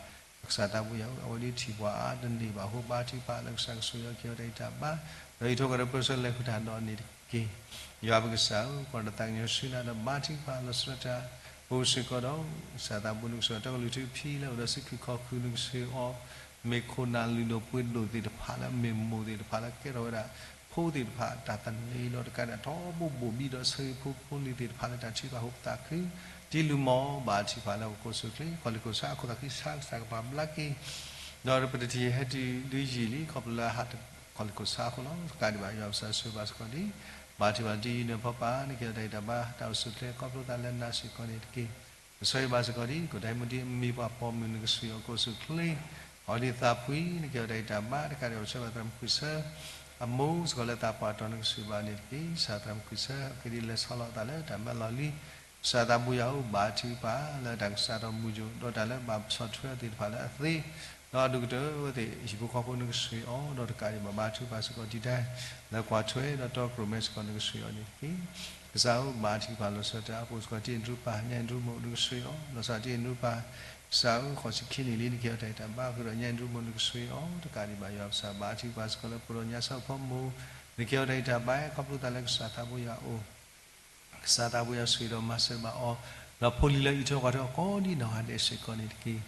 ကစၢ်သးဘိယွၤဧၢ, အဝဲဒ်ထံၣ်ပှၤအါတန့ၢ်ဘၣ်အဃိ ဘါထုကဖၣ်လၢကစၢ်ကဆိၣ်ဂ့ၤအီၤ ကဟ့ၣ်အီၤတၢ်ဂံၢ်တၢ်ဘါ, ဒီးဟံးထီၣ်ကဒီးပၢဆှၢလဲၤဃုာ်တၢ်ဒီးန့ၣ်တက့ၢ်. ယွၤပကစၢ်ဧၢ, ပှၤတသးကညီၤဆူနၤဒီးဘါထုကဖၣ်လီၤဆီဒၣ်တၢ်, ပအိၣ်စ့ၢ်ကီးဒီး ကစၢ်သးဘိနကဆိၣ်ဂ့ၤအီၤ တၢ်ကလုၢ်ထူဖံလၢအိၣ်ဒီးစုခုၣ်ခီၣ်ခုၣ်နကဆိၣ်ဂ့ၤအီၤ, မ့ၢ်ခိၣ်နၢ်လုၢ်ဒိၣ်ပှ့ၤဒိၣ်သ့ၣ်တဖၣ်လၢအမ့ၢ်မိၢ်သ့ၣ်တဖၣ်လၢကဲထီၣ်ဝဲဒၣ် ဖိသ့ၣ်တဖၣ်တၢ်သန့ၤဒီးတကးဒံး ထီဘိဘိၣ်ဘံဒီးဆၢဂ့ၤဖိဖိလံၤသ့ၣ်တဖၣ်လၢတၢ်ထုကဖၣ်အဃိပသးခု, တံၤလုၢ်မီၢ် ဘါထုကဖၣ်လၢပကအိၣ်ဆူၣ်အိၣ်ချ့, ခီၣ်လ့ၢ်ခိၣ်ဆါအခိၣ်သးခုဆါကစၢ်ကမၤဘျါက့ၤ ဒီးပတထံၣ်ဟဲတုၤဒုးယံာ်လံ ခီဖျိလၢဟးခီၣ်လ့ၢ်ခိၣ်ဆါအဃိလီၤ. တကးဒံးဘၣ် ယွၤပကစၢ်ဆိၣ်ဂ့ၤဘၣ်စ့ၢ်ကီးဒ်, ဘါထုကဖၣ်လၢတံၤအံၤန့ၣ်အဖီပာ် နကဟ့ၣ်အီၤတၢ်ဂံၢ်တၢ်ဘါ တၢ်အိၣ်ဆူၣ်အိၣ်ချ့ခီဖျိသးလၢနၤစ့ၢ်ကီးန့ၣ်တက့ၢ်. ကဆိၣ်ဂ့ၤဘၣ်စ့ၢ်ကီးဒ် ကိၣ်ဒဲမူဒ်အမံၤပှၤပိာ်မုၣ်နကဆိၣ်ဂ့ၤအီၤကအိၣ်ဆူၣ်အိၣ်ချ့, အီၤဒ်သးပှံၤ နကဟ့ၣ်အီၤတၢ်ဂံၢ်တၢ်ဘါ တကးဒံးဘၣ် ဆိၣ်ဂ့ၤဘၣ်သရၣ်မုၣ်ခွံဆၢ အမိၢ်စ့ၢ်ကီးလၢသးပှၢ်တီၤနကဆိၣ်ဂ့ၤဘၣ်န့ၣ်တက့ၢ်. ကစၢ်သရၣ်မုၣ်ခွံဆၢ အကဒ်လဲၤဆီလီၤအသးလၢတၢ်မၢလီၤလံ ကစၢ်သးဘိယွၤဧၢ, ဘါထုကဖၣ်လၢတၢ်ကစးထီၣ်မုၢ်ယိာ် ဒီးတၢ်လၢဘၣ်ဆီၣ်ထွဲအီၤသ့ၣ်တဖၣ်လၢအသ့, ဒီးအဒိၣ်ကတၢၢ်အဝဲသ့ၣ် ဟံၣ်ဖိဃီဖိနကဆိၣ်ဂ့ၤအီၤ ဒီးတကးဒံးဘၣ် ဘါထုကဖၣ်စ့ၢ်ကီးတံၤတၢ် လၢကွၢ်ထွဲဒီးတီကြိုမ့ၢ်စ့ၢ်ကီးနကဆိၣ်ဂ့ၤအီၤန့ၣ်တက့ၢ်. ကစၢ်ဧၢ, ဘါထုကဖၣ်လီၤဆီဒၣ်တၢ် ပအိၣ်စ့ၢ်ကီးတံၤအဒြူပၢ် ညၣ်အဒြူမိၢ်နကဆိၣ်ဂ့ၤအီၤ, လီၤဆီဒၣ်တံၤအဒြူပၢ် ကစၢ်ဧၢ, ဃိးဆံခံနံၣ်လံ နကဟ့ၣ်အီၤတၢ်ဂံၢ်တၢ်ဘါ ဃုာ်ဒီးညၣ်အဒြူမိၢ်နကဆိၣ်ဂ့ၤအီၤ, တကးဒံးဘၣ် ယွၤပကစၢ် ဘါထုကဖၣ်စ့ၢ်ကီးလၢပအိၣ်ဒီးညါစၢ်ဖိမုၣ် နကဟ့ၣ်အီၤတၢ်ဂံၢ်တၢ်ဘါ ခီဖျိသးလၢကစၢ်သးဘိယွၤအအိၣ် ကစၢ်သးဘိယွၤဆိၣ်ဂ့ၤဒီးမၤစၢၤဘၣ်အီၤ, ဒီးဖိလံၤလၢအအံးထွဲကွၢ်ထွဲအီၤကိးဒ်နီၢ်ဂၤဒဲးစ့ၢ်ကီးန့ၣ်တက့ၢ်.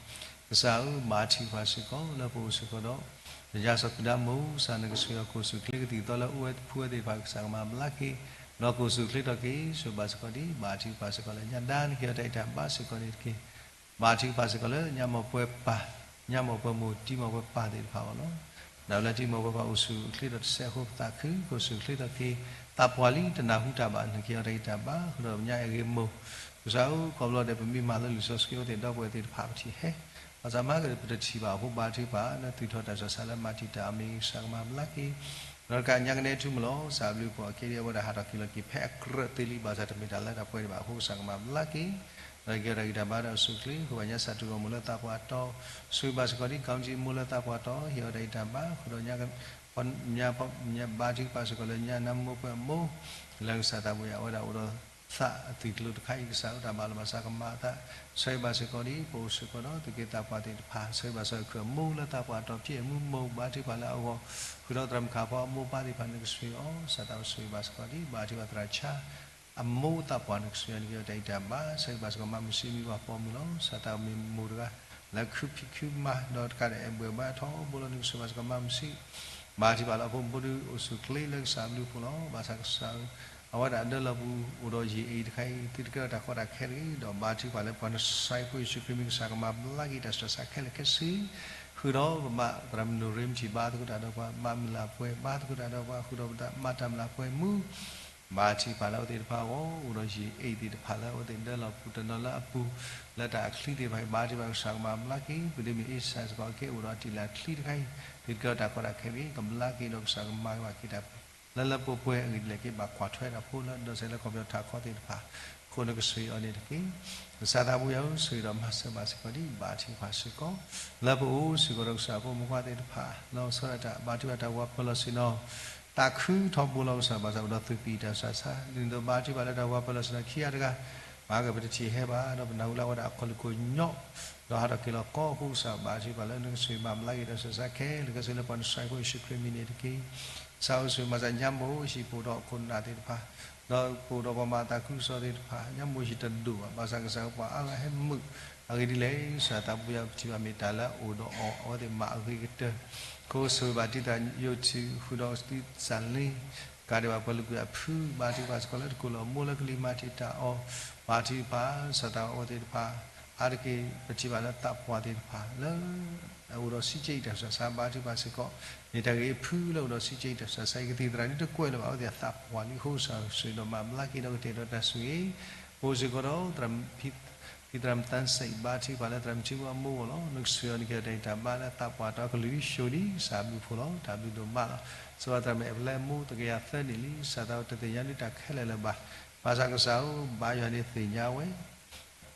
ကစၢ်ဧၢ, ဘါထုကဖၣ်စ့ၢ်ကီးလၢပအိၣ်စ့ၢ်ကီးဒီး ယၤစီၤကုၤဒါမိၢ် ကစၢ်နကဆိၣ်ဂ့ၤအီၤကအိၣ်ဆူၣ်အိၣ်ချ့ ကသံၣ်ကသီလၢအအိၣ်ဝဲတဖုဝဲသ့ၣ်တဖၣ် ကစၢ်ကမၤဘျါက့ၤ ဒီးကအိၣ်ဆူၣ်အိၣ်ချ့ထီၣ်က့ၤ ဆိၣ်ဂ့ၤဘၣ်စ့ၢ်ကီးဒ် ဘါထုကဖၣ်စ့ၢ်ကီးလၢညါဒါ နကဟ့ၣ်အီၤတၢ်ဂံၢ်တၢ်ဘါစ့ၢ်ကီးန့ၣ်တက့ၢ်. ဘါထုကဖၣ်စ့ၢ်ကီးလၢညါမိၢ်ပှၢ်ပၢ်, ညါမိၢ်ပှၢ်မိၢ် တံၤမိၢ်ပှၢ်ပၢ်သ့ၣ်တဖၣ်အဂီၢ်လီၤ. ဒ်လၢတံၤမိၢ်ပှၢ်ပၢ်အိၣ်ဆူၣ်အိၣ်ချ့ဒီးတစဲးအဃိ ပသးခု ကအိၣ်ဆူၣ်အိၣ်ချ့ထီၣ်က့ၤ သးပှၢ်လံ တနၢ်ဟူတၢ်ဘၣ် နကဟ့ၣ်အီၤတၢ်ဂံၢ်တၢ်ဘါ ဃုာ်ဒီးညါအဂ့ၤမိၢ် ကစၢ်ဧၢ, ခီဖျိဒီးပမ့ၢ်မၤလၢလံာ်စီဆှံအဝဲသ့ၣ်ဒီပုၢ်ဝဲၢ်သ့ၣ်တဖၣ် ပထံၣ်ဟဲ ဘၣ်ဆၣ်မၤကဒီးပတထံၣ်ဘၣ်အဃိ ဘါထုကဖၣ်လၢသုးထီၣ်တၢ်ဆူးတၢ်ဆါလၢ မၤတံာ်တာ်အီၤမ့ၢ်ဂ့ၤ ကစၢ်ကမၤဘျါက့ၤ ဒီးတကးညါကနဲထူမလီၤ ကစၢ်အဘျုးအဖှိၣ်အက့ဒ်အဝဲဒၣ်ဟးထီၣ်က့ၤလီၤက့ၤဖဲအကြၢးသ့လံ ဘၣ်ဆၣ်တမ့ၢ်တၢ်လၢတၢ်ပှဲၤဒံးဘၣ်အဃိ ကစၢ်ကမၤဘျါက့ၤ ဒီးက့ၤအီၤတၢ်ဂံၢ်တၢ်ဘါဒီးအိၣ်ဆူၣ်အိၣ်ချ့ ဃုာ်ဘၣ်ညါစၢ်တဂီၤမိၢ်လၢသးပှၢ်တီၤ ဆိၣ်ဂ့ၤဘၣ်စ့ၢ်ကီးဒ် ကီၤမံၣ်အမိၢ်လၢသးပှၢ်တီၤ ဟ့ၣ်အီၤတၢ်ဂံၢ်တၢ်ဘါ ဃုာ်ဒီးညါ ဘါထုကဖၣ်စ့ၢ်ကီးလၢညါနါမိၢ်ပှၢ်မိၢ် လၢကစၢ်သးဘိယွၤအဝဲဒၣ်အိၣ်ဒီးသးအသွံၣ်ကျိၤတခါအံၤ ကစၢ်ဧၢ တၢ်ဘၣ်လီၤဘၣ်စးကမၤအသး ဆိၣ်ဂ့ၤဘၣ်စ့ၢ်ကီးဒ် ပအိၣ်စ့ၢ်ကီးဒီးသူၣ်က့သးပှၢ်သ့ၣ်တဖၣ် ဆိၣ်ဂ့ၤဘၣ်စ့ၢ်ကီး ခုၣ်အမိၢ်လၢသးပှၢ်တီၤ ဖံးအမူမိၢ် ဘါထုကဖၣ်လၢအဂီၢ် ဃုာ်ဒီးသရၣ်မုၣ်ခါဖီအမိၢ်ပၢ်သ့ၣ်တဖၣ် နကဆိၣ်ဂ့ၤအီၤ ကစၢ်သးဘိဆိၣ်ဂ့ၤဘၣ်စ့ၢ်ကီးဒ် ဘါထုကဖၣ်သရၣ်ဆါ အမိၢ်သးပှၢ်နကဆိၣ်ဂ့ၤအီၤ နကဟ့ၣ်အီၤတၢ်ဂံၢ်တၢ်ဘါ ဆိၣ်ဂ့ၤဘၣ်စ့ၢ်ကီး မၤမုၢ်ဆံးမံၤပှၤပိာ်မုၣ်လီၤ ကစၢ်သးဘိမ့ၢ်မိၢ်တဂၤ လၢခုဖံးခုမၤ ဒီးတကးဒီးအဲၣ်ဘှဲၣ်ဘါထီဘိလီၤ နကဆိၣ်ဂ့ၤဘၣ်စ့ၢ်ကီး မၤမုၢ်ဆံး ဘါထုကဖၣ်လၢအဖိမုၣ်ဖိဒုးအိၣ်ဆူၣ်အိၣ်ချ့လၢကစၢ်အဘျုးအဖှိၣ်လီၤ ဘၣ်ဆၣ်ကစၢ်ဧၢ အဝဲဒၣ်အဒၢလီၢ်ပူၤ အိၣ်ဒီးယံာ်အ့ၣ်တခါအံၤ သုတကဲထီၣ်တၢ်ကီတၢ်ခဲတဂ့ၤ ဒီးဘါထုကဖၣ်လၢပှၤနစဲးဖိယ့ၣ်ၡူးခရံာ်မ့ၢ်ကစၢ်ကမၤဘျါက့ၤတၢ်ဆူးတၢ်ဆါခဲလၢာ်ခဲဆ့ ဃုာ်ဒီးပဘၣ်သရၣ်မုၣ်နိၣ်ရ့မထံၣ်ဘါသကိးတၢ်ဒီးပှၤ ဘၣ်မုၢ်လၢ်ပှဲၤ ဘါသကိးတၢ်ဒီးပှၤ ဃုာ်ဒီးပမၤတၢ်မုၢ်လၢ်ပှဲၤမူ ဘါထုကဖၣ်လၢအဝဲသ့ၣ်တဖၣ်အဂီၢ် အိၣ်ဒီးယံာ်အ့ၣ်သ့ၣ်တဖၣ်လၢအဝဲသ့ၣ်ဒၢလီၢ်ပူၤတနီၤလၢအပူၤ လၢတၢ်အချံသ့ၣ်တဖၣ်အံၤ ဘါထုကဖၣ်ကစၢ်ကမၤဘျါက့ၤ ပဒ့မုၣ်အ့စၢ်စ့ၢ်ကီးက့ၤအိၣ်ဒီးအတံၢ်လၢအချံတခါအံၤ သုတကဲထီၣ်တၢ်ကီတၢ်ခဲတဂ့ၤ ကဘျါက့ၤဒီးကစၢ်ကမၤကဘၣ်က့ၤတၢ် လၢလၢပှဲၤပှဲၤအဂ့ၢ်ဒ်လဲၣ်က့ၤ ဘၣ်ကွၢ်ထွဲတၢ်ဖိလၢ ဒီးစဲးလၢကီၢ်ပယီၤထးခီသ့ၣ်တဖၣ် အဃိနကဆိၣ်ဂ့ၤအီၤန့ၣ်တက့ၢ်. ကစၢ်သးဘိယွၤဧၢ ဆိၣ်ဂ့ၤဒီးမၤစၢၤဘၣ်စ့ၢ်ကီးဒ် ဘါထုကဖၣ်စ့ၢ်ကီး လၢပအိၣ်စ့ၢ်ကီးဒီးကစၢ်ဖိမုၣ်ခွါသ့ၣ်တဖၣ် လီၤဆီဒၣ်တၢ် ဘါထုကဖၣ်တၢ်ဝၤပၢၤလီၢ်ဆ့ၣ်နီၤ သးခုထီဘိလီၤကစၢ် ဘၣ်ဆၣ်ပဒီးသူၣ်ကံၢ်တၢ်ဆူးတၢ်ဆါ ဒ်သိးဘါထုကဖၣ်လၢတၢ်ဝၤပၢၤလီၢ်ဆ့ၣ်နီၤခံဂၤတဂၤ မၤကပတထံၣ်ဟဲဘၣ် ဒီးပနၢ်ဟူလၢအဝဲဒၣ်အခီၣ်လ့ၢ်ခိၣ်ညီၣ် ဒီးဟးထီၣ်က့ၤလီၤကီၢ်အဃိ ကစၢ်ဘါထုကဖၣ်လၢနကဆိၣ်ဂ့ၤမၤဘျါက့ၤတၢ်ဆူးတၢ်ဆါခဲလၢာ်ခဲဆ့လၢပှၤနစဲးဖိယ့ၣ်ၡူးခရံာ်မံၤန့ၣ်တက့ၢ်. ကစၢ်ဧၢ ဆိၣ်ဂ့ၤမၤစၢၤညါမိၢ် ဟံၣ်ပအိၣ်ဒီးခိၣ်နၢ်သ့ၣ်တဖၣ် ဒီးပအိၣ်ဒီးပှၤမၤသးခုကစီၣ်သ့ၣ်တဖၣ် ညါမိၢ်ဟံၣ်တဒိၣ်ဘၣ် ဘၣ်ဆၣ်ကစၢ်ဧၢ ပှၤအါဂၤဟဲမုာ် အဂ့ၢ်ဒ်လဲၣ် ကစၢ်သးဘိယွၤပထံၣ်ဘၣ်မ့ၢ်တၢ်လၢအအိၣ်ဒီးအီၤ အဝဲသ့ၣ်မၤအဂ့ၤကတၢၢ် အဃိဆိၣ်ဂ့ၤဘၣ်တံၤသရၣ်ယိးထူ ဃုာ်ဒီးတံၤသရၣ်လ့ ကးဒံးဘၣ်ပှၤလုၢ်ကွံာ်အဖု ဘါထုကဖၣ်စ့ၢ်ကီးလၢတကိၢ်လၢအမိၢ်လၢကလံၤမၤတံာ်တာ်အီၤ ဘါထုကဖၣ် ကစၢ်သးဘိအဝဲသ့ၣ်တဖၣ် အါတက့ၢ် ပထံၣ်ဘၣ်လၢသးပှၢ်သ့ၣ်တဖၣ်လၢ အအိၣ်ဒီးစံးကဲအံၤတၢ်ဆူးတၢ်ဆါ ဘါထုကဖၣ်စ့ၢ်ကီး မ့ၢ်တၢ်ဂ့ၤအဖုလၢအိၣ်ဒီးစံးကဲအံၤတၢ်ဆူးတၢ်ဆါ ယကသံၣ်သရၣ်ဒ်တကွဲးလၢၤဘၣ် အဝဲသ့ၣ်အသးပှၢ်လံအဃိ ကစၢ်ဆိၣ်ဂ့ၤဒီးမၤဘျါက့ၤဒီးကတဲာ်ဒီးတၢ်ဆိၣ်ဂ့ၤ ပအိၣ်စ့ၢ်ကီးဒီးသရၣ်မုၣ်ဖံ ဖံသရၣ်မုၣ်သၢစဲးအံၤ ဘါထုကဖၣ်လၢသရၣ်မုၣ်ထံမူအမိၢ်အဂီၢ်လီၤ. နကဆှၢအီၤနကဟ့ၣ်အီၤတၢ်အံးတၢ်ဘါလၢသးပှၢ်တီအကလုၢ်ဒ်ဆိဒ်ကစၢ်အဘျုးဖှိၣ်လီၤ. တၢ်ဘျုးဒိၣ်မးလီၤ. စံးဘၣ်သရၣ်မုၣ်အဲၣ်ပလဲအမိၢ် သကယၤသၢနံၣ်လံ, စးသးတသ့ၣ်ညါဒ်တၢ်ခဲလၢာ်လၢၤဘၣ်. ဘၣ်ဆၣ်ကစၢ်ဧၢ, ဘါယွၤန့ၣ်သ့ၣ်ညါဝဲ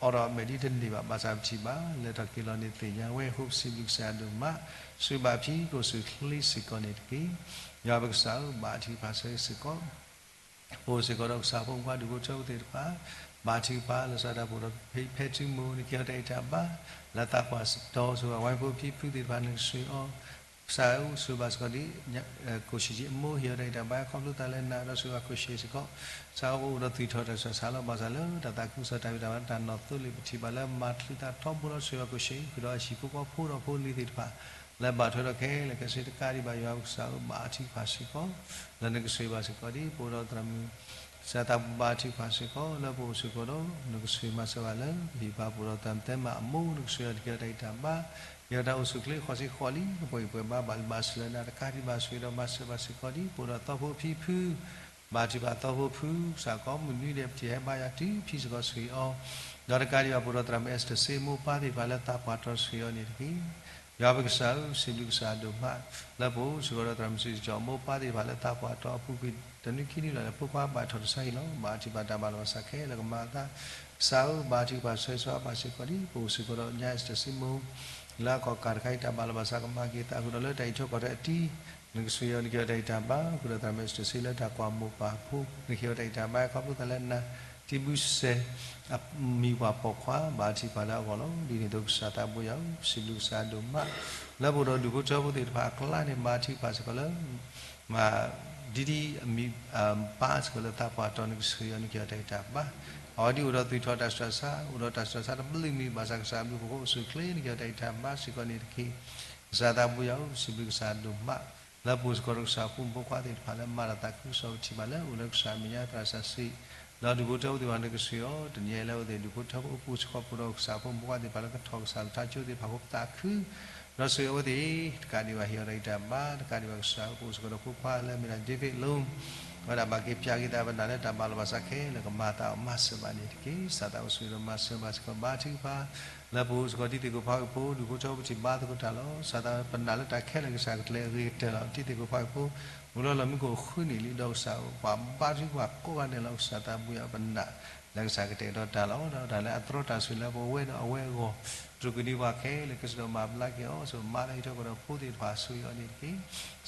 အိးထီၣ်အမဲာ်ဒ်တန့ၢ်ဘၣ်, ဘၣ်ဆၣ်ပထံၣ်ဘၣ်, လဲၤထီၣ်က့ၤလီၤန့ၣ်သ့ၣ်ညါဝဲအဃိ ပစံးဘျုးကစၢ်ဒိၣ်မး, ဆိၣ်ဂ့ၤဘၣ်ဖံကအိၣ်ဆူၣ်ချ့စ့ၢ်ကီးန့ၣ်တက့ၢ်. ယွၤပကစၢ်ဧၢ, ဘါထုကဖၣ်ဆၢဂ့ၤစ့ၢ်ကီး ပအိၣ်စ့ၢ်ကီးဒီးကစၢ်ဖိမုၣ်ဖိခွါဒူၣ်ဖိထၢဖိသ့ၣ်တဖၣ်, ဘါထုကဖၣ်လၢစးဒၣ်ပအိၣ်ဒီးဖံဖဲထုမူ နကဟ့ၣ်အီၤတၢ်အံးတၢ်ဘါ, လၢသးပှၢ်တီဆိၣ်ဂ့ၤဝဲဖိဖံဖုသ့ၣ်တဖၣ် နကဆှၢအီၤ ကစၢ်ဧၢ, ဆိၣ်ဂ့ၤဘၣ်စ့ၢ်ကီးဒ် ကိၣ်ဆံၣ်ကၠံအမိၢ် ဟ့ၣ်အီၤတၢ်အံးတၢ်ဘါ ခီဖျိသးလၢနၤဒီးဆိၣ်ဂ့ၤဘၣ်ကိၣ်ဆံၣ်စ့ၢ်ကီး, ကစၢ်ဧၢ, ပအိၣ်ဒီးသူၣ်ထီၣ်တၢ်ဆူးတၢ်ဆါလီၤ. ဘၣ်ဆၣ်လၢတၢ်သးခုကစီၣ်တၢ်ဖံးတၢ်မၤလၢတၢ်နီၢ်သိလ့ၣ် ပထံၣ်ဘၣ်လၢမၤချုးသးထီဘိလီၤ ဆိၣ်ဂ့ၤဘၣ်ကိၣ်ဆံၣ် ဃုာ်ဒီးအဟံၣ်ဖိဃီဖိဒီးဖိလံၤသ့ၣ်တဖၣ် လၢဘၣ်ထွဲဒီးခဲလၢာ်ခဲဆ့တကးဒံးဘၣ် ယွၤပကစၢ်ဧၢ, ဘါထုကဖၣ်စ့ၢ်ကီး လၢနကဆိၣ်ဂ့ၤဘၣ်စ့ၢ်ကီးဒ် ပအိၣ်ဒီးသရၣ်မုၣ် စံးသးဘါထုကဖၣ်စ့ၢ်ကီး လၢပအိၣ်စ့ၢ်ကီးဒီး နကဆိၣ်ဂ့ၤမၤစၢၤဘၣ်လၢ ပဟံၣ်ပၢ်ပအိၣ်ဒီးသရၣ်မုၣ်သဲမးအမိၢ် နကဆိၣ်ဂ့ၤအီၤတက့ၢ် အီၤတၢ်အံးတၢ်ဘါ, ယွၤတၢ်အိၣ်ဆူၣ်ချ့ဃီၤဆံဃီၤလံ နပှဲၤအံၤပှဲၤဘါဘၣ်လံ ဘၣ်ဆၣ်လၢနၤတကးဒံးဘၣ် ဆိၣ်ဂ့ၤဒီးမၤစၢၤဘၣ်စ့ၢ်ကီးဒ် ပအိၣ်ဒီးသီဖိဖံဖု ဘါထုကဖၣ်သီဖိဖု ကစၢ်ကိးမုၢ်နွံဒဲး ပထံၣ်ဟဲဘါယွၤတုၤဖံစ့ၢ်ကီး ဆိၣ်ဂ့ၤအီၤ, ဒီးတကးဒံးဘၣ် ပအိၣ်ဒီးသရၣ်မုၣ်အဲစတၢၢ်စ့မိၢ်ပၢ်သ့ၣ်တဖၣ်လၢသးပှၢ်တီ ဆိၣ်ဂ့ၤအီၤန့ၣ်တက့ၢ်. ယွၤပကစၢ်ဧၢ, စံးဘျုးကစၢ်ဒိၣ်မး လၢပအိၣ်စ့ၢ်ကီးဒီးသရၣ်မုၣ်စံးကၠီၤမိၢ်ပၢ်သ့ၣ်တဖၣ်လၢသးပှၢ်တီအပူၤကွံာ် တနွံခံနွံလီၤလၢ ဖိခွါဘၣ်ထီၣ်တဆါဟံၣ်လီၤ. ဘါထုကဖၣ်တၢ်ဘၣ်လီၤဘၣ်စးခဲလၢာ်ကမၤအသး ကစၢ်ဧၢ, ဘါထုကဖၣ်ဆၢဂ့ၤဆၢဝါဘၣ်စ့ၢ်ကီးဒ် ပအိၣ်စ့ၢ်ကီးဒီးညါအဲစတၢၢ်စ့မိၢ် လၢအကီၢ်ကးတခါအံၤ တၢ်ဘၣ်လီၤဘၣ်စးကမၤက့ၤသးဃုာ်ဒီးလၢတၢ်အံးထွဲကွၢ်ထွဲအတံၤ နကဆိၣ်ဂ့ၤအီၤ နကဟ့ၣ်အီၤတၢ်အံးတၢ်ဘါ ဃုာ်ဒီးသရၣ်မုၣ်အဲစတၢၢ်စ့လၢတၢ်ကွၢ်မိၢ်ပၢ်ဖိ နကဟ့ၣ်အီၤတၢ်အံးတၢ်ဘါ ခီဖျိသးလၢနၤ တံဘုစဲ အမံၤပှၢ်ပိာ်ခွါ ဘါထုကဖၣ်လၢအဂီၢ်လီၤ. ဒ်န့ၣ်အသိးကစၢ်သးဘိယွၤဧၢ, ပစံးဘျုးကစၢ်ဒိၣ်မး လၢပအိၣ်ဒီးဒူၣ်ဖိထၢဖိသ့ၣ်တဖၣ်အကျါန့ၣ် ဘါထုကဖၣ်စ့ၢ်ကီးလၢ မၤ ဒ်ဒ်အမံၤ ပၢ်စ့ၢ်ကီးလၢသးပှၢ်တီ နကဆိၣ်ဂ့ၤအီၤ နကဟ့ၣ်အီၤတၢ်အံးတၢ်ဘါ, အဝဲဒ်အိၣ်ဒီးသူၣ်ထီၣ်တၢ်ဆူးတၢ်ဆါ အိၣ်ဒီးတၢ်ဆူးတၢ်ဆါတဘျုးမံၤ ဘၣ်ဆၣ်ကစၢ်အဘျုးအဖှိၣ်အဃိ အိၣ်ဆူၣ်ချ့ နကဟ့ၣ်အီၤတၢ်အံးတၢ်ဘါစ့ၢ်ကီးန့ၣ်တက့ၢ်. ကစၢ်သးဘိယွၤဧၢ, ပစံးဘျုးကစၢ်ဒိၣ်မး လၢပအိၣ်စ့ၢ်ကီးဒီးကစၢ်ဖိမုၣ်ဖိခွါသ့ၣ်တဖၣ်လၢ မၤတၢ်သးခုကစီၣ် ပထံၣ်ဘၣ်လၢအိၣ်လၢကစၢ်မဲာ်ညါသရၣ်စၢ်စံး ဒီးဒူၣ်ဖိထၢဖိသ့ၣ်တဖၣ် နကဆိၣ်ဂ့ၤအီၤ တနံၤအံၤလၢအဝဲသ့ၣ်ဒူၣ်ဖိထၢဖိအပူၤစ့ၢ်ကီး ပအိၣ်ဒီးကစၢ်ဖိမုၣ်ဖိခွါသ့ၣ်တဖၣ်လၢကထီၣ်ကစၢ်လၢထါကၠိသ့ၣ်တဖၣ်အဃိ ပသးခု ဒီးဆိၣ်ဂ့ၤအဝဲသ့ၣ် တကးဒံးဘၣ် ဟ့ၣ်အီၤတၢ်အံးတၢ်ဘါ တကးဒံးဘၣ် ကစၢ်ဧၢ, ပအိၣ်စ့ၢ်ကီးဒီးဖိခွါလၢအမ့ၢ်ဒၣ် David Long အဝဲဒၣ်ဘၣ်က့ၤပၠးက့ၤသးပနၢ်လၢတၢ်ဘၣ်လီၤဘၣ်စးခဲလၢာ်ကမၤအသးအီၤ မၤစၢၤဘၣ်န့ၣ်တက့ၢ်. ကစၢ်သးဘိဆိၣ်ဂ့ၤဒီးမၤစၢၤဘၣ်စ့ၢ်ကီး ဘါထုကဖၣ် လၢပအိၣ်စ့ၢ်ကီးတံၤသကိးဖးကဖိ ဒူၣ်ဖိထၢဖိ ပထံၣ်ဘၣ်သကိးတၢ်လီၤ. ကစၢ်သးပနၢ်လၢတၢ်ခဲလၢာ် ကစၢ်ကကျဲၤအဂ့ၤကတၢၢ်လီၤ. တံၤသကိးဖးကဖိ မုၢ်လီၤလီၤမံခိၣ်ဃုနံၣ်လံ ဒီးကစၢ်ဧၢ ပှၤဘါထုကဖၣ်ကိးဂၤဒဲးလီၤ. ကစၢ်သးဘိယွၤ ပနာ်လၢကစၢ်ကတဲာ်ကတီၤတၢ်လီၤ. ဒီးတၢ်လၢအသြီတၢ်ဆိၣ်ဂ့ၤလၢပဝဲဒီးအဝဲအဂီၢ် တြူာ်ကဒံပှၤခဲလၢာ် ကစၢ်ဒီးမၤဘျါက့ၤအီၤ ဆိၣ်မၤလၢဟံၣ်ထိၣ်ကဒီးဖိသ့ၣ်တဖၣ် ဆိၣ်ဂ့ၤအီၤန့ၣ်တက့ၢ်.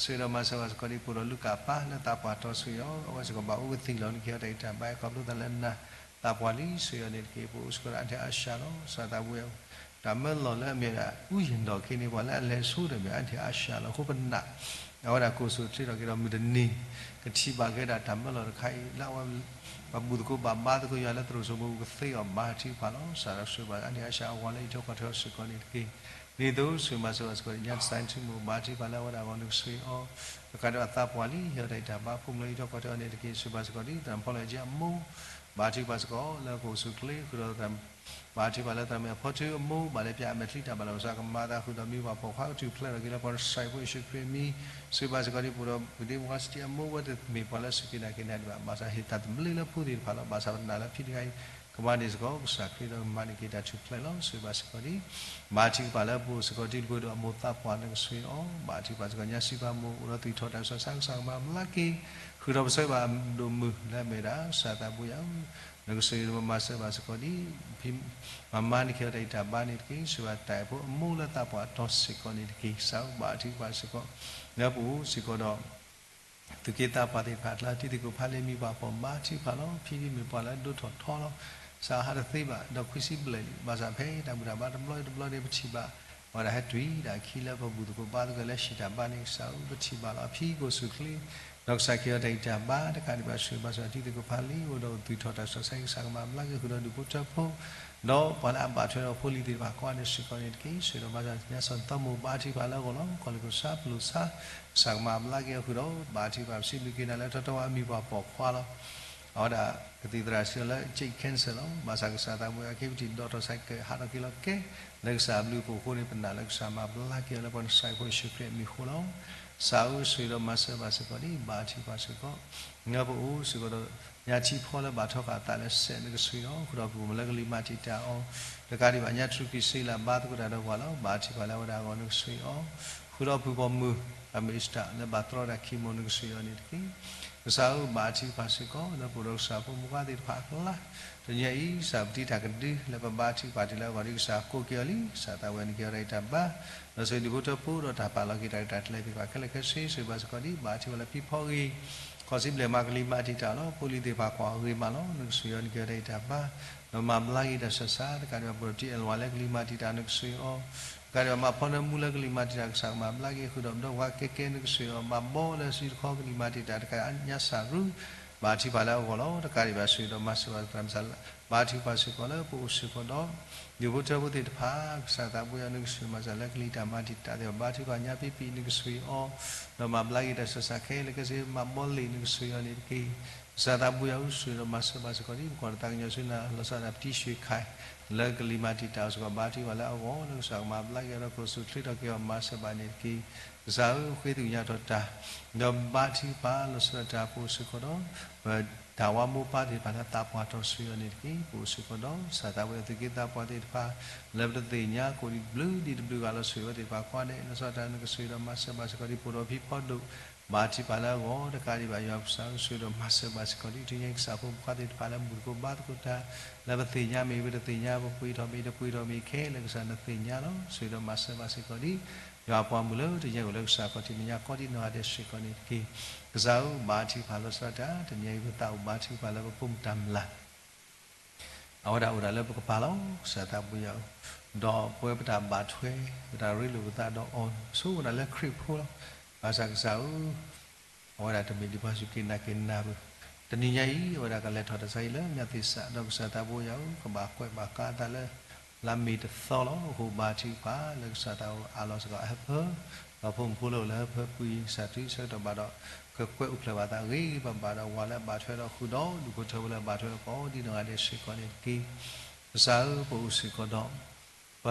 ဆိၣ်ဂ့ၤဒီးမၤစၢၤဘၣ်စ့ၢ်ကီးဒ် ပအိၣ်ဒီးလူၤကၣ်ပၢ်လၢသးပှၢ်တီ ဆိၣ်ဂ့ၤအီၤ အဝဲစ့ၢ်ကီးဘၣ်အိၣ်ကသံၣ်လီၤ. နကဟ့ၣ်အီၤတၢ်အံးတၢ်ဘါ ခီဖျိသးလၢနၤ သးပှၢ်လံ ဆိၣ်ဂ့ၤအီၤန့ၣ်တက့ၢ်. ပအိၣ်စ့ၢ်ကီးဒီးအါန့ၢ်အါစှၤလီၤ. ကစၢ်သးဘိယွၤ တၢ်မၢလီၤလၢအမ့ၢ်ဒၣ် အူယံၤဒီးခ့န့ၣ် ပှၤလၢအလဲၤဆိဒီးမ့ၢ်အါန့ၢ်အါစှၤလီၤ. အဃိပနာ် အဝဲဒၣ်ကအိၣ်ဆူၣ်အိၣ်ချ့ထီၣ်က့ၤဒီးမုၢ်တနံၤ ကထံၣ်ဘၣ်က့ၤဒၣ်တၢ်မၢလီၤတခါအံၤ လၢအဝဲ ပဘူၣ်သကိးဘၣ်ဘါသကိးယွၤလၢသရိာ်စိမိၤ ပကသ့အီၤဘါထုကဖၣ်လီၤ. ကစၢ်ဒီးဆိၣ်ဂ့ၤဘၣ်အါန့ၢ်အါစှၤအဂီၢ်လၢဟံၣ်ထိၣ်ကီၢ်ထိၣ်စ့ၢ်ကီးန့ၣ်တက့ၢ်. ဒ်သိးဆိၣ်ဂ့ၤမၤစၢၤဘၣ်စ့ၢ်ကီး ညါတစဲးထူမိၣ် ဘါထုကဖၣ်လၢအဝဲဒၣ်အဂီၢ် နကဆိၣ်ဂ့ၤအီၤ တကးဒံးဘၣ်သးပှၢ်လံ ဟ့ၣ်အီၤတၢ်အံးတၢ်ဘါ ဖိမုၣ်လၢဟံၣ်ထိၣ်ကီၢ်ထိၣ်အီၤန့ၣ်တက့ၢ်. ဆိၣ်ဂ့ၤဘၣ်စ့ၢ်ကီးဒ် သရၣ်ဖီလၢကၠံအမိၢ် ဘါထုကဖၣ်စ့ၢ်ကီး လၢကအိၣ်ဆူၣ်အိၣ်ချ့ ဃုာ်ဒီးသရၣ် ဘါထုကဖၣ်လၢသရၣ်မုၣ်အဖီထၢအမိၢ် ဘၣ်လဲၤပၠးအမဲာ်ချံတၢ်ဘၣ်လီၤဘၣ်စးကမၤအသးဃုာ်ဒီးမံၤပှၢ်ပိာ်ခွါကထူၣ်ဖျဲးထီၣ်က့ၤလၢပှၤကစၢ်အံၤဖိယ့ၣ်ၡူးခရံာ်အမံၤ ဆိၣ်ဂ့ၤဘၣ်စ့ၢ်ကီးဒ် ပအိၣ်ဒီး ပကဒ့မုၣ်ခွါစတံအမိၢ် အဝဲတမ့ၢ်ပှၤလၢအစူၢ်က့ၤနာ်က့ၤနၤဒံးဘၣ် ဘၣ်ဆၣ်ဟ့ၣ်သးသဘျ့လၢဖိသ့ၣ်တဖၣ်လီၤ. ဘၣ်ဆၣ်ပနာ်လၢဖံတဂၤအံၤ ကမၤန့ၢ်စ့ၢ်ကီးကစၢ်ခရံာ်ဒီးကမၤန့ၢ်က့ၤတၢ်ထူၣ်ဖျဲးလီၤ. ဆိၣ်ဂ့ၤဘၣ်စ့ၢ်ကီးဒ် ဘါထုကဖၣ်လၢပအိၣ်စ့ၢ်ကီးဒ်တကပၤဒီးအမိၢ်သးပှၢ် နကဆိၣ်ဂ့ၤအီၤ ဘါထုကဖၣ်စ့ၢ်ကီး ညါစံးပာ်မိၢ် အိၣ်ဒီးသူၣ်ထီၣ်တၢ်ဆူးတၢ်ဆါ ကစၢ်ကမၤဘျါက့ၤ ဃုာ်ဒီးပဆၢဘၣ်ဒိၣ်မုၢ်လၢအမ့ၢ်ဒၣ် ကစၢ်သးဘိယွၤဧၢ နကဆိၣ်ဂ့ၤဒီးမၤစၢၤဘၣ်စ့ၢ်ကီးဒ် ဖံမၤမါ နကဟ့ၣ်အီၤတၢ်အံးတၢ်ဘါန့ၣ်တက့ၢ်. ဆိၣ်ဂ့ၤဘၣ်တၢ်အဲၣ်ဖိအမိၢ်လၢသးပှၢ်တီစ့ၢ်ကီးန့ၣ်တက့ၢ်. ကစၢ်ဧၢ ဘါထုကဖၣ်စ့ၢ်ကီး လၢပအိၣ်စ့ၢ်ကီးဒီး သူၣ်က့သးပှၢ်သ့ၣ်တဖၣ်အကျါ တံၤသကိးဖးလံ မံၤပှၢ်ပိာ် ဘါထုကဖၣ်လီၤ. ဖံဒ်မ့ၢ်ပှၤလၢအဒိၣ်ထီၣ်ထီလီၤ. ကစၢ်ဟးတသ့ဘၣ် ဒီးခွံဆံဘျဲၣ်လံ. ဘၣ်ဆၣ်ဖဲတၢ်ဘူၣ်တၢ်ဘါတဘျီတဘျီန့ၣ် ပထံၣ်ဘၣ် အဝဲဒၣ်ဟဲတွံၢ်ဒၣ်အခံလၢပဘူၣ်သကိးဘါသကိးလၢဟံၣ်တၢ်ဘါန့ၣ် ကစၢ်ဧၢ ပထံၣ်ဘၣ်လီၤ. အဖံကအိၣ်ဆူၣ်ချ့ ဒီးကစၢ်ကဟ့ၣ်အီၤတၢ်အံးတၢ်ဘါ တကးဒံးဘၣ် ဆိၣ်ဂ့ၤဘၣ်စ့ၢ်ကီးတံၤသကိးဖးလံ အိၣ်ဒီးသူၣ်ထီၣ်တၢ်ဆူးတၢ်ဆါ ကစၢ်ကမၤဘျါက့ၤဃုာ်ဒီးဒူၣ်ဖိထၢဖိ ဒီးပှၤလၢအဘၣ်ထွဲဒီးဖိလံၤသ့ၣ်တဖၣ်ကိးဂၤဒဲးစ့ၢ်ကီးန့ၣ်တက့ၢ်. ဆိၣ်ဂ့ၤဒီးမၤစၢၤ ညါစီၤသီမိၢ် ဘါထုကဖၣ်လၢအဂီၢ်လီၤ. ကီၢ်လၢကစၢ်ပလိာ်ဆါ ကစၢ်ကမၤဘျါက့ၤအီၤဃုာ်ဒီး ဘါထုကဖၣ် ပစံးဘျုးက့ၤနၤလၢထီထီၣ်ဝဲအမံၤပှၢ်ပိာ်ခွါလီၤ. အဝဲဒၣ်ကသံၣ်သရၣ်စံးလီၤလၢ ကၠံၣ် cancer လီၤ. ဘၣ်ဆၣ်ကစၢ်သးဘိယွၤ အက့ၤပထံၣ်ဒီးထီၣ်ဆါကဟးထီၣ်က့ၤလီၤကဲ လၢကစၢ်အဘျုးအဖှိၣ်အဃိန့ၣ် ပနာ်လၢကစၢ်မၤဘျါက့ၤအီၤလၢပှၤကစၢ်အံၤဖိယ့ၣ်ၡူးခရံာ်အမံၤအဃိလီၤ. ကစၢ်ဧၢ ဆိၣ်ဂ့ၤဒီးမၤစၢၤဘၣ်စ့ၢ်ကီးဒ် ဘါထုကဖၣ်စ့ၢ်ကီး လၢပအိၣ်စ့ၢ်ကီးဒီး ညၣ်ထံဖီလၢဘၣ်ထီဃာ်အသးလၢစဲးနကဆှ့အီၤ, ဃုာ်ဒီးဖုၣ်ပိာ်မုၣ်လၢကလံၤမၤတံာ်တာ်အီၤ, တကးဒံးဘၣ်ညၣ်တြူးကံၢ်စ့လၢအဘါသကိးတၢ်ဒီးပှၤလီၤ. ဘါထုကဖၣ်လၢအဝဲဒၣ်အဂီၢ်နကဆှ့အီၤ, ဃုာ်ဒီးဖုၣ်ပိာ်မုၣ် အမ့ၢ်စတၢ်လၢဘၣ်တြီဒၣ်ခံမိၢ်နကဆှ့အီၤန့ၣ်တက့ၢ်. ကစၢ်ဧၢ ဘါထုကဖၣ်စ့ၢ်ကီး လၢပအိၣ်ဒီးကစၢ်ဖိမုၣ်ဖိသ့ၣ်တဖၣ်အကျါ, တနံၤအံၤ ကစၢ်ပတံတၢ်ကဒုလၢပဘါထုကဖၣ်တုၤလၢအဂီၢ်ဒ်ကစၢ်ကိးက့ၤအီၤလံ, ကစၢ်သးဝဲန့ၣ်က့ၤအီၤဒ်အံၤတၢ်ဘါ, ဒီးဆိၣ်ဂ့ၤဒူၣ်ဖိထၢဖိဒီးတၢ်ပာ်လီၤက့ၤတၢ်ရဲၣ်တၢ်ကျဲၤသ့ၣ်တဖၣ်ခဲလၢာ်ခဲဆ့ ဆိၣ်ဂ့ၤဘၣ်စ့ၢ်ကီးဒ်ဘါထုကဖၣ်လၢဖံဖီဂ့ၤ, ခီၣ်စံဘျဲၣ်မၤကလံၤမၤတံာ်တာ်လီၤ. ဖိလံၤသ့ၣ်တဖၣ်ကွၢ်အီၤဂ့ၤမးလီၤ. နကဆိၣ်ဂ့ၤအီၤန့ၣ်က့ၤအီၤဒ်အံၤတၢ်ဘါ, ဒီးမၤဘျါက့ၤတၢ်ဆၢဆါ, တကးဒံးဘၣ်ပဒီးတံၢ်အဲၣ်လဝါလၢကလံၤမၤတံာ်တာ်နကဆိၣ်ဂ့ၤအီၤ, တကးဒံးဘၣ်မၤဖီနၢမူလၢကလံၤမၤတံာ်တာ် ကစၢ်ကမၤဘျါက့ၤ ဃုာ်ဒီးပဒီပုၢ်ဝဲၢ်ကဲကဲနကဆိၣ်ဂ့ၤအီၤ, မၤဘီလၢစုတခီကလံၤမၤတံာ်တာ် တကးညါစၢ်ရူ, ဘါထုကဖၣ်လၢအဂီၢ်လီၤ. တကးဒံးဘၣ်ဆိၣ်ဂ့ၤဒီးမၤစၢၤဘၣ်သရၣ်မုၣ်စၢ် ဘါထုကဖၣ်စ့ၢ်ကီးလၢပအိၣ်စ့ၢ်ကီးဒီး ဒူၣ်ဖိထၢဖိသ့ၣ်တဖၣ်, ကစၢ်သးဘိယွၤနကဆိၣ်ဂ့ၤမၤစၢၤလၢကလံၤတၢ်မၤတံာ်တာ်သ့ၣ်တဖၣ်, ဘါထုကဖၣ်ညါပံပံနကဆိၣ်ဂ့ၤအီၤ, ဒီးမၤဘျါက့ၤတၢ်ဆၢဆါခဲလၢာ်ခဲဆ့ မၤဘီလံာ်နကဆိၣ်ဂ့ၤအီၤန့ၣ်တက့ၢ်. ကစၢ်သးဘိယွၤဧၢ ဆိၣ်ဂ့ၤဒီးမၤစၢၤဘၣ်စ့ၢ်ကီးဒ်ပကွၢ်တၢ်သးကညီၤဆူနၤ လီၤဆီဒၣ်တၢ်ပတံၤဆှ့ခါ လၢကလံၤမၤတံာ်တာ်အီၤစ့ၢ်ကီး ဘါထုကဖၣ်လၢအဂီၢ် လၢကစၢ်ကမၤဘျါက့ၤအီၤဒီးကျိၣ်စူၣ်ချ့ထီၣ်က့ၤအီၤ မၤစၢၤဘၣ်န့ၣ်တက့ၢ်. ကစၢ်ဧၢ ဃ့သ့ၣ်ညါထီၣ်တၢ်, ဒီးဘါထုကဖၣ်လီၤဆီဒၣ်တၢ်ပအိၣ်စ့ၢ်ကီးဒီး ပတၢ်ဝါမိၢ်ပၢ်သ့ၣ်တဖၣ်လၢသးပှၢ်ထီၣ်ဆိၣ်ဂ့ၤအီၤန့ၣ်တက့ၢ်. ပအိၣ်စ့ၢ်ကီးဒီး ကစၢ်သးဘိယွၤသူၣ်က့သးပှၢ်သ့ၣ်တဖၣ် လၢပတသ့ၣ်ညါကိးဒံးတဘျုးဒံးတဘျုးဂၤလီၤ ဆိၣ်ဂ့ၤဝဲသ့ၣ်တဖၣ်ကိးဂၤဒဲး လီၤဆီဒၣ်တၢ်နကဆိၣ်ဂ့ၤဒီးမၤစၢၤဘၣ်စ့ၢ်ကီးဒ် ပအိၣ်ဒီးဖံဖီဒိၣ် ဘါထုကဖၣ်လၢအဂီၢ် တကးဒံးဘၣ်ယွၤပကစၢ်ဧၢ ဆိၣ်ဂ့ၤဒီးမၤစၢၤဘၣ်စ့ၢ်ကီးဒ် တနံၤအံၤကစၢ်ဖိမုၣ်ဖိသ့ၣ်တဖၣ်လၢမုၢ်တကိးဘါသကိးတၢ် လၢပသ့ၣ်ညါမ့ၢ် ပတသ့ၣ်ညါ ပပှ့ၤထီၣ်မ့ၢ် တပှ့ၤထီၣ်မ့ၢ်ခဲလၢာ် ကစၢ်နသ့ၣ်ညါလီၤ. ဆိၣ်ဂ့ၤဒီးမၤစၢၤဘၣ်စ့ၢ်ကီးဒ် ယွၤအပှၤမုၣ်လၢတညါအံၤအိၣ်လၢကစၢ်ခီၣ်ထံးမဲာ်ညါကိးဒ်နီၢ်ဂၤဒဲးစ့ၢ်ကီးန့ၣ်တက့ၢ်. ကစၢ်ဧၢ ဘါထုကဖၣ်လီၤဆီဒၣ်တၢ် တနံၤအံၤပသးအိၣ်ဘါထုကဖၣ်လၢပဖိမုၣ်တၢ်မျၢ် အဝဲဒၣ်အိၣ်ဒၣ်လၢပကပၤလီၤ. ကစၢ်သးဘိယွၤဧၢ, ဒီးပဝဲပတၢ်ဘၣ်ထွဲ ပတၢ်ရ့လိာ်ပသးဒီးအီၤ ဆိၣ်ဝဲဒၣ်လၢခရံာ်ဖိလီၤ. ဘၣ်ဆၣ်ကစၢ်ဧၢ, အဝဲဒၣ်တမ့ၢ်ဒ်ပှၤစူၢ်က့ၤနာ်က့ၤနၤဘၣ်. တနံၤညါအံၤ အဝဲဒၣ်ကလဲၤထီၣ်တၢ်ဆါဟံၣ်လၢမျၢ်သ့ၣ်စး ဒီးကစၢ်သးဘိယွၤဧၢ ကဘၣ်ကွဲးဘၣ်ကါအသးလၢ လါမ့ၤတသီလီၤ. အဃိဘါထုကဖၣ်လၢကစၢ်သးဘိအးလီၤစ့ၢ်ကီးအဟၢဖၢ ဒီးဖိမုၣ်ဖိလၢအိၣ်လၢဟၢဖၢပှဲၤစးထီၣ်ဆၢကတီၢ်ဘၣ်ဒီး ကကွဲးအိၣ်ဖျဲၣ်ဘၣ်သးဂ့ၤဂ့ၤဘၣ်ဘၣ်ဒီး ဝၤလၢအဘၣ်ထွဲဒီးဃုာ်ဒီး ဒူၣ်ဖိထၢဖိလၢအဘၣ်ထွဲဒီးကိးဒ်နီၢ်ဂၤဒဲးစ့ၢ်ကီးန့ၣ်တက့ၢ်. ကစၢ်ဧၢ ပအိၣ်စ့ၢ်ကီးဒီး ပ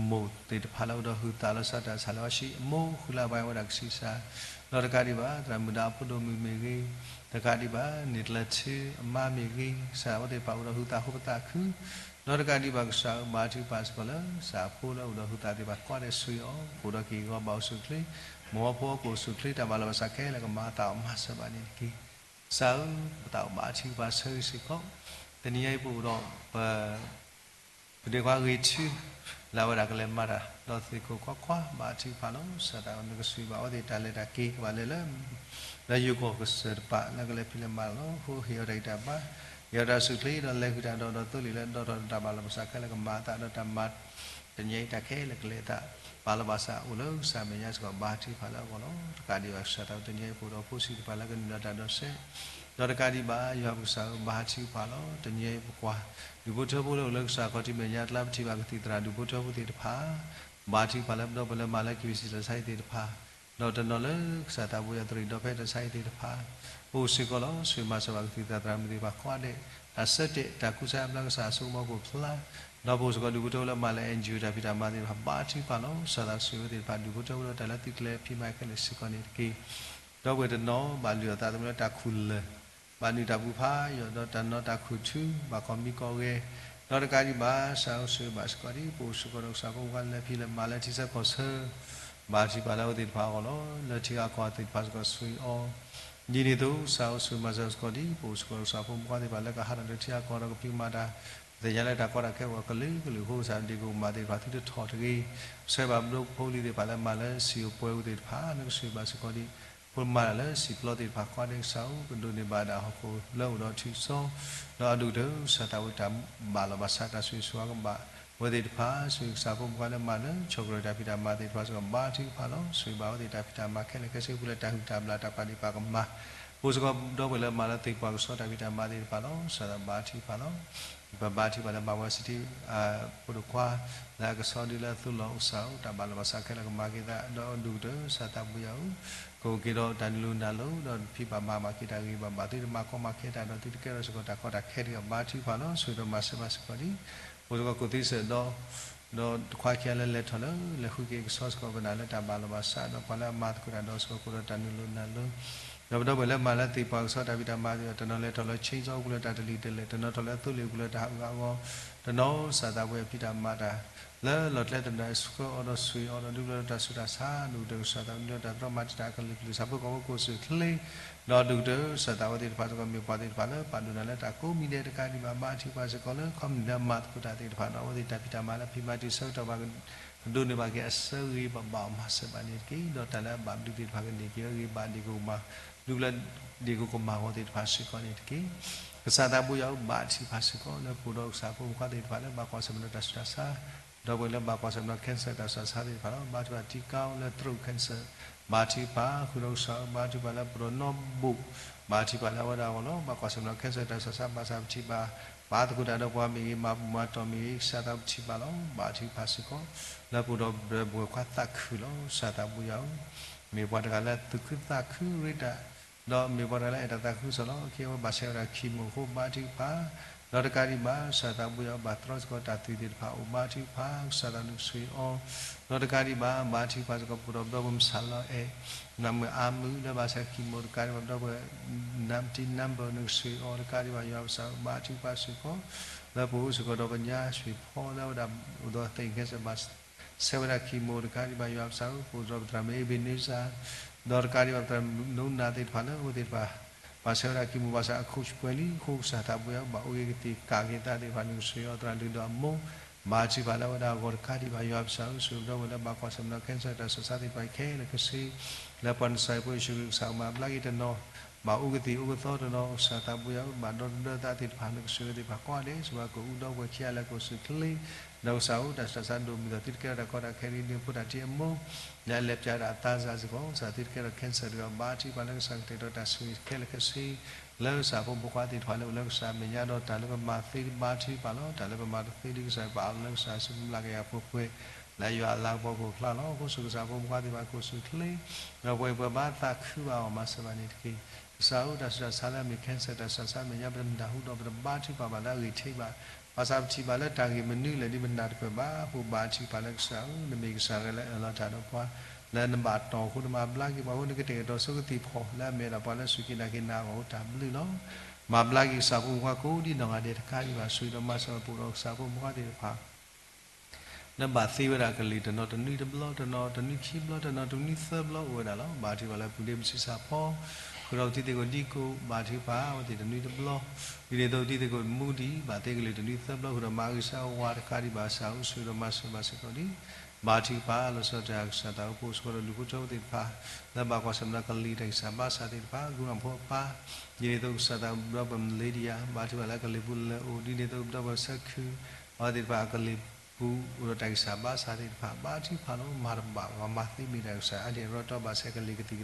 မိၢ်သ့ၣ်တဖၣ်လၢအိၣ်ဒီးဟုသးလီၤဆီဒၣ်တၢ်ဆါလၢအဆံး အမိၢ်ဃုလါဘါဝဲဒၣ်ကဆံးစၢ် ဒီးတကးဒံးဘၣ် သရၣ်မုၣ်ဒီးအဖိဒိၣ်မုၣ်မ့ၢ်ဂ့ၤ, တကးဒံးဘၣ် န့ၢ်ကျၢၤထူအမါမ့ၢ်ဂ့ၤ, ကစၢ်အဝဲသ့ၣ်တဖၣ်အိၣ်ဒီးဟုသးဃိပသးခု, ဒီးတကးဒံးဘၣ်ကစၢ်ဧၢ ဘါထုကဖၣ်စ့ၢ်ကီးလၢ ကစၢ်အဖိလၢအိၣ်ဒီးဟုသးသ့ၣ်တဖၣ်ကိးဂၤဒဲးဆိၣ်ဂ့ၤအီၤ ကအိၣ်ဒီးက့ၢ်ဂီၤဘၣ်အိၣ်ဆူၣ်ချ့, မိၢ်ဖိအကိၣ်ဆူၣ်ချ့ တၢ်ဘၣ်လီၤဘၣ်ဆးခဲလၢာ်ကမၤအသးအီၤမၤစၢၤဘၣ်န့ၣ်တက့ၢ်. ကစၢ်ဧၢ ပသးအိၣ်ဘါထုကဖၣ်ဆၢဂ့ၤစ့ၢ်ကီး, တနံၤညါအံၤပအိၣ်ဒီး ပ ပဒ့ခွါဂ့ၤထူ လၢအဝဲဒၣ်ကလဲၤမၤတၢ် ဒီးသ့ၣ်ခိၣ်ခွါခွါ ဘါထုကဖၣ်လီၤ. ကစၢ်သးဘိယွၤနကဆိၣ်ဂ့ၤဘၣ်အဝဲသ့ၣ်တၢ်လဲၤတၢ်က့ၤ ကဘၣ်လဲၤလၢ လၢယိၤကီၢ်ကစၢၢ်တပၤလၢကလဲၤဖံးလဲၤမၤလီၤ. အဃိဟ့ၣ်အီၤတၢ်ဂံၢ်တၢ်ဘါ, ဟ့ၣ်အီၤတၢ်ဆူၣ်ချ့ဒီးလဲၤဃုာ်တၢ်ဒီးဒီးသိလ့ၣ်လၢဒီထီၣ်တၢ်ဘၣ်လီၤဘၣ်ဆးခဲလၢာ်ကမၤအသးဒီးတၢ်မၤ တနံၤညါအံၤတၢ်ခဲလၢာ်ကလဲၤအသး ဘၣ်လီၤဘၣ်ဆးအိၣ်လၢကစၢ်မဲာ်ညါစ့ၢ်ကီး ဘါထုကဖၣ်လၢအဂီၢ်လီၤ. တကးဒံးဘၣ်ကစၢ်သးဘိတနံၤညါအံၤပအိၣ်ဒီးဖိဆံးသ့ၣ်တဖၣ်လၢကနုာ်လီၤတၢ်ဒီးစဲး ဒီးတကးဒံးဘၣ် ယွၤပကစၢ်ဧၢ ဘါထုကဖၣ်လီၤ. တနံၤအံၤပကွၢ် ဒူၣ်ဖိထၢဖိလၢအိၣ်လၢကစၢ်ခီၣ်ထံးမဲာ်ညါအကျါ ပထံၣ်ဘၣ်ကသံၣ်သရၣ်ဒူၣ်ဖိထၢဖိသ့ၣ်တဖၣ် ဘါထုကဖၣ်လၢပဒီပုၢ်ဝဲၢ်လၢမၤလၢ ကဘံၣ်စံၣ် တၢ်ဆါဟံၣ်သ့ၣ်တဖၣ် ဒီးတနီၤလၢကစၢ်သးဘိယွၤတရံးဒီဖဲတၢ်ဆါဟံၣ်သ့ၣ်တဖၣ် ပအိၣ်စ့ၢ်ကီးလီၤ. ဆိၣ်ဂ့ၤမၤစၢၤဘၣ်ကသံၣ်သရၣ်သရၣ်မုၣ်သ့ၣ်တဖၣ်ကိးဂၤဒဲး တၢ်ဆၢတဲာ်တၢ်ကူစါအဘျါကစၢ်အစိကမီၤကအိၣ်ဖျါ ဒီးပအိၣ်စ့ၢ်ကီးဒူၣ်ဖိထၢဖိလၢမၤလၢ NGO တၢ်ဖံးတၢ်မၤသ့ၣ်တဖၣ် ဘါထုကဖၣ်လီၤ. ကစၢ်သးဘိဆိၣ်ဂ့ၤဝဲသ့ၣ်တဖၣ်ဒူၣ်ဖိထၢဖိလၢတၢ်လၢသုကျဲၤဖံးမၤခဲလၢာ်စ့ၢ်ကီးန့ၣ်တက့ၢ်. ဒီပုၢ်ဝဲၢ်တနီၤဘၣ်လုၢ်အီၣ်သးသမူလၢတၢ်ခူၣ်လၢၢ် ဘၣ်နုာ်တၢ်ပူၤဖးယိာ် ဒီးတၢ်နီၢ်တၢ်ခူၣ်ထူ ဘၣ်ကီၢ်မံကီၢ်ဂဲၤ ဒီးတကးဒံးဘၣ် ကစၢ်ဧၢ ဆိၣ်ဂ့ၤဘၣ်စ့ၢ်ကီးဒ် ပအိၣ်စ့ၢ်ကီးဒီးကစၢ်ဖိမုၣ်ဖိလၢလဲၤဖံးလဲၤမၤလၢထံဆၢကီၢ်ဆၢ ဘါထုကဖၣ်လၢအဝဲသ့ၣ်တဖၣ်အဂီၢ်လီၤ. လၢထံဂၤကီၢ်ဂၤသ့ၣ်တဖၣ်စ့ၢ်ကီးဆိၣ်ဂ့ၤအီၤ ဒ်န့ၣ်အသိး ကစၢ်ဧၢ ဆိၣ်ဂ့ၤမၤစၢၤစ့ၢ်ကီးဒ် ပအိၣ်စ့ၢ်ကီးဒီးကစၢ်ဖိမုၣ်ဖိသ့ၣ်တဖၣ်လၢကဟးထီၣ်လၢထံဂၤကီၢ်ဂၤဒီးကဖံးကမၤတၢ် ပသ့ၣ်ညါလၢတၢ်ကီတၢ်ခဲအိၣ်အကလုာ်ကလုာ်အဃိ ကစၢ်ဒ့ၣ်ကိၣ်မးသ့ၣ်တဖၣ်သုတထီၣ်တဂ့ၤ ဆှၢဘၣ်ပဒိၣ်ဖိလံၤသ့ၣ်တဖၣ်လၢမၤလၢစံာ်အိၣ်ပှဲၤအိၣ်သ့ၣ်တဖၣ် နကဆိၣ်ဂ့ၤဘၣ်စ့ၢ်ကီးဒ် ဖိမၤတၢ်လၢစံာ်ပျီသ့ၣ်တဖၣ်ကိးဂၤဒဲး ကစၢ်ဧၢ ကဒိးန့ၢ်ဘၣ်ဒၣ်ဟီၣ်ခိၣ်လၢအိၣ်ဒီးထူၣ်စီ ဒီးအဒိၣ်ကတၢၢ် ကစၢ်သးဝဲတၢ်ဘၣ်လီၤဘၣ်ဆးတၢ်ဆိၣ်ဂ့ၤဆိၣ်ဝါကဘၣ် အဝဲသ့ၣ်တဖၣ် ဆိၣ်ဂ့ၤကစၢ်ဖိမုၣ်ဖိလၢမၤလၢ ဆီၣ်ကရၢၢ်တၢ်ဖံးတၢ်မၤသ့ၣ်တဖၣ်စ့ၢ်ကီး ဘါထုကဖၣ်လီၤ. ဆိၣ်ဂ့ၤဘၣ်အဝဲသ့ၣ်တၢ်ဖံးတၢ်မၤခဲလၢာ်ခဲဆ့ ပူၤလၢတၢ်ဟုၣ်တၢ်ဘျၣ်တၢ်ပာ်ဒ့ၣ်ပာ်ကမၣ် ပအိၣ်စ့ၢ်ကီးဒီပုၢ်ဝဲၢ်လၢမၤလၢသ့ၣ်ပှၢ်ကဆှီတၢ်ဖံးတၢ်မၤသ့ၣ်တဖၣ်လီၤ. ကစၢ်သးဘါထုကဖၣ်လီၤ. ပဘါထုကဖၣ်လၢမၤဝဲစတံ ဖိဒိၣ်ခွါ လၢအကဆှီဒုလၢအသိလီၤ ကစၢ်ဧၢ တၢ်ဘၣ်လီၤဘၣ်ဆးခဲလၢာ်ကမၤက့ၤသး ဒီးအဒိၣ်ကတၢၢ် ကစၢ်သးဘိယွၤဧၢ ကအိၣ်က့ၤဒီးတၢ်နုာ်လီၤနုာ်လီၤ ဒီးဖံးဘၣ်မၤဘၣ်က့ၤတၢ်ဂ့ၤဘၣ်ဘၣ် သုတမၤကီမၤခဲတၢ်ဒီး သုတကဲထီၣ်စ့ၢ်ကီးတၢ်ကီတၢ်ခဲတဂ့ၤ ဘါထုကဖၣ်လီၤ. ဆိၣ်ဂ့ၤဒီးမၤစၢၤဘၣ်စ့ၢ်ကီးဒ် ပအိၣ်စ့ၢ်ကီးကိၣ်သ့စၢၤဒီး ဒီးတခွါခံဂၤလၢလဲၤထီၣ်လၢ လဲၤဃုက့ၤကဆှီစ့ၢ်ကီးပနၢ်လၢတၢ်ဘၣ်လီၤဘၣ်ဆး ဒီးပှၤလၢအမၤသကိးတၢ်ဒီးစ့ၢ်ကီး ကအိၣ်ဒီးတၢ်နုာ်လီၤနုာ်လီၤ ဒီးပဒီပုၢ်ဝဲၢ်လၢမၤလၢသ့ၣ်ပှၢ်ကစီၣ်တၢ်ဖံးတၢ်မၤသ့ၣ်ဒီး တနီၤလဲၤထီၣ်လၢ chainsaw အပူၤလၢတၢ်တလံၤတလဲၣ်, တနီၤထီၣ်လၢသိလ့ၣ်အပူၤလၢတၢ်ဟးဂူာ်ဟးဂီၤ, တနီၤစၢ်သးပူၤဖံးတၢ်မၤတၢ် လၢလီၢ်ကျဲသနၢၣ်ဆှၢအီၤဒီးဆှ့အီၤဒီး ဒုးလၢတၢ်ဆူးတၢ်ဆါ ဒိၣ်ကတၢၢ်ကစၢ်သးပူၤလၢတၢ်တြီမၤတံာ်တာ်အကလုာ်ကလုာ် ဆၣ်ဖိကီၢ်ဖိကိးဆူၣ်ချ့ ဒီးဒိၣ်ကတၢၢ်ကစၢ်သးပူၤသ့ၣ်တဖၣ်စ့ၢ်ကီး မ့ၢ်ပှၤသ့ၣ်တဖၣ်လၢပာ်ဒိၣ်နၤလၢတၢ်ကိးမံၤဒဲးတကးဒံးဘၣ် ဘါထုကဖၣ်စ့ၢ်ကီးလၢ ခီပနံၣ်လၢအမၤသကိးတၢ်သ့ၣ်တဖၣ်ဒီး အဝဲသ့ၣ်တၢ်ဖံးတၢ်မၤလၢဖံးမၤတံာ်ဆၢကတီၢ်ဘၣ် ကဒိးန့ၢ်ဘၣ်က့ၤအဆၢဂ့ၤဘၣ်ဘၣ်အီၤမၤစၢၤဘၣ်န့ၣ်တက့ၢ်. ဒီးတၢ်လၢအဘၣ်ဘျုးသ့ၣ်တဖၣ်ကန့ၢ်က့ၤအဂ့ၢ်ဘၣ်ဒ့ၣ်ကိကမၤ ဒုးလၢဒ့ၣ်ကိကမၤဂီၤသ့ၣ်တဖၣ်စ့ၢ်ကီးန့ၣ်တက့ၢ်. ကစၢ်သးပူၤယွၤဧၢ ဘါထုကဖၣ်စ့ၢ်ကီးလၢပအိၣ်ဒီးကစၢ်ဖိမုၣ်ခွါသ့ၣ်တဖၣ်လၢဘၣ်ကွၢ်ဆၢၣ်မဲာ်ဒီးတၢ်ဆူးတၢ်ဆါ ဒီပုၢ်ဝဲၢ်လၢဘၣ်ကွၢ်ဆၢၣ်မဲာ်ဒီး cancer တၢ်ဆူးတၢ်ဆါသ့ၣ်တဖၣ်လီၤ. ဘါထုကဖၣ်တံကါလၢ throat cancer ဘါထုကဖၣ်ဃုာ်ဒီးကစၢ်ဧၢ ဘါထုကဖၣ်လၢပဒိၣ်နီၢ်ဘိၣ် ဘါထုကဖၣ်လၢအဝဲဒၣ်အဂီၢ်လီၤ. ဘၣ်ကွၢ်ဆၢၣ်မဲာ်ဒီး cancer တၢ်ဆူးတၢ်ဆါ ဘၣ်ဆၣ်ပထံၣ်ဘၣ် ပာ်သကိးတၢ်ဒီးပှၤမ့ၢ်ဂ့ၤ မၤဘူၣ်မၤတီၢ်မ့ၢ်ဂ့ၤ ကစၢ်သးပထံၣ်ဘၣ်လီၤ. ဘါထုကဖၣ်စ့ၢ်ကီး လၢပအိၣ်ဒီးပဝဲၢ်ခွါသးခုလီၤ. ကစၢ်သးပူၤယွၤဧၢ မ့ၢ်ပှၤတဂၤလၢသူၣ်ခုသးခုရ့တၢ် ဒီးမ့ၢ်ပှၤတဂၤလၢအဲၣ်တၢ်သးခုကစီၣ်လီၤ. ခဲအံၤအဝဲဘၣ်ဆဲးဝဲဒၣ် chemo အဃိ ဘါထုကဖၣ် ဒီးတကးဒံးဘၣ် ကစၢ်သးပူၤယွၤဧၢ ဘၣ်တြီစ့ၢ်ကီးတၢ်သွံၣ်သ့ၣ်တဖၣ်အအိၣ် ဘါထုကဖၣ် ကစၢ်သးနုၢ်ဆှ့အီၤ ဒီးတကးဒံးဘၣ် ဘါထုကဖၣ်စ့ၢ်ကီး ပအိၣ်ဒီးပဒီပုၢ်ဝဲၢ်မုၢ်ဆၣ်လီၤအဲၢၣ် နမုၢ်အါမုၢ်လၢဘၣ်ဆဲး chemo တကးဒံးဘၣ် ပဒီပုၢ်ဝဲၢ် နမ်တံ number နုၢ်ဆှ့အီၤ တကးဒံးဘၣ် ယွၤကစၢ်ဧၢ ဘါထုကဖၣ်စ့ၢ်ကီး လၢပအိၣ်စ့ၢ်ကီးဒီးပညါ ဆှ့ဖီလၢဝဲဒၣ်အိၣ်ဒီး throat cancer ဘၣ်ဆဲးဝဲဒၣ် chemo တကးဒံးဘၣ် ယွၤကစၢ်ဧၢ ပအိၣ်ဒီးပသရၣ်မုၣ် Ebenezer ဒီးတကးဒံးဘၣ်ပသရၣ်မုၣ်နိနၤသ့ၣ်တဖၣ်လၢအဝဲသ့ၣ်တဖၣ် ဘၣ်ဆဲးဝဲဒၣ် chemo ဘၣ်ဆၣ်အ coach ပှဲၤလံအဃိ ကစၢ်သးပူၤယွၤဧၢ ဘၣ်အိၣ်က့ၤကသ့ၣ်ကးက့ၤသးသ့ၣ်တဖၣ် နုၢ်ဆှ့အီၤသရၣ်လုၢ်ဒီးအမိၢ် ဘါထုကဖၣ်လၢအဝဲဒၣ်အဂီၢ်တကးဒံးဘၣ် ယွၤကစၢ်ဧၢ ဆိၣ်ဂ့ၤပဒီပုၢ်ဝဲၢ်လၢဘၣ်ကွၢ်ဆၢၣ်မဲာ်ဒီး cancer တၢ်ဆူးတၢ်ဆါသ့ၣ်တဖၣ်ခဲလၢာ်ခဲဆ့ လၢပှၤနစၢ်ယွၤဖိယ့ၣ်ၡူးခရံာ်ကစၢ်မၤဘျါက့ၤတနီၤ ဘၣ်အိၣ်ကသ့ၣ်အိၣ်ကသီတနီၤ ကစၢ်သးပူၤယွၤဧၢ ဘၣ်ဒီသဒၢသးသ့ၣ်တဖၣ်နကစၢ်ယွၤသ့ၣ်တဖၣ်ကိးဂၤဒဲး စံးဘၣ်ကအိၣ်ဒီးပှဲၤခံဂၤလၢကအိၣ်ဆူၣ်ချ့ ဒီးကစၢ်ဧၢ တၢ်ဆူးတၢ်ဆါဒိၣ်မုၢ်ဒီးသုတကဲထီၣ်တၢ်ကီတၢ်ခဲဒ်န့ၣ် ဖိတၢ်ထံအမိၢ် လၢအလဲၤပၠးဒၣ်အသးစၢ်စ့ၢ်ကီး ကစၢ်သုတကဲထီၣ် cancer တဂၤ ဘါထုကဖၣ်လၢကစၢ်ကတဲာ်ကတီၤတၢ်ဆိၣ်ဂ့ၤခဲလၢာ်ခဲဆ့ လၢကစၢ်ဖိမုၣ်ဖိခွါသ့ၣ်တဖၣ်လၢအိၣ်လၢကစၢ်အမဲာ်ညါဒီးတၢ်လၢပမၤသ့ဘါထုကဖၣ်လီၤ. တၢ်လၢပမၤတသ့ဒ်ကစၢ်ပာ်လၢကစၢ်ဆူပမျၢ်ကယၤပှဲၤပှဲၤ လၢယွၤအလၤကပီၤကအိၣ်ဖျါလီၤ. အဃိဆူကစၢ်ဖိမုၣ်ဖိခွါသ့ၣ်တဖၣ်ကအိၣ်ဆူၣ်ချ့ ဒီးပှဲၤပှဲၤဘၣ်သးခုဘၣ်အီၤမၤစၢၤဘၣ်န့ၣ်တက့ၢ်. ကစၢ်ဧၢ တၢ်ဆူးတၢ်ဆါလၢအမ့ၢ် cancer တၢ်ဆူးတၢ်ဆါအမဲာ်ညါ ပတနၢ်ဟူဒီး ပတဘါထုကဖၣ်ဘၣ်လၢအဂ့ၤထဲဘၣ်. ဘၣ်ဆၣ်ပထံၣ်ဘၣ်လၢတၢ်ဂ့ၢ်မနုၤလဲၣ်ဒ်ပနၢ်တပၢၢ်ဘၣ်အဃိ ဘါထုကဖၣ်လၢကစၢ်ဧၢ နမ့ၢ်ကစၢ်တဂၤလၢအၢၣ်လီၤတၢ်ဒီးပှၤ လၢနဘၣ်တီၢ်အဃိ နမၤဘျါက့ၤပှၤအဃိ နကတဲာ်ကတီၤဆိကသံၣ်ဖီၣ်လၢအမ့ၢ်ဒၣ်ပှၤလၢစူၢ်က့ၤနာ်က့ၤနၤအဂီၢ်အဃိ တၢ်ဘျုးလီၤ. မၤဘျါက့ၤကစၢ်ဖိမုၣ်ဖိခွါကိးဒ်နီၢ်ဂၤဒဲးတကးဒံးဘၣ် ဆိၣ်ဂ့ၤဒီးမၤစၢၤပအိၣ်ဒီးကစၢ်ဖိမုၣ်ဖိခွါသ့ၣ်တဖၣ် လၢဘၣ်သ့ဝဲဒၣ်ကလုာ်တနီၤတနွံတဘျီတနီၤ တနွံခံဘျီတနီၤ တနွံသၢဘျီအိၣ်ဝဲဒၣ်လီၤ. ဘါထုကဖၣ်လၢပုၢ်ဒ့မုၣ်ဆံးစၢ်ဖီ ဃုာ်ဒီးပတံၤသကိးဒံကိး ဘါထုကဖၣ်အဝဲသ့ၣ်တနွံတဘျီ ဒ်န့ၣ်အသိးပတံၤသကိးမူဒံး ဘၣ်သ့ကလုာ်တနွံသၢဘျီ ဃုာ်ဒီးမၤဂ့ၤစၢ်ဝါတကးဒံးဘၣ် ကစၢ်ဧၢ ဆိၣ်ဂ့ၤဒီးမၤစၢၤဘၣ်စ့ၢ်ကီးဒံး ဘါထုကဖၣ်လီၤဆီဒၣ်တၢ် ကစၢ်သးအိၣ်ဖှိၣ်စ့ၢ်ကီးဒီးလူၤခိၣ်ထၢဖိသ့ၣ်တဖၣ် လၢဘၣ်ကွၢ်ဆၢၣ်မဲာ်ဒီးကလံၤတၢ်ဂံၢ်စၢ်ဘါစၢ်သ့ၣ်တဖၣ် ဂုၤဂၤဖိအပၢ် ဒ်န့ၣ်အသိးကစၢ်သးအိၣ်ဒီးပမလ့ဒံယၤ ဘါထုကဖၣ်လၢကလံၤပူၤလၢအိၣ် ဒ်န့ၣ်အသိးကဒီးပဆၢခု အဝဲသ့ၣ်တဖၣ်အကလံၤပူၤ အိၣ်ဒီးတၢ်ဂံၢ်စၢ်ဘါစၢ်သ့ၣ်တဖၣ် ဘါထုကဖၣ်လီၤ. မၤတဘၣ် မၤသ့မ့ၢ်တၢ်ကစၢ် အါဒံၣ်အရီတီဘၣ်ဆဲးကလံၤကသံၣ်ကသီ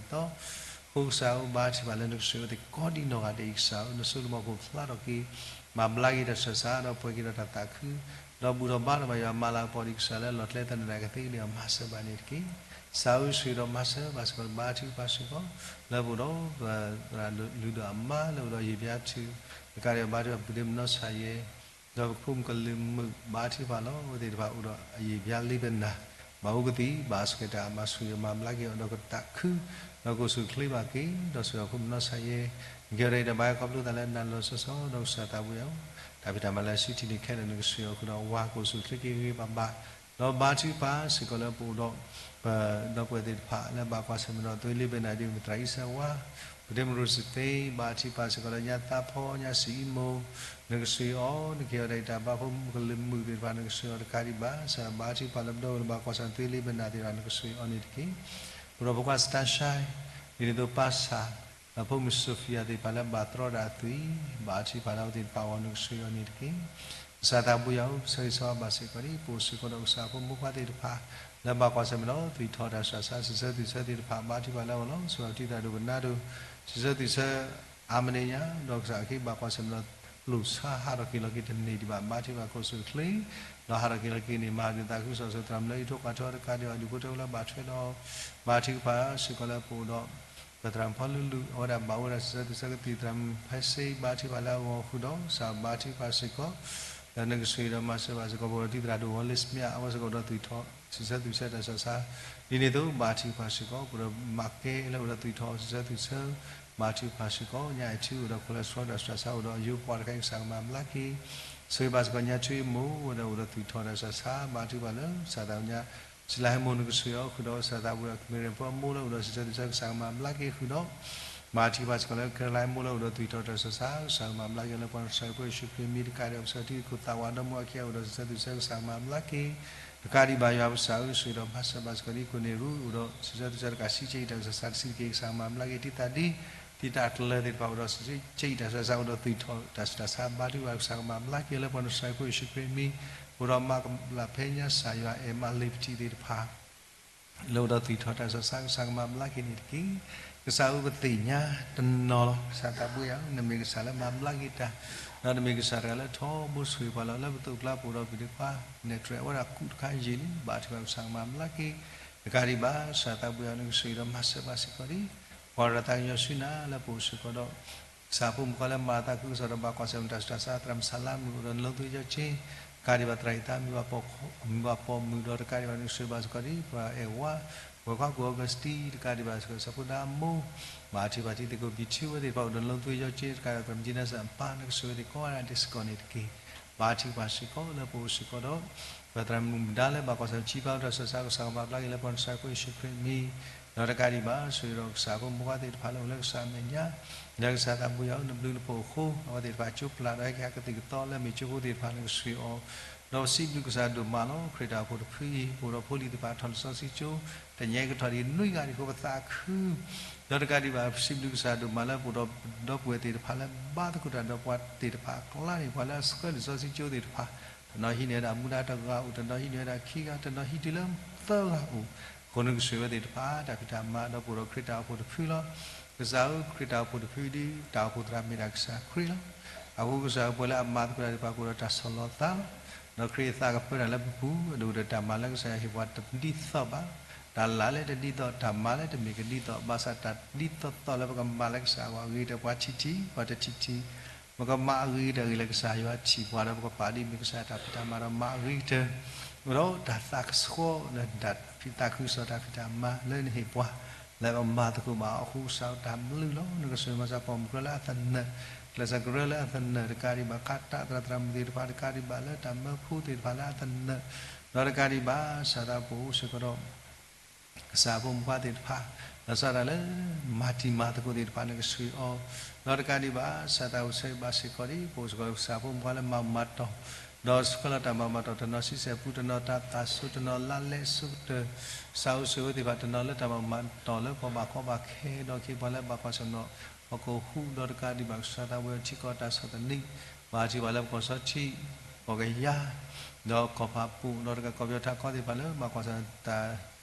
အဃိကစၢ်ဧၢ ဘါထုကဖၣ်လၢနကဆိၣ်ဂ့ၤအဝဲသ့ၣ်ကိးဒ်နီၢ်ဂၤဒဲးအံၤ ကစၢ်ဧၢ နစိကမီၤခိၣ်ဖျါထီၣ်က့ၤ မၤဘျါက့ၤတၢ်ဆူးတၢ်ဆါ ဒီးပှဲၤက့ၤဒီးတၢ်သးခု ဒီးဘူၣ်ထီၣ်ဘါထီၣ်ဘၣ်ယွၤ မၤလၤကပီၤဒံးကစၢ်လၢလီၢ်ကျဲသနၢၣ်ကသ့ကန့ၢ်အီၤ မၤစၢၤဘၣ်န့ၣ်တက့ၢ်. ကစၢ်ဧၢ ဆိၣ်ဂ့ၤဒီးမၤစၢၤဘၣ်စ့ၢ်ကီး ဘါထုကဖၣ်စ့ၢ်ကီး လၢပအိၣ်ဒီး သရၣ်လုၢ်ဒီးအမါ လၢအိၣ်ဒီးယံာ်ဘျါထု တကးဒံးဘၣ် ဘါထုကဖၣ်ပုၢ်ဒ့မုၣ်နီၢ်ဆၣ်ယဲ ဒီးပဖိမုၣ်ကလုာ်မုၣ် ဘါထုကဖၣ်လီၤ. အဝဲသ့ၣ်တဖၣ်အိၣ်ဒီးအယံာ်ဘျါလံပနၢ် ဘၣ်အိၣ်ကသံၣ် ဘၣ်အစှဲးတၢ် မၤဆိၣ်ဂ့ၤမၤဘျါက့ၤအီၤဒီးကသးခု ဒီးကအိၣ်ဆူၣ်အိၣ်ချ့ဘၣ်က့ၤ ဒီးဆိၣ်ဂ့ၤအဖိမုၣ်နီၢ်ဆၣ်ယဲ ကဲထီၣ်အံၤတၢ်ဘါယွၤခီဖျိသးလၢနၤလီၤဆီဆီ ဒီးကစၢ်သးပူၤယွၤဧၢ တၢ်ဖံးတၢ်မၤလၢအစုထံၣ်န့ၣ်ခဲလၢာ် နကဆိၣ်ဂ့ၤအီၤဃုာ်ဒီးအဝၤ ကအိၣ်ဆူၣ်အိၣ်ချ့က့ၤဂ့ၤဂ့ၤဘၣ်ဘၣ် ဒီးဘါထုကဖၣ်စ့ၢ်ကီးလၢပအိၣ်ဒီး ပဒီပုၢ်ဝဲၢ်သ့ၣ်တဖၣ်လၢဘၣ်ကွၢ်ဆၢၣ်မဲာ်ဒီး သွ့လ့ဘဲနၤဒ့ၣ် မုၢ်သရၣ်အံၣ်စၢဝါ ပူၤဒ့မုၣ်ရိစသ့ ဘါထုကဖၣ်စ့ၢ်ကီးလၢညါသးဖီ ညါစံးအံမူ နကဆိၣ်ဂ့ၤအီၤ နကဟ့ၣ်အီၤတၢ်အံၤတၢ်ဘါ ဖိမုၣ်ကလုာ်မုၣ်သ့ၣ်တဖၣ် နကဆိၣ်ဂ့ၤအီၤတကးဒံးဘၣ် ကစၢ်ဘါထုကဖၣ်လၢပဒီပုၢ်ဝဲၢ်လၢဘၣ်ကွၢ်ဆၢၣ်မဲာ်သွ့လ့ဘဲနၤသ့ၣ်တဖၣ် နကဆိၣ်ဂ့ၤအီၤန့ၣ်တက့ၢ်. ပဒီပုၢ်ဝဲၢ်ခွါစတၢ်ရှါ ဒ်န့ၣ်အသိးပၢ်ဆၣ် ဒီးဖိမုၣ်စီၤဖံယၤသ့ၣ်တဖၣ်လၢဘၣ်တြီဒၣ်အသွံၣ် ဘါထုကဖၣ်လၢအဝဲသ့ၣ်တဖၣ်အဂီၢ် နကဆိၣ်ဂ့ၤအီၤန့ၣ်တက့ၢ်. ကစၢ်သးပူၤယွၤဧၢ ဆၢဂ့ၤဆၢဝါဘၣ်စ့ၢ်ကီးဒ် ပအိၣ်စ့ၢ်ကီးဒီးကစၢ်ဖိမုၣ်ဖိခွါသ့ၣ်တဖၣ် လၢဘၣ်ကွၢ်ဆၢၣ်မဲာ်ဒီး သွံၣ်ထီၣ်တၢ်ဆူးတၢ်ဆါ စံးဆၢသွံၣ်ဆၢသ့ၣ်တဖၣ် ဘါထုကဖၣ်လၢအဂီၢ်လီၤ. ဆိၣ်ဂ့ၤအီၤပတံၤသရၣ်ဒိၣ်ပနါဒိၣ် စံးဆၢသွံၣ်ဆၢ အါမံၤန့ၣ်ညါ ဒီးကစၢ်အခ့ဘၣ်ကွၢ်ဆၢၣ်မဲာ်ဒီး ပျိာ်ဆါဟးထီၣ်က့ၤလီၤက့ၤတန့ၢ်ဒံးဘၣ် ဘါထုကဖၣ်ကအိၣ်ဆူၣ်အိၣ်ချ့ ဒီးဟးထီၣ်က့ၤလီၤက့ၤန့ၣ် မၤဒုးသးခုကစီၣ်ဆူသရၣ်မုၣ်လၢ အံးထိၣ်ကွၢ်ထိတကးဒံးဘၣ် ဒူၣ်ဖိထၢဖိလၢဘၣ်ထွဲဒီး ဘါထုကဖၣ်စ့ၢ်ကီးလၢပအိၣ်ဒီး ပသရၣ်မုၣ်ဖီလူလူ အဝဲဒၣ်ဘၣ်အိၣ်ဝဲဒၣ်စံးဆၢသွံၣ်ဆၢကသံၣ်သရၣ်မုၣ်ဖဲစ့ ဘါထုကဖၣ်လၢအဂီၢ်ဃုာ်ဒီး ကစၢ်ဘါထုကဖၣ်စ့ၢ်ကီး လၢနကဆိၣ်ဂ့ၤဒီးမၤစၢၤဘၣ်စ့ၢ်ကီး ပအိၣ်ဒီးတံၤသရၣ်ဒိၣ်ဝီလ့စမ့ၣ် အဝဲစ့ၢ်ကီးဒီးသွံၣ်ထီၣ် စံးဆၢသွံၣ်ဆၢတၢ်ဆူးတၢ်ဆါ ဒ်န့ၣ်အသိး ဘါထုကဖၣ်စ့ၢ်ကီး ပအိၣ်ဒီးမၤကဲလၢအိၣ်ဒီးသွံၣ်ထီၣ် စံးဆၢသွံၣ်ဆၢ ဘါထုကဖၣ်စ့ၢ်ကီး ညါအံၤထံအိၣ်ဒီး cholesterol တၢ်ဆူးတၢ်ဆါအိၣ်ဒီး ယိၤပှၤတခါအံၤ ကစၢ်ကမၤဘျါက့ၤ, ဆိၣ်ဂ့ၤဘၣ်စ့ၢ်ကီး ညါထံအိၣ်မိၢ်အိၣ်ဒီး အိၣ်ဒီးသွံၣ်ထီၣ်တၢ်ဆူးတၢ်ဆါ ဘါထုကဖၣ်လၢ ကစၢ်သးပူၤညါ စံလါဟဲမိၢ်နကဆိၣ်ဂ့ၤအီၤဃုာ်ဒီး ကစၢ်သးပူၤဒီး ကမ့ၢ်ရ့ၣ်ဖိအမိၢ်လၢအိၣ်ဒီး ဆံးဆၢသွံၣ်ဆၢ ကစၢ်ကမၤဘျါက့ၤဃုာ်ဒီး ဘါထုကဖၣ်စ့ၢ်ကီးလၢ ကဲရလါဟဲမိၢ်လၢအိၣ်ဒီးသွံၣ်ထီၣ်တၢ်ဆူးတၢ်ဆါ ကစၢ်ကမၤဘျါက့ၤလၢ ပှၤနဆှၢဖိယ့ၣ်ၡူးခရံာ်မံၤ တကးဒံးဘၣ် ပဆၢထံခိၣ်သးဝးဒီမါဝၤခံဂၤအိၣ်ဒီး ဆံးဆၢသွံၣ်ဆၢ ကစၢ်ကမၤဘျါက့ၤ တကးဒံးဘၣ် ယွၤပကစၢ်ဧၢ ဆိၣ်ဂ့ၤဒီးမၤစၢၤဘၣ်စ့ၢ်ကီး ဒ်ကိးန့ၣ်ရူ အိၣ်ဒီး ဆံးဆၢသွံၣ်ဆၢ တကးဆံးဆဲးအံၤ တၢ်ကစၢ်စံးတက့ၢ် ကစၢ်ကမၤဘျါက့ၤ ဒ်သိးဒ် ဒ်တၢ်အကျၢၤသ့ၣ်တဖၣ်အိၣ်ဒီး ဆံးဆဲးအံၤ တၢ်ဆူးတၢ်ဆါအိၣ်ဒီး သွံၣ်ထီၣ်တၢ်ဆူးတၢ်ဆါ ဘါထုကဖၣ် ကစၢ်ကမၤဘျါက့ၤလၢ ပှၤနဆှၢဖိယ့ၣ်ၡူးခရံာ်မံၤ အိၣ်ဒီးမၤကဘျၣ်ဖဲညါ ကစၢ်ယွၤအဲၣ်မးလ့ၤပထံၣ်သ့ၣ်တဖၣ် လၢအိၣ်ဒီးသွံၣ်ထီၣ်တၢ်ဆူးတၢ်ဆါ ကစၢ်ကမၤဘျါက့ၤန့ၣ်တက့ၢ်. ကစၢ်ဧၢ ပသ့ၣ်ညါတနီၤလီၤ ကစၢ်သးပူၤယၤဧၢ နမ့ၢ်ကစၢ်လၢမၤဘျါက့ၤတၢ်, ဒီးနမ့ၢ်ကစၢ်တဂၤလၢထီဘိဆိၣ်ဂ့ၤပှၤလီၤ လၢပသိးကျါပအိၣ်ဒီး ပဒံးခွါ နဲၣ်တြဲၤဝဲဒၣ်ကူးတခါယံာ်လံ ဘါထုကဖၣ် ကစၢ်ကမၤဘျါက့ၤ, တကးဒံးဘၣ် ကစၢ်သးပူၤယၤဧၢ နကဆိၣ်ဂ့ၤဒီးမၤစၢၤဘၣ်စ့ၢ်ကီးဒ် ပှၤရၤသးကညီၤဆူနၤလၢပအိၣ်စ့ၢ်ကီးဒီး ကစၢ်ဖိမုၣ်ဖိခွါလၢမၤအသးခုကစီၣ်ဒီး ဘၣ်ကွၢ်ဆၢၣ်မဲာ်တၢ်ဆူးတၢ်ဆါ သရၣ်မုၣ်ဆါလါမုၣ် အိၣ်ဒီးနလီသုယီက့ တကးဒံးဘၣ် သရၣ်အံၤသးမုၣ်ဘၣ်ပိာ်မုၣ်ဒီး တကးဒံးဘၣ် နကဆိၣ်ဂ့ၤဘၣ်စ့ၢ်ကီးဒ် ပှၤအဲၣ်ဝါ ပှၤခွါကူၣ်အီကူးစတံ တကးဒံးဘၣ် ကစၢ်ဖိဒါမိၢ် ဘၣ်ထံၣ်ဘၣ်ထံသကိးပံာ်ထံဝဲသ့ၣ်တဖၣ် အိၣ်ဒီးနလီသုယီက့ တကးဒံးဘၣ် သရၣ်မုၣ်ကံနါစၢ်အပၢ် နကဆိၣ်ဂ့ၤသ့ၣ်ကိးဂၤဒဲးစ့ၢ်ကီးန့ၣ်တက့ၢ်. ဘါထုကဖၣ်စ့ၢ်ကီးလၢပအိၣ်စ့ၢ်ကီးဒီး ပသရၣ်မုၣ်မုၣ်ဒါလၢဘၣ်ကွၢ်ဆၢၣ်မဲာ် ကစၢ်ဖိတၢ်ဆူးတၢ်ဆါ ကစၢ်ကမၤဘျါက့ၤလၢ ပှၤနဆှၢဖိယ့ၣ်ၡူးခရံာ်မံၤ ဒီးတကးဒံးဘၣ် ဆိၣ်ဂ့ၤဒီးကစၢ်ဖိမုၣ်ဖိခွါသ့ၣ်တဖၣ်လၢအိၣ်လၢကစၢ်အမဲာ်ညါ လၢကစၢ်သးပူၤယၤဧၢ နဘျုးနဖှိၣ်အဃိ အဝဲသ့ၣ်တဖၣ်ကၠိပျၢ်ဒီးဟဲက့ၤဟးကသံၣ်ကသီလၢအမ့ၢ်ကၠိဖိသ့ၣ်တဖၣ် နကဆိၣ်ဂ့ၤအီၤ ဒီးပစံးဘျုးကစၢ်ဒိၣ်မးလီၤ. ခရံာ်တၢ်အိၣ်ဖှိၣ်တဖုအံၤ ပအိၣ်ဒီးဖိလံၤသ့ၣ်တဖၣ်ထီၣ်လံာ်စီဆှံကၠိ တနံၤအံၤကထီၣ်ဒံးနွံဂၤဒံးအဃိ ပသးခု ဒီးတကးဒံးဘၣ် ပစံးဘျုးကစၢ်ဒိၣ်မးလၢပအိၣ်ဒီးဒီပုၢ်ဝဲၢ်သ့ၣ်တဖၣ်လၢဘါသကိးတၢ်ဒီးပှၤသ့ၣ်တဖၣ်အကျါန့ၣ် ပှၤလၢအဆှၢလံာ်စီဆှံကၠိသ့ၣ်တဖၣ် တနီၤဟံးန့ၢ်ဝဲဒၣ်မူဒါတဂၤအိၣ် တနီၤဟံးန့ၢ်ဝဲဒၣ်ခံဂၤ တနီၤဟံးတုၤလၢသၢဂၤအိၣ် အဃိန့ၣ်ကဆိၣ်ဂ့ၤဝဲသ့ၣ်တဖၣ် တၢ်ဖံးတၢ်မၤ ဒီးပအိၣ်ဒီးခရံာ်တၢ်အိၣ်ဖှိၣ်တဖုလီၤ. ကစၢ်ဧၢ ခရံာ်တၢ်အိၣ်ဖှိၣ်တဖုဒ် တၢ်အိၣ်ဖှိၣ်သရၣ်မ့ၢ်ဒၣ်ကစၢ်ခရံာ်လီၤ. အဃိကစၢ်ဧၢ ပှၤလၢအမၤသကိးတၢ်သ့ၣ်တဖၣ်ကအိၣ်ဒီးတၢ်ဆီၣ်လီၤသးလီၤ. ဒီးခရံာ်အသးကပၢတၢ်လၢပပူၤ အဒိၣ်ဒီးတၢ်မၤလၢကစၢ်ယွၤဟ့ၣ်ပှၤတဒ်သိးဘၣ်. တၢ်လၢ်လၢတဒ်သိး တၢ်မၤလၢတမ့ၢ်ကဒ်သိး ဘၣ်ဆၣ်တၢ်ဒ်သိးသိးလၢပကမၤလၢကစၢ်အဂီၢ် အဂ့ၤကတၢၢ်ပှၤထံၣ်ထံၣ် ပှၤတထံၣ်ထံၣ် ပကမၤအဂ့ၤကတၢၢ်အဂ့ၢ်လၢကစၢ်ယွၤထံၣ်ပှၤဒီး ပကပာ်ဒ်မ့ၢ်ကစၢ်တၢ်ဖံးတၢ်မၤဒီးမၤအဂ့ၤကတၢၢ် အိၣ်ဒီးတၢ်သးကဆှီလၢတၢ်ဖံးသးခုကစီၣ်တၢ်ဖံးတၢ်မၤလၢနဟ့ၣ်ပှၤ လၢပမၤသကိးဘၣ်အီၤအဃိ ကစၢ်တၢ်ဘျုးလီၤ. နကဆိၣ်ဂ့ၤမၤစၢၤပိာ်မုၣ်ကရၢလၢအသနၢၣ် ကျဲးစၢးကရၢလၢအသနၢၣ် တကးဒံးဘၣ် ခါတၢ်သရၣ်သရၣ်မုၣ်သ့ၣ်တဖၣ် တကးဒံးဘၣ်လၢတၢ်မၢဖိသ့ၣ်တဖၣ်လၢအသနၢၣ် ဒီးတကးဒံးဘၣ် ကစၢ်သးပူၤအိၣ်စ့ၢ်ကီးဒီး ကစၢ်ဖိမုၣ်ဖိခွါသ့ၣ်တဖၣ် ဒီးစးထီၣ်လၢ မၤတံၤမၤသကိးသ့ၣ်တဖၣ် နကဆိၣ်ဂ့ၤအီၤ ဒီးတကးဒံးဘၣ် ကစၢ်သးပူၤဆိၣ်ဂ့ၤဘၣ်စ့ၢ်ကီးဒ် ပအိၣ်စ့ၢ်ကီးကစၢ်ဖိမုၣ်ဖိခွါလၢမၤမၤတီၢ် ဒီးဆှၢလီၤတၢ်မၤမၤတီၢ် တနီၤဆံဆဲၣ်ပူ တနီၤတၢ်သးစူၤ တနီၤလါလဲစိကတၢၢ် ကစၢ်ဧၢ ဆိၣ်ဂ့ၤဝဲသ့ၣ်တဖၣ် တနီၤလၢတၢ်မၤမၤတီၢ်လၢပှၤဘၣ်ကီဘၣ်ခဲ ဒီးက့ၤပှၤလၢဘၣ်ကွၢ်ဆၢၣ်မဲာ် ပကဟူး ဒီးတကးဒံးဘၣ် ကစၢ်သးပူၤထံကီၢ်တၢ်ဆီၣ်သနံး ဘၣ်ထံၣ်ပှၤလၢပကီၢ်စီထံ ပကယၤ ဒီးကီၢ်ဖးပူၤ ဒီးတကးကီၢ်ပယီၤထးကီသ့ၣ်တဖၣ်လၢဘၣ်ကွၢ်ဆၢၣ်တၢ်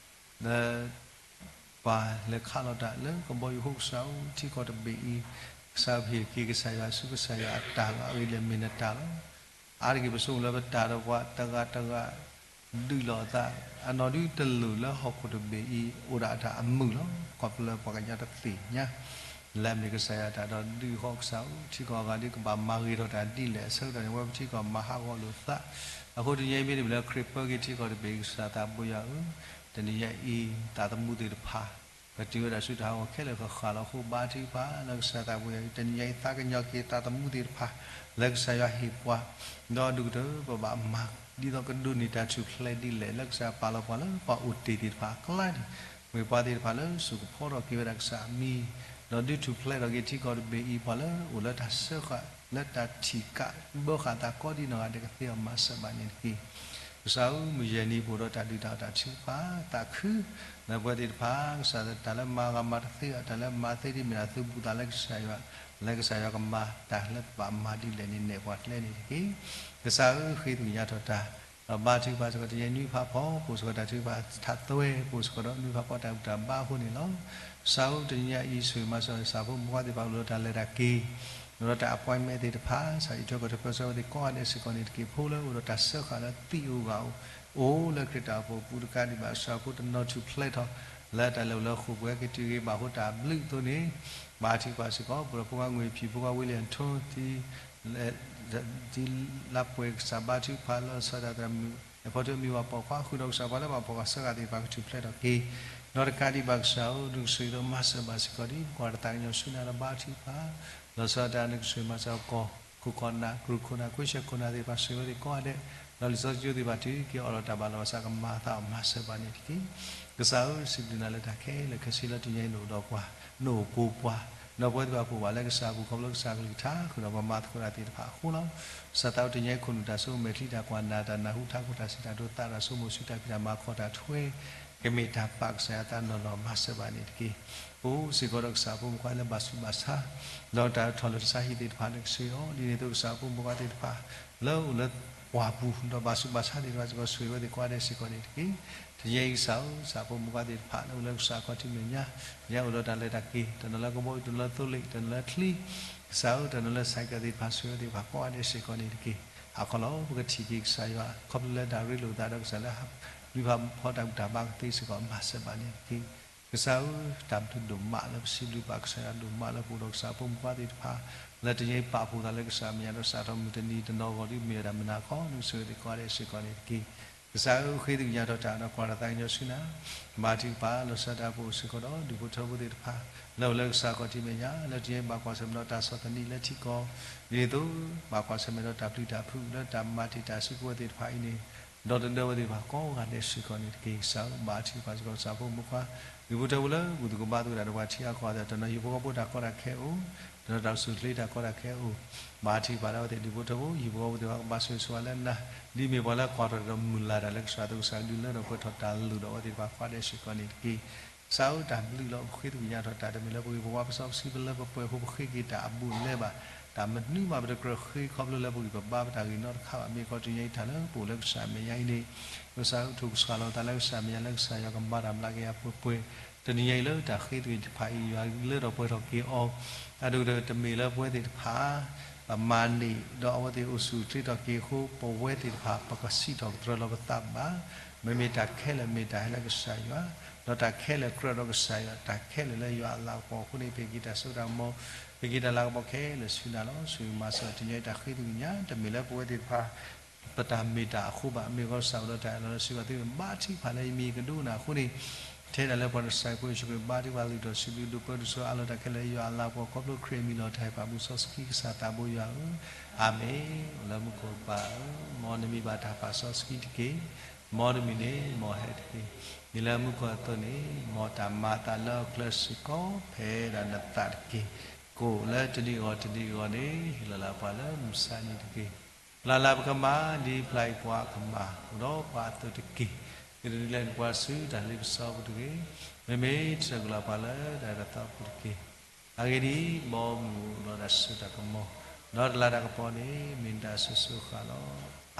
လၢ ပှၤလဲၤခးလီၤတၢ်လၢကဘီယူၤအဃိ ကစၢ်ဧၢ ထံကီၢ်တဘ့ၣ်အံၤ ကစၢ်ဟ့ၣ်က့ၤကစၢ်ယွၤဆူ ကစၢ်ယွၤအတၢ်လီၤ အဂ့ၢ်ဒ်လဲၣ်မ့ၢ်နတၢ်လီၤ. အါတက့ၢ်ပဆိကမိၣ်လၢပတၢ်ဒီးပှၤတဂၤတဂၤ ဒုးလိာ်အသး အနီၢ်ဒုတလိၣ်လၢဟီၣ်ခိၣ်တဘ့ၣ်အံၤ အိၣ်ဒၣ်အတၢ်အမုာ်လီၤ. ခီဖျိလၢပှၤကညီတသ့ၣ်ညါ လၢအမ့ၢ်ကစၢ်ယွၤတၢ်ဒီးဒုးဃီ ကစၢ်ဧၢ ထံကီၢ်အဂၤဒ်ကဘၣ်မၤဂ့ၤထီၣ်တၢ်ဒ်လဲၣ် အဆၢကတီၢ်န့ၣ် အဝဲပထံကီၢ်မၤဟးဂီၤလိာ်သး အဃိတနံၤအံၤမ့တမ့ၢ်လၢခရံာ်ပၢက့ၤထံကီၢ်တဘ့ၣ်အံၤ ကစၢ်သးပူၤယွၤဧၢ တနံၤညါအံၤ သးသမူသ့ၣ်တဖၣ် ကတုၤဝဲဒၣ်ဆူတၢ်ဟးဂီၤခဲလၢာ်ဃၣ်ဃၣ်လီၤ. အဃိဘါထုကဖၣ်လၢကစၢ်သးပူၤယွၤအံၤ တနံၤညါအံၤ သးကညီၤက့ၤသးသမူသ့ၣ်တဖၣ် လၢကစၢ်ယွၤဟ့ၣ်ပှၤ ဒီးဒုးကတၢၢ်ပဘၣ်မၤ ဒ်သိးကဒိးန့ၢ်တၢ်ထူၣ်ဖျဲးဒ်လဲၣ် လၢကစၢ်ပာ်လီၤပှၤလၢပှၤအိၣ်တ့ၢ်သ့ၣ်တဖၣ်အကျါန့ၣ် မ့ၢ်ပှၤသ့ၣ်တဖၣ်လၢစိာ်ကဖီထီၣ်က့ၤဝဲဒၣ်ကစၢ်အမံၤ ဒီးဒုးထူၣ်ဖျဲးထီၣ်က့ၤထံကီၢ်တဘ့ၣ်အံၤ ပှၤလၢအိၣ်လၢတၢ်စၢဃာ် လၢတၢ်ထံၣ်ကးဘၢဃာ်သးကီဒ်နီၢ်ဂၤဒဲး ကသ့အီၤမၤစၢၤဘၣ်န့ၣ်တက့ၢ်. ကစၢ်ဧၢ မုၢ်ယဲၢ်နံၤပအိၣ်ဒီးတၢ်ဒုးတၢ်အီၣ်တၢ်ထုကဖၣ် သးခု လၢပဝဲသ့ၣ်တဖၣ် ကစၢ်တၢ်လၢမၤဂၤမၤတသ့အီၤ တၢ်လၢမၤသ့ဒ်မ့ၢ်ဒၣ်သုးဘူးသးလၢကစၢ်ယွၤ လၢကစၢ်ယွၤကမၤတၢ်လၢပဘၣ်မၤဒ်လဲၣ်န့ၣ် နဲၣ်ပှၤကျဲန့ၣ်တက့ၢ်. ကစၢ်ဧၢ ဃ့သးကညးထီၣ်တၢ် ဒီးဘါထုကဖၣ်စ့ၢ်ကီး တနံၤညါအံၤနွံဖးဖီ ပအိၣ်စ့ၢ်ကီးတၢ်ထုကဖၣ်ထးသွဲ ပအိၣ်စ့ၢ်ကီးဒီးနွံဖးဖီတၢ်ဘူၣ်တၢ်ဘါအဃိန့ၣ်လီၤ. ကစၢ်ဧၢ တနံၤညါအံၤ ဆိၣ်ဂ့ၤမၤစၢၤစၢ်ဖိမုၣ်ဖိခွါသ့ၣ်တဖၣ် အိၣ်လၢတၢ်လဲၤတၢ်က့ၤ ဒီးတၢ် appointment သ့ၣ်တဖၣ် ကစၢ်အံးထွဲကွၢ်ထွဲပၢဆှၢဝဲသ့ၣ်ကိးဂၤဒဲးစ့ၢ်ကီးန့ၣ်တက့ၢ်. ဖိလၢအိၣ်ဒီးတၢ်စၢဃာ်လၢသံၣ်အိၣ်ဂၢ်အိၣ် အိၣ်လၢခရံာ်တၢ်အိၣ်ဖှိၣ်အပူၤတကးဒံးဘၣ် ကစၢ်ဖိတနီၤထူၣ်ဖျဲးထီၣ် လၢတၢ်လဲၤအိၣ်လၢဃိာ်ပှဲၤက့ၤတုၤဂ့ၤဘၣ်ဃိတၢ်ဘျုးအသိးန့ၣ် ဘါထုကဖၣ်စ့ၢ်ကီး ပဒီးဖိခွါငွေဖြူ ဖိခွါဝံလၢၣ်ထိ ထံလါပှဲၤကစၢ်ဘါထုကဖၣ်လၢစီၤဒၤသရၣ်မုၣ် အဖီထိမံၤဝၤပိာ်ခွါဃုာ်ဒီးကစၢ်ပှၤလၢဘၣ်ဖှီၣ်ဃာ်စၢဃာ်သ့ၣ်တဖၣ်ကထူၣ်ဖျဲးထီၣ်က့ၤ ဒီးတကးဒံးဘၣ်ကစၢ်ဧၢ, နကဆိၣ်ဂ့ၤဒီးမၤစၢၤဘၣ်စ့ၢ်ကီးဒ်ပကွၢ်တၢ်သးကညီၤဆူနၤဒီးဘါထုကဖၣ်, လီၤဆီဒၣ်တၢ်နကဆိၣ်ဂ့ၤမၤစၢၤကီၢ်ခိၣ်ကီၢ်နၢ် ကရူၢ်ခိၣ်နၢ် ကွ့ဆဲးခိၣ်နၢ်သ့ၣ်တဖၣ်ဆိၣ်ဂ့ၤဝဲသ့ၣ်ကိးဂၤဒဲး, ဒီးလံာ်စီဆှံကၠိသ့ၣ်တဖၣ်တုၤက့ၤအီၣ်ဒီးတၢ်ဘၣ်လီၤဘၣ်စးကမၤအသးအီၤမၤစၢၤဘၣ်န့ၣ်တက့ၢ်. ကစၢ်ဧၢ, စံးဘျုးနၤလၢတၢ်ခဲလၢာ်ခဲဆ့လၢတနံၤညါအံၤနအိၣ်ဒီးပှၤ, နအိၣ်ကိးပှၤ, ဒီးပဝဲသ့ၣ်တဖၣ်ပအိၣ်ဘၣ်လၢကစၢ်အပူၤခီဖျိကစၢ်အကလုၢ်ကထါ ဃုာ်ဒီးပှၤမၤသကိးတၢ်သ့ၣ်တဖၣ်အဃိလီၤ. ကစၢ်သးအိၣ်တနံၤညါအံၤခိၣ်နူာ်တၢ်ဆိကမိၣ်မဲာ်ချံတၢ်ကွၢ်နၢ်တၢ်နၢ်ဟူထးခိၣ်တၢ်စံးတၢ်ဒိသးတၢ်ဆိကမိၣ်ဆူတၢ်ဖံးတၢ်မၤခီၣ်တၢ်ထွဲ ကမ့ၢ်တၢ်ပာ်ကစၢ်ယွၤအသးနီၢ်နီၢ်မၤစၢၤဘၣ်န့ၣ်တက့ၢ်. အိၣ်စ့ၢ်ကီးဒီးကစၢ်အဖိမုၣ်ခွါလၢဘၣ်ဆူးဘၣ်ဆါ, ဒီးတၢ်ထီၣ်လၢတၢ်ဆါဟံၣ်သ့ၣ်တဖၣ်နကဆိၣ်ဂ့ၤအီၤ, ဒ်န့ၣ်အသိးကစၢ်အဖိမုၣ်ခွါသ့ၣ်တဖၣ် လၢအိၣ်လၢပှၢ်ပူၤ ဒီးဘၣ်ဆူးဘၣ်ဆါသ့ၣ်တဖၣ်စ့ၢ်ကီးဆိၣ်ဂ့ၤဝဲသ့ၣ်ကိးဂၤဒဲးစ့ၢ်ကီးန့ၣ်တက့ၢ်. တနံၤညါအံၤကစၢ်ဧၢ, ကစၢ်အဖိမုၣ်ခွါသ့ၣ်တဖၣ်လၢအိၣ်လၢကစၢ်ခီၣ်ထံးမဲာ်ညါ, တနံၤညါအိၣ်ဒီးတၢ်လဲၤတၢ်က့ၤ, တနီၤလၢကဘီယူၤ, တနီၤလၢသိလ့ၣ်, တနီၤလၢချံ, ကစၢ်ဧၢ, တနီၤလၢ ဆိုင်ကယ် သ့ၣ်တဖၣ်ဆိၣ်ဂ့ၤဝဲသ့ၣ်တဖၣ်ကိးဂၤဒဲးစ့ၢ်ကီးန့ၣ်တက့ၢ်. ဟါခီလီၤ ပကထံၣ်က့ၤကစၢ်ယွၤ ခီဖျိလၢတၢ်ရ့လိာ်သးဒီးကစၢ်လၢ ဒုးဖးဖီတၢ်ဘူၣ်တၢ်ဘါကသ့စ့ၢ်ကီးမၤစၢၤဘၣ်န့ၣ်တက့ၢ်. ကစၢ်ဧၢ, တၢ်ဘျုးဒိၣ်မးလၢပစံးဘျုးဘၣ်ကစၢ်ယွၤဒိၣ်မးလၢပအိၣ်ဒီးကစၢ်အဖိမုၣ်ခွါသ့ၣ်တဖၣ် လၢတနံၤညါအံၤပာ်ဖှိၣ်သးလၢကစၢ်မဲာ်ညါဒီးကစၢ်ထီၣ်မုၢ်တနံၤတနီၤဂီၤဒ်မ့ၢ်ဝဲဒၣ်မုၢ်နၤခီ နကဆိၣ်ဂ့ၤသ့ၣ်ကိးဂၤဒဲးစ့ၢ်ကီးန့ၣ်တက့ၢ်. ကစၢ်ဧၢ, ဃ့သကွံာ်ကညးထီၣ်တၢ်ဒီးကွၢ်တၢ်သးကညီၤဆူနၤ, ဘါထုကဖၣ်လီၤဆီဒၣ်တၢ်ပအိၣ်စ့ၢ်ကီးဒီးဒူၣ်ဖိထၢဖိသ့ၣ်တဖၣ် လၢအိၣ်လၢကစၢ်ခီၣ်ထံးမဲာ်ညါ လၢတနံၤညါအံၤဘၣ်ကွၢ်ဆၢၣ်မဲာ်ဒီးတၢ်ဆီၣ်သနံးလၢထံကီၢ်, ဒ်န့ၣ်အသိး ဘၣ်ကွၢ်ဆၢၣ်မဲာ်ဒီးတၢ်ပျံၤတၢ်ဖုးလၢတၢ်မၤတံာ်တာ်စုကဝဲၤသ့ၣ်တဖၣ်အံၤန့ၣ် ဒီသဒၢဝဲသ့ၣ်တဖၣ်ကိးဂၤဒဲးစ့ၢ်ကီးန့ၣ်တက့ၢ်. ကစၢ်ဧၢ, ဘါထုကဖၣ်စ့ၢ်ကီးကစၢ်ဖိမုၣ်ခွါ ဒူၣ်ဖိထၢဖိလၢဘူၣ်သကိးဘါသကိးတၢ်ဒီးပှၤထံဂၤကီၢ်ဂၤသ့ၣ် တနီၤဟံၣ်ဖိဃီဖိတၢ်ကီတၢ်ခဲအိၣ်, တနီၤတၢ်အိၣ်ဆူၣ်အိၣ်ချ့တၢ်ကီတၢ်ခဲအိၣ်, ဘါထုကဖၣ်ဒၣ်ဝဲသ့ၣ်ဒူၣ်ဖိထၢဖိ ဟံၣ်ဖိဃီဖိသ့ၣ်တဖၣ်ကဘၣ်ဆိၣ်ဂ့ၤဆိၣ်ဝါလၢနၤ, ဒ်မ့ၢ်ပှၤလၢကွၢ်ထီၣ်တၢ်ဒီးမုၢ်လၢ်တၢ်လၢကစၢ်အသိး ကစၢ်ကဒုးလၢထီၣ်ပှဲၤထီၣ်တၢ်လုၢ်ဒီးအဝဲသ့ၣ်တဖၣ်ကိးဂၤဒဲးစ့ၢ်ကီးန့ၣ်တက့ၢ်. ကစၢ်ဧၢ, တၢ်ဘျုးလီၤ ပဃ့သကွံာ်ကညးထီၣ်တၢ်တမ့ၢ်လၢပဂ့ၤပဝါပစီပဆှံ ပလၢပပှဲၤဖိပဃ့က့ၤတၢ်အဘူးအလဲဘၣ်, တၢ်မနုၤမးပတကြၢးဃ့ခီဖျိလၢပဂံၢ်ပဘါပတၢ်ဂ့ၤနီတခါဘၣ်. မ့ၢ်ကီးတနံၤညါအံၤတၢ်လၢပအိၣ်လၢကစၢ်မဲာ်ညါအံၤန့ၣ် ကစၢ်ဧၢ, ထိၣ်ကစှၤလီၤသးလၢကစၢ်မဲာ်ညါလၢကစၢ်ယွၤကမၤတၢ်မျးကယၤပှဲၤပှဲၤ, တနံၤညါအံၤလၢတၢ်ဃ့သကွံာ်တဖၣ်အံၤ ယွၤလၢထီၣ်ပှဲၤထီၣ်က့ၤအီၤ, အဒိၣ်ကတၢၢ်တမ့ၢ်လၢပဝဲသ့ၣ်တဖၣ် ပမၤန့ၢ်ဒီးအဝဲသ့ၣ်အိၣ်ဆူၣ်အိၣ်ချ့ထီၣ်က့ၤအဃိ ပဝဲသ့ၣ်တဖၣ် ပကစံးထီၣ်ပတြၢၤလီၤပသးဘၣ်. မ့မ့ၢ်တၢ်ခဲလၢာ်မ့ၢ်တၢ်ဟဲလၢကစၢ်ယွၤ, ဒီးတၢ်ခဲလၢာ်ကြၢးဒီးကစၢ်ယွၤ, တၢ်ခဲလၢာ်လၢယွၤအလၤကပီၤအဃိန့ၣ် ပဟ့ၣ်က့ၤတၢ်စိတၢ်ကမီၤ, ပဟ့ၣ်က့ၤတၢ်လၤကပီၤခဲလၢာ်ဆူနၤလီၤ. ဆိၣ်ဂ့ၤမၤစၢၤတနံၤညါအံၤတၢ်ဃ့သကွံာ်ကညး တမ့ၢ်လၢပဝဲသ့ၣ်တဖၣ် ပတၢ်မ့ၢ်တၢ်အဃိဘၣ်. မ့ၢ်ကီးစၢ်အိၣ်ဒီးတၢ်အဲၣ်လီၤလၢစ့ၢ်ကီးသ့ၣ် ဘါထုကဖၣ်လၢယမံၤကဒိကနၣ်အဃိန့ၣ် ထဲဒၣ်လၢပှၤတၢ်ဆါဖိယ့ၣ်ၡူးခရံာ်ဘါထုကဖၣ်လုၢ်ထီၣ်စံးဘျုးဒိးပၢဒိးဆှၢအါလီၤတၢ်ခဲလၢာ်လၢယွၤအလၤကပီၤ ခီဖျိခရံာ်အမံၤလီၤတၢ်ဟဲပာ်မူစီဆှံကစၢ်သးဘိယွၤဧၢ, အၤမ့ၣ်. အိၣ်လၢမူခိၣ်ကပၤဧၢ, မ်နမံၤဘၣ်တၢ်ပာ်စီဆှံတက့ၢ်. မ်နမုၢ်န့ၣ်မ်ဟဲတက့ၢ်. ဒ်လၢမူခိၣ်အသိးန့ၣ် မ်တၢ်မၤအသးလၢအကျဲစ့ၢ်ကီး ဖဲဒၣ်နသးတက့ၢ်. ကအိၣ်လၢတနံၤအဂီၢ်တနံၤအဂီၢ်န့ၣ် ဟ့ၣ်လီၤလၢပှၤလၢမုၢ်ဆါနံၤတက့ၢ်. ပျၢ်လၢပကမၤ ဒ်ပျၢ်အံၤပှၤကမၤ အိၣ်ဒီးပှၤအသိးတက့ၢ်. ကဒုးလဲၤနပှၤဆူတၢ်လ့ပစီပူၤတဂ့ၤ. မ့မ့ၢ်တၢ်ကလီၤပှၤလၢတၢ်တသီပူၤတက့ၢ်. အဂ့ၢ်ဒ်အံၤ, မ်မုၢ်အိၣ်ဒီးတၢ်စိတၢ်ကမီၤ, ဒီးတလၤတၢ်ကပီၤန့ၣ် မ့ၢ်နတၢ်အစိၤစိၤအဃၣ်လီၤ.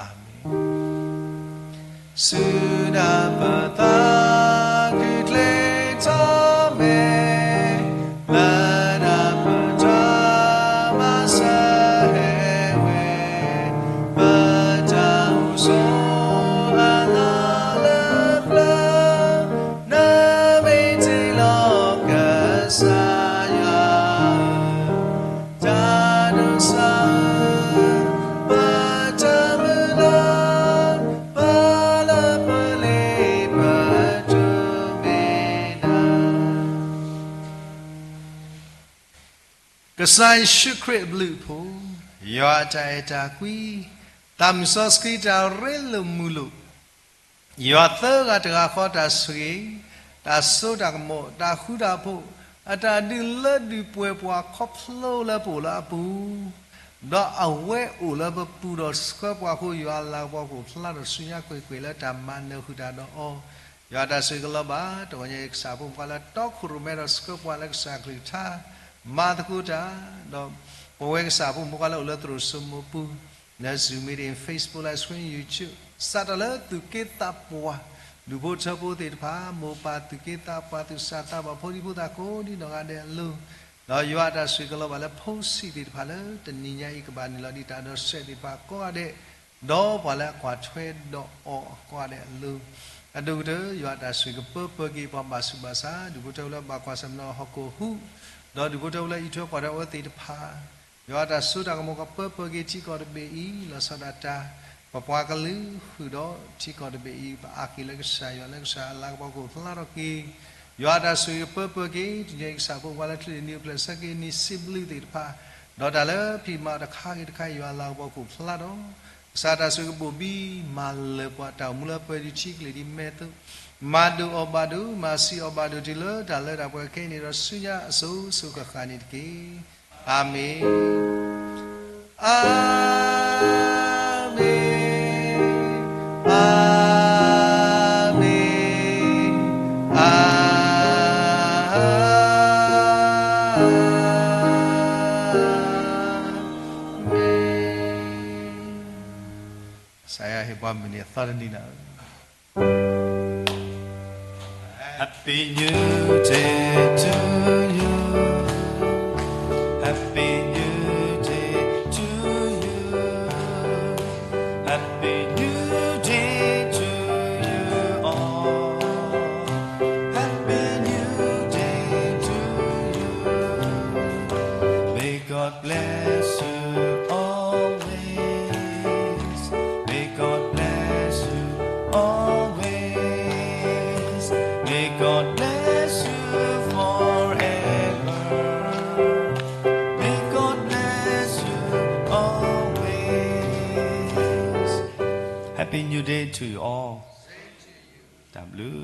အၤမ့ၣ်. စူၢ်ဒၣ်ပသးခုၣ်ချ့ထီၣ်မဲာ်, လၢတၢ်ပတၢ်မၤစၢၤဟဲဝဲ, ပတၢ်အိၣ်ဆိးအလီၢ်လၢပျၢၤ, နမ့ၢ်တ့လီၤကစၢ်ယွၤဧၢ, တၢ်ဒိးစၢ်ဧၢ, ပတၢ်မုၢ်လၢ်, ပလၢပလ့ပဒိးမ့ၢ်နၤ. ကစၢ်ယ့ၣ်ၡူးခရံာ်အဘျုးအဖှိၣ်, ယွၤအတၢ်အဲၣ်တၢ်ကွံ, သးမုၢ်စီဆှံတၢ်ရ့လိာ်မုာ်လိာ်, ယွၤသၢဂၤတဂၤဃီတၢ်ဆိၣ်ဂ့ၤ, တၢ်စိတၢ်ကမီၤ, တၢ်ဃူတၢ်ဖိး, အတၢ်ဒုးလၢဒုးပှဲၤပှၤခီဖျိလၢပအိၣ်လၢအပူၤ, ဒီးအဝဲအိၣ်လၢပပူၤဒီးဆှၢပှၤအဃိ ယွၤအလၤကပီၤကအိၣ်ဖျါထီၣ်ဆူညါကွ့ၢ်ကွ့ၢ်လၢတၢ်မၤနၢၤဃုာ်တၢ်ဒီးအီၤ, ယွၤတၢ်ဆိၣ်ဂ့ၤကလီၤဘၣ် တဂီၤညါအံၤကစၢ်ဖိမုၣ်ခွါလၢတီခိၣ်ရိၣ်မဲဒီးဆှၢပှၤလၢကစၢ်အကလုၢ်ကထါ, မၤသကိးတၢ်, ဒီးပဝဲကစၢ်ဖိမုၣ်ခွါလၢအိၣ်လၢသရိာ်စိမိးပူၤ လၢ Zoom meeting, Facebook live stream, YouTube, စးထီၣ်လၢသူၣ်က့သးပှၢ်, ဒူၣ်ဖိထၢဖိသ့ၣ်တဖၣ်, မိၢ်ပၢ်သူၣ်က့သးပှၢ်, သူၣ်စၢ်သးဘီၣ်ဖိဒံဖိသၣ်ကိးဒံနီၢ်ဂၤဒဲးအလိၤ, ဒီးယွၤအတၢ်ဆိၣ်ဂ့ၤကလီၤဘၣ်လၢဖိဆံးသ့ၣ်တဖၣ်လၢတနံၤညါအံၤကဘၣ်နုာ်လီၤဒံးတၢ်ဒီးစဲးသ့ၣ်တဖၣ်ကိးဂၤဒဲး, ဒီးပှၤလၢအကွၢ်ထွဲဒီးအီၤကိးဂၤဒဲးအလိၤ, အဒိၣ်ကတၢၢ် ယွၤအတၢ်ဆိၣ်ဂ့ၤကပၢပၢက့ၤပှၤဘၣ်ဆူးဘၣ်ဆါ, ဒူၣ်ဖိထၢဖိလၢဘၣ်ကွၢ်ဆၢၣ်မဲာ်ဒီးဟီၣ်ခိၣ်ဟူး, ဒီးဒူၣ်ဖိထၢဖိလၢအံးထွဲကွၢ်ထွဲအဝဲသ့ၣ်တဖၣ်, ယွၤအတၢ်စိတၢ်ကမီၤကပၢပၢက့ၤထံကီၢ်တဘ့ၣ်အံၤ, လီၤဆီဒၣ်တၢ်, ပပှၤကလုာ်ဃုာ်ဒီးထံကီၢ်တဘ့ၣ်အံၤ, ပအါက့ၤလၢကစၢ်ယွၤလၢကစၢ်အလၤကပီၤကအိၣ်ဖျါထီၣ်က့ၤ, ယွၤအတၢ်ဆိၣ်ဂ့ၤကပၢပှဲၤက့ၤ တညီကစၢ်ဖိခွါလၢချံးန့ၢ်နံၤအိၣ်ဖျဲၣ်ဆၢက့ၤနံၣ်စံးဘျုးသ့ၣ်တဖၣ်, ဒီးတၢ်လၢဖံးမၤတခါဂ့ၤတခါ ယွၤလၤကပီၤခိၣ်ဖျါဒီး ကစၢ်တၢ်ဆိၣ်ဂ့ၤကဘိၣ်ဘံမၤလၢပှၤတၢ်အိၣ်မူလၢပှဲၤဒံးထံကလ့ၢ်ဒံးမဲာ်သိး, မၤဒိၣ်အီၣ်ဘၣ်ဒိၣ် မၤဆံးအီၣ်ဘၣ်ဒိၣ်တုၤလၢတၢ်လၢတၢ်ပှဲၤခဲအံၤန့ၣ်ဒီး ဆူညါအစိၤစိၤဃၣ်ဃၣ်န့ၣ်တက့ၢ်. အၤမ့ၣ်, အၤမ့ၣ်, အၤမ့ၣ်, အၤမ့ၣ်. ကစၢ်ယွၤဟ့ၣ်ပှၤမုၢ်နံၤအသီတနံၤန့ၣ် Happy New Day to you. Happy New Day to you. Happy New Day to you all. Happy New Day to you. May God bless you always. May God bless you always. May God bless you forever. May God bless you always. Happy New Day to you all. တၢ်ဘျုး